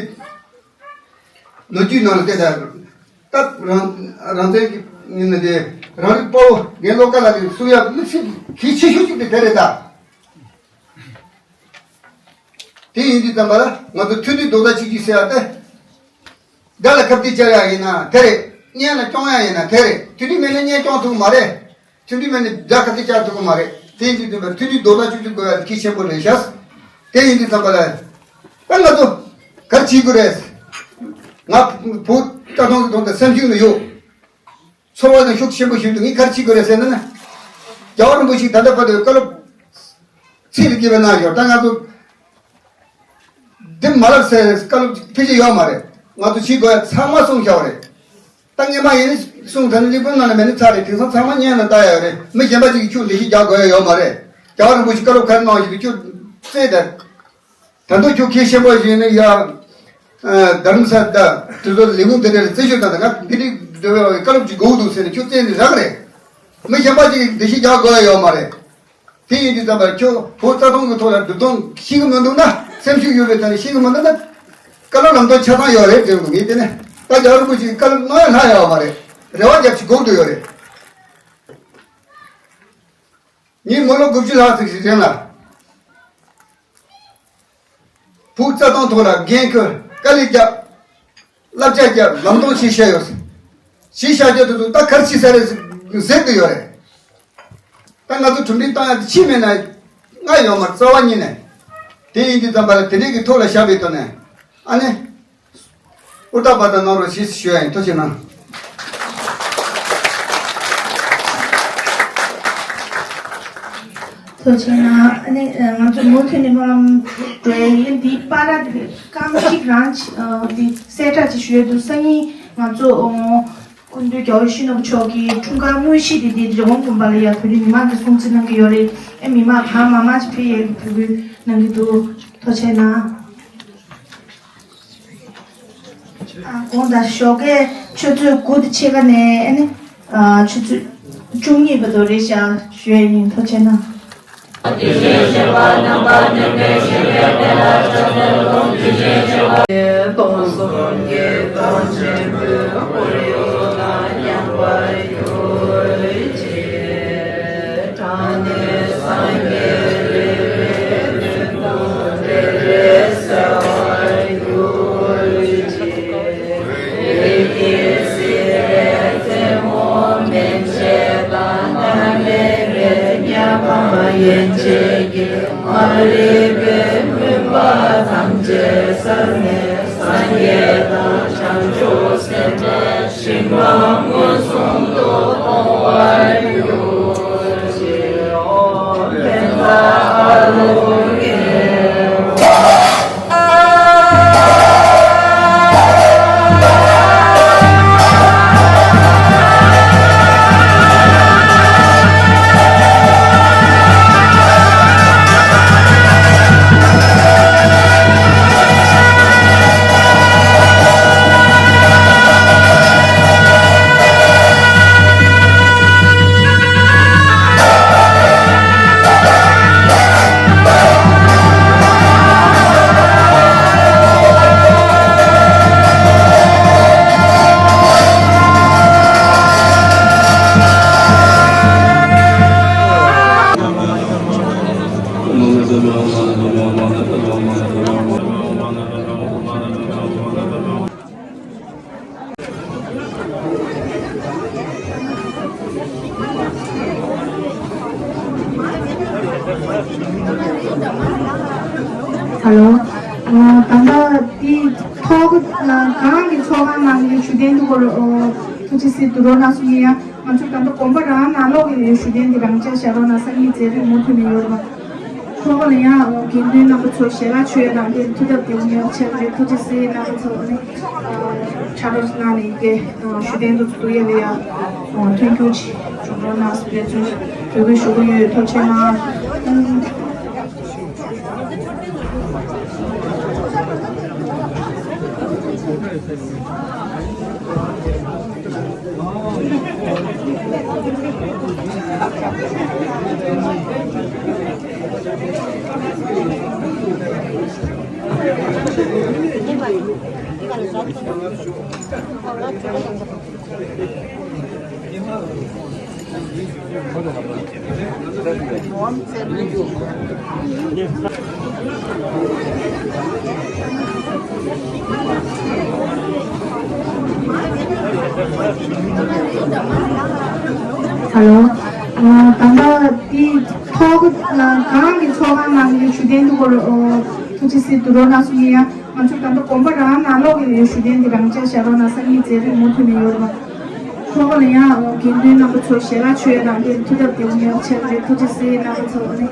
ལོ་རྒྱུས་ནང་ལ་བལྟས་ད། སྐབས་རང་རང་བཙན་གྱི་ཡིན་ན་དེ་རང་རིགས་དཔའ་བོ་རྒན་བློ་དཀར་ལགས་ཀྱིས་གསུང་ཡ་མི་ཚེ་གལ་ཆེ་ཤོས་གཅིག་དེ་དེ་རེད་ད། དེ་ཡིན་དུས་ཙམ་པ་ལ་ང་ཚོ་མཐུན་སྒྲིལ་རྡོག་རྩ་གཅིག་སྒྲིལ་ཟེར་ཡ་དེ། དགྲ་ལ་ཁ་གཏད་བཅག་ཡ་ཡིན་ན་དེ་རེད། གཉེན་ལ་སྐྱོང་ཡ་ཡིན་ན་དེ་རེད། མཐུན་སྒྲིལ་མེད་ན་གཉེན་སྐྱོང་ཐུབ་ཀྱི་མ་རེད། མཐུན་སྒྲིལ་མེད་ན་དགྲ་ཁ་གཏད་བཅག་ཐུབ་ཀྱི་མ་རེད། དེ་ཡིན་དུས་ཙམ་པ་མཐུན་སྒྲིལ་རྡོག་རྩ་གཅིག་སྒྲིལ་དགོས་ཡ་དེ་གལ་ཆེན་པོ་རེད་ཤག་དེ་ཡིན་དུས་ཙམ་པ་ལ་ད་ང་ཚོ་ག་རེ་བྱེད་དགོས་རེད། ང་བོད་རྩ་དོན་གྱི་དོན་དུ་སེམས་ཤུགས་ནི་ཡོད། ཚོར་བ་ནི་ཤུགས་ཆེན་པོ་ཞིག་འདུག་ངས་ག་རེ་བྱེད་དགོས་རེད་ཟེར་ན་ནི། རྒྱལ་བ་རིན་པོ་ཆེས་ད་ལྟ་བར་དུ་བཀའ་སློབ་ཚིག་ལ་སྐྱེས་པ་གནང་ཡོད། ད་ང་ཚོ་འདི་མ་ལབ་ཟེར་བཀའ་སློབ་ཕལ་ཆེར་ཡོད་མ་རེད། ང་ཚོ་བྱེད་དགོས་ཡ་ཚང་མ་གསུངས་བཞག་པ་རེད། ད་སྔོན་མ་ཡིན་ན་གསུངས་ཚར་ན་གླེགས་བམ་ནང་ལ་མེད་ན་ཚར་རེད། དེང་སང་ཚང་མ་སྙན་ལ་ལྟ་ཡ་ཡོད་རེད། མི་གཞན་པ་ཅིག་གིས་ཁྱོད་འགྲེལ་བཤད་རྒྱག་དགོས་ཡ་ཡོད་མ་རེད། རྒྱལ་བ་རིན་པོ་ཆེས་བཀའ་སློབ་ག་རེ་གནང་ཡོད་པ་ཁྱོད་རྩོད་དང་། ད་དུང་ཁྱོད་གལ་ཆེན་པོ་ཞིག་ནི་ཡ། རྡ་རམ་ས་ད་དེ་ཚོ་ལས་ཁུངས་དེ་འདྲ་ལ་རྩད་གཅོད་དང་ད་ང་འདི་འདྲའི་འགྲོ་བའི་བཀའ་སློབ་ཅིག་དགོས་འདུག་ཟེར་ནས་ཁྱོད་རྩད་ནས་རག་རེད། མི་གཞན་པ་ཅིག་འགྲེལ་བཤད་རྒྱག་དགོས་ཡ་ཡོད་མ་རེད། དེ་ཡིན་དུས་ཙམ་པར་ཁྱོད་བོད་རྩ་དོན་གྱི་ཐོག་ལ་སྒྲུབ་སྟངས་ཤེས་ཀྱི་མི་འདུག་ན་སེམས་ཤུགས་ཡོད་པའི་ཐོག་ནས་ཤེས་ཀྱི་མི་འདུག་ན། བཀའ་སློབ་ལམ་སྟོན་ཆ་ཚང་ཡོད་རེད་དྲན་གི་ངས་དེ་ནས་ད་རྒྱལ་བ་རིན་པོ་ཆེས་བཀའ་སློབ་གནང་ཡ་ལྷག་ཡོད་མ་རེད། རེ་བ་རྒྱབ་ཅིག་དགོས་འདུག་ཡོད་རེད། ངས་མི་ལོ་དགུ་བཅུ་ལྷག་ཙམ་ཞིག་རིང་ལ། བོད་རྩ་དོན་ཐོག་ལ་འགན་འཁུར་དཀའ་ལས་བརྒྱབ། བསླབ་བྱ་བརྒྱབ་ལམ་སྟོན་བྱས་བཞག་ཡོད། བྱས་བཞག་རྒྱུ་དེ་ཚོ་ད་ག་རེ་བྱས་ས་རེད་ཟེར་གི་ཡོད་རེད། ད་ང་ཚོ་གྲུབ་འབྲས་བཏང་ཡ་དེ་ཕྱིས་མེད་ན་སྔ་ཡོད་མ་རྩ་བ་ཉིད་ནས། དེ་ཡིན་དུས་ཙམ་པ་ལ་དེ་འདྲས་ཀྱི་ཐོག་ལ་བཞག་པའི་ཐོག་ནས་ཨ་ནི། ཧུར་ཐག་པ་དང་གནང་རོགས་ཞེས་ཞུ་ཡ་ཡིན། ཐུགས་རྗེ་གནང་། ཐུགས་རྗེ་གནང་། ཨ་ནི་ང་ཚོ་མུ་མཐུད་ནས་སྨོན་ལམ་འགྲོ་ཡ་ཡིན། འདིའི་བར་ལ་རྐང་གཅིག་རང་འདི་གསལ་བསྒྲགས་ཅིག་ཞུ་ཡ་འདུག་སང་ཉིན་ང་ཚོ་ཨོ། སྐུ་མདུན་རྒྱལ་བ་ཡིད་བཞིན་ནོར་བུ་མཆོག་གི་འཁྲུངས་སྐར་དངོས་གཞི་དེ་འདི་རི་བོང་དགོན་པ་ལ་ཡ་བོད་རིགས་མི་མང་གིས་སྲུང་བརྩི་གནང་གི་ཡོད་རེད། ཨེ་མི་མང་གང་མང་མང་ཅིག་ཕེབས་ཡས་ཀྱི་འབོད་སྐུལ་གནང་གི་འདུག་ཐུགས་རྗེ་གནང་། ཨ་དགོངས་དག་ཞོགས་ཀས་ཆུ་ཚོད་དགུ་དང་ཕྱེད་ཀ་ནས་ཨ་ནི་ཨ་ཆུ་ཚོད་བཅུ་གཉིས་བར་དུ་རེད་ཤག་ཞུ་ཡས་ཡིན། ཐུགས་རྗེ་གནང་། ཧ་ལོ། ཨ་ད་ལྟ་འདི་ཐོག་ལ་གང་གི་ཚོགས་ཁང་ནང་གི་ཞུ་རྟེན་དུ་སྐོར་ཨོ་ཐུགས་རྗེ་གཟིགས་བསྡུ་རོགས་གནང་གསུང་གི་ཡ། ང་ཚོ་ད་ལྟ་དགོན་པ་རང་ནང་ལོགས་ཀྱི་ཞུ་རྟེན་འདི་རང་འཇགས་བཞག་རོགས་གནང་། སངས་རྒྱས་མཛད་རིམ་མུ་མཐུད་ནས་ཡོད་རེད་པ། ཚོགས་པ་ལ་ཡང་དགེ་འདུན་རྣམ་པ་ཚོ་ཞལ་ལག་མཆོད་ཡ་དང་དེ་ཐུགས་སྟབས་བདེ་པོ་ཡོང་ཆེད་རེད། ཐུགས་རྗེ་གཟིགས། རྣམ་པ་ཚོ་ནི་ཕྱག་རོགས་གནང་ནས་ཀྱེ་ཞུ་རྟེན་དུ་འདུག་ཡ་ལ་ཡ་མཐུན་འགྱུར་ཆེ་བྱུང་རོགས་གནང་ཟེར་འབོད་སྐུལ་ཞུ་གི་ཡོད། ཐུགས་རྗེ་གནང་། ཧ་ལོ། ཨ་ད་ལྟ་འདི་ཐོག་ལ་གང་གི་ཚོགས་ཁང་ནང་གི་ཞུ་རྟེན་དུ་སྐོར་ཨོ་ཐུགས་རྗེ་གཟིགས་བསྡུ་རོགས་གནང་གསུང་གི་ཡ། ང་ཚོ་ད་ལྟ་དགོན་པ་རང་ནང་ལོགས་ཀྱི་ཞུ་རྟེན་འདི་རང་འཇགས་བཞག་རོགས་གནང་། སངས་རྒྱས་མཛད་རིམ་མུ་མཐུད་ནས་ཡོད་རེད་པ། ཚོགས་པ་ལ་ཡང་དགེ་འདུན་རྣམ་པ་ཚོ་ཞལ་ལག་མཆོད་ཡ་དང་དེ་ཐུགས་སྟབས་བདེ་པོ་ཡོང་ཆེད་རེད། ཐུགས་རྗེ་གཟིགས། རྣམ་པ་ཚོ་ནི་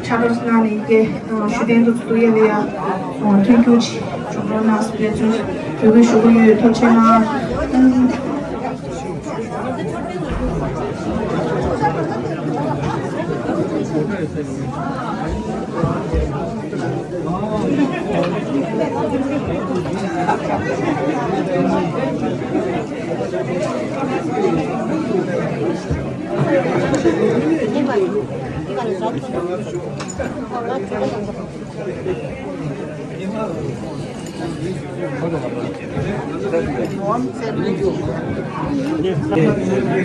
ཕྱག་རོགས་གནང་ནས་ཀྱེ་ཞུ་རྟེན་དུ་འདུག་ཡ་ལ་ཡ་མཐུན་འགྱུར་ཆེ་བྱུང་རོགས་གནང་ཟེར་འབོད་སྐུལ་ཞུ་གི་ཡོད། ཐུགས་རྗེ་གནང་།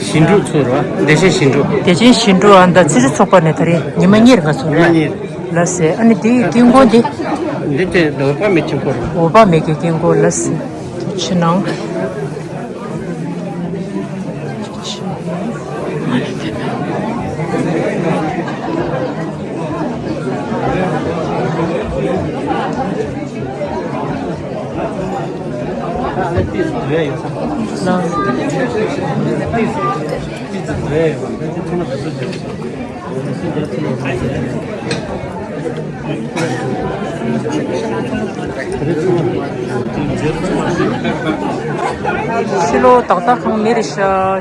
ཞིང་འབྲོག་ཚོ་ར། བདེ་ཆེན་ཞིང་འབྲོག་བདེ་ཆེན་ཞིང་འབྲོག་ཨ་མདའ་ཚེ་སྲོག་ཚོགས་པ་ནས་ད་རེས་ཉི་མ་གཉིས་རེ་ག་ཚོད་རེད། ཉི་མ་གཉིས། ལགས་སེ། ཨ་ནི་དེའི་དཀྱིལ་འཁོར་འདི། འདི་དེ་འོད་དཔག་མེད་དཀྱིལ་འཁོར། འོད་དཔག་མེད་ཀྱི་དཀྱིལ་འཁོར། ལགས་སེ། ཐུགས་རྗེ་གནང་། ཕྱི་ལོགས་ཏག་ཏག་ཁང་མེད་རེད་ཤག་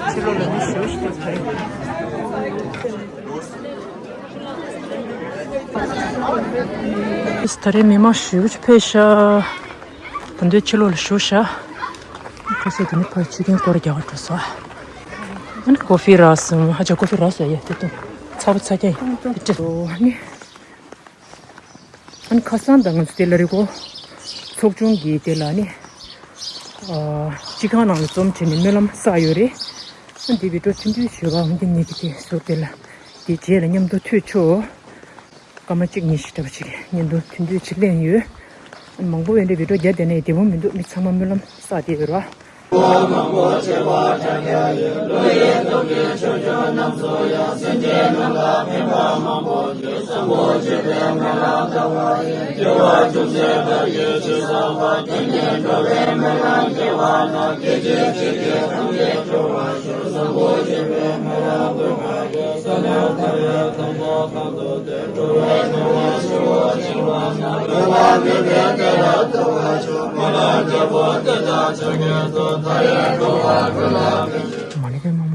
ཕྱི་ལོགས་ལ་མི་ཞེ་པོ་ཞིག་འདུག་ད་རེས་མི་མང་ཞེ་པོ་ཅིག་ཕེབས་ཤག་ད་དུང་ཕྱི་ལོགས་ལ་བཞུགས་ཤག་ཁ་ཤས་དེ་ནི་ཕར་ཆུ་རྐྱེན་སྐོར་རྒྱག་ག་འགྲོ་སོང་། ཨ་ནི་ཀོ་ཧྥི་རག་སོང་། ཧ་ཅང་ཀོ་ཧྥི་རག་སོང་། ཡ་དེ་དུང་ཚ་པོ་ཚ་རྐྱང་ཡིན། དེ་སྤྲད་འགྲོ། ཨ་ནི། ཨ་ནི་ཁ་སང་དང་ང་ཚོ་དེ་ལ་རི་ཀོ་ཚོགས་ཆུང་གིས་དེ་ལ་ནི་ཨ་སྤྱི་ཁང་ནང་ལ་འཛོམས་བྱས་ནས་སྨོན་ལམ་བསགས་ཡོད་རེད། ཨ་འདི་བི་ཀྲོ་ཐུང་ཐུང་བྱོས་པ། འོན་ཀྱང་ངེད་ཀྱི་དེ་ཟུར་དེ་ལ་དེ་རྗེས་ལ་མཉམ་དུ་ཐུག་ཆོག་སྐར་མ་གཅིག་གཉིས་ཤིག་འདྲ་པོ་ཅིག་བརྙན་ཐུང་ཐུང་ཐུང་ཅིག་ལེན་ཡོད། ཨ་ནི་མང་པོ་ཡོད་འདྲ། བི་ཀྲོ་རྒྱག་བསྡད་ན་ཡང་བདེ་པོ་མི་འདུག་མི་ཚང་མ་སྨོན་ལམ་བསགས་བསྡད་ཡོད་རེད་པ། མ་ཎི་པའི་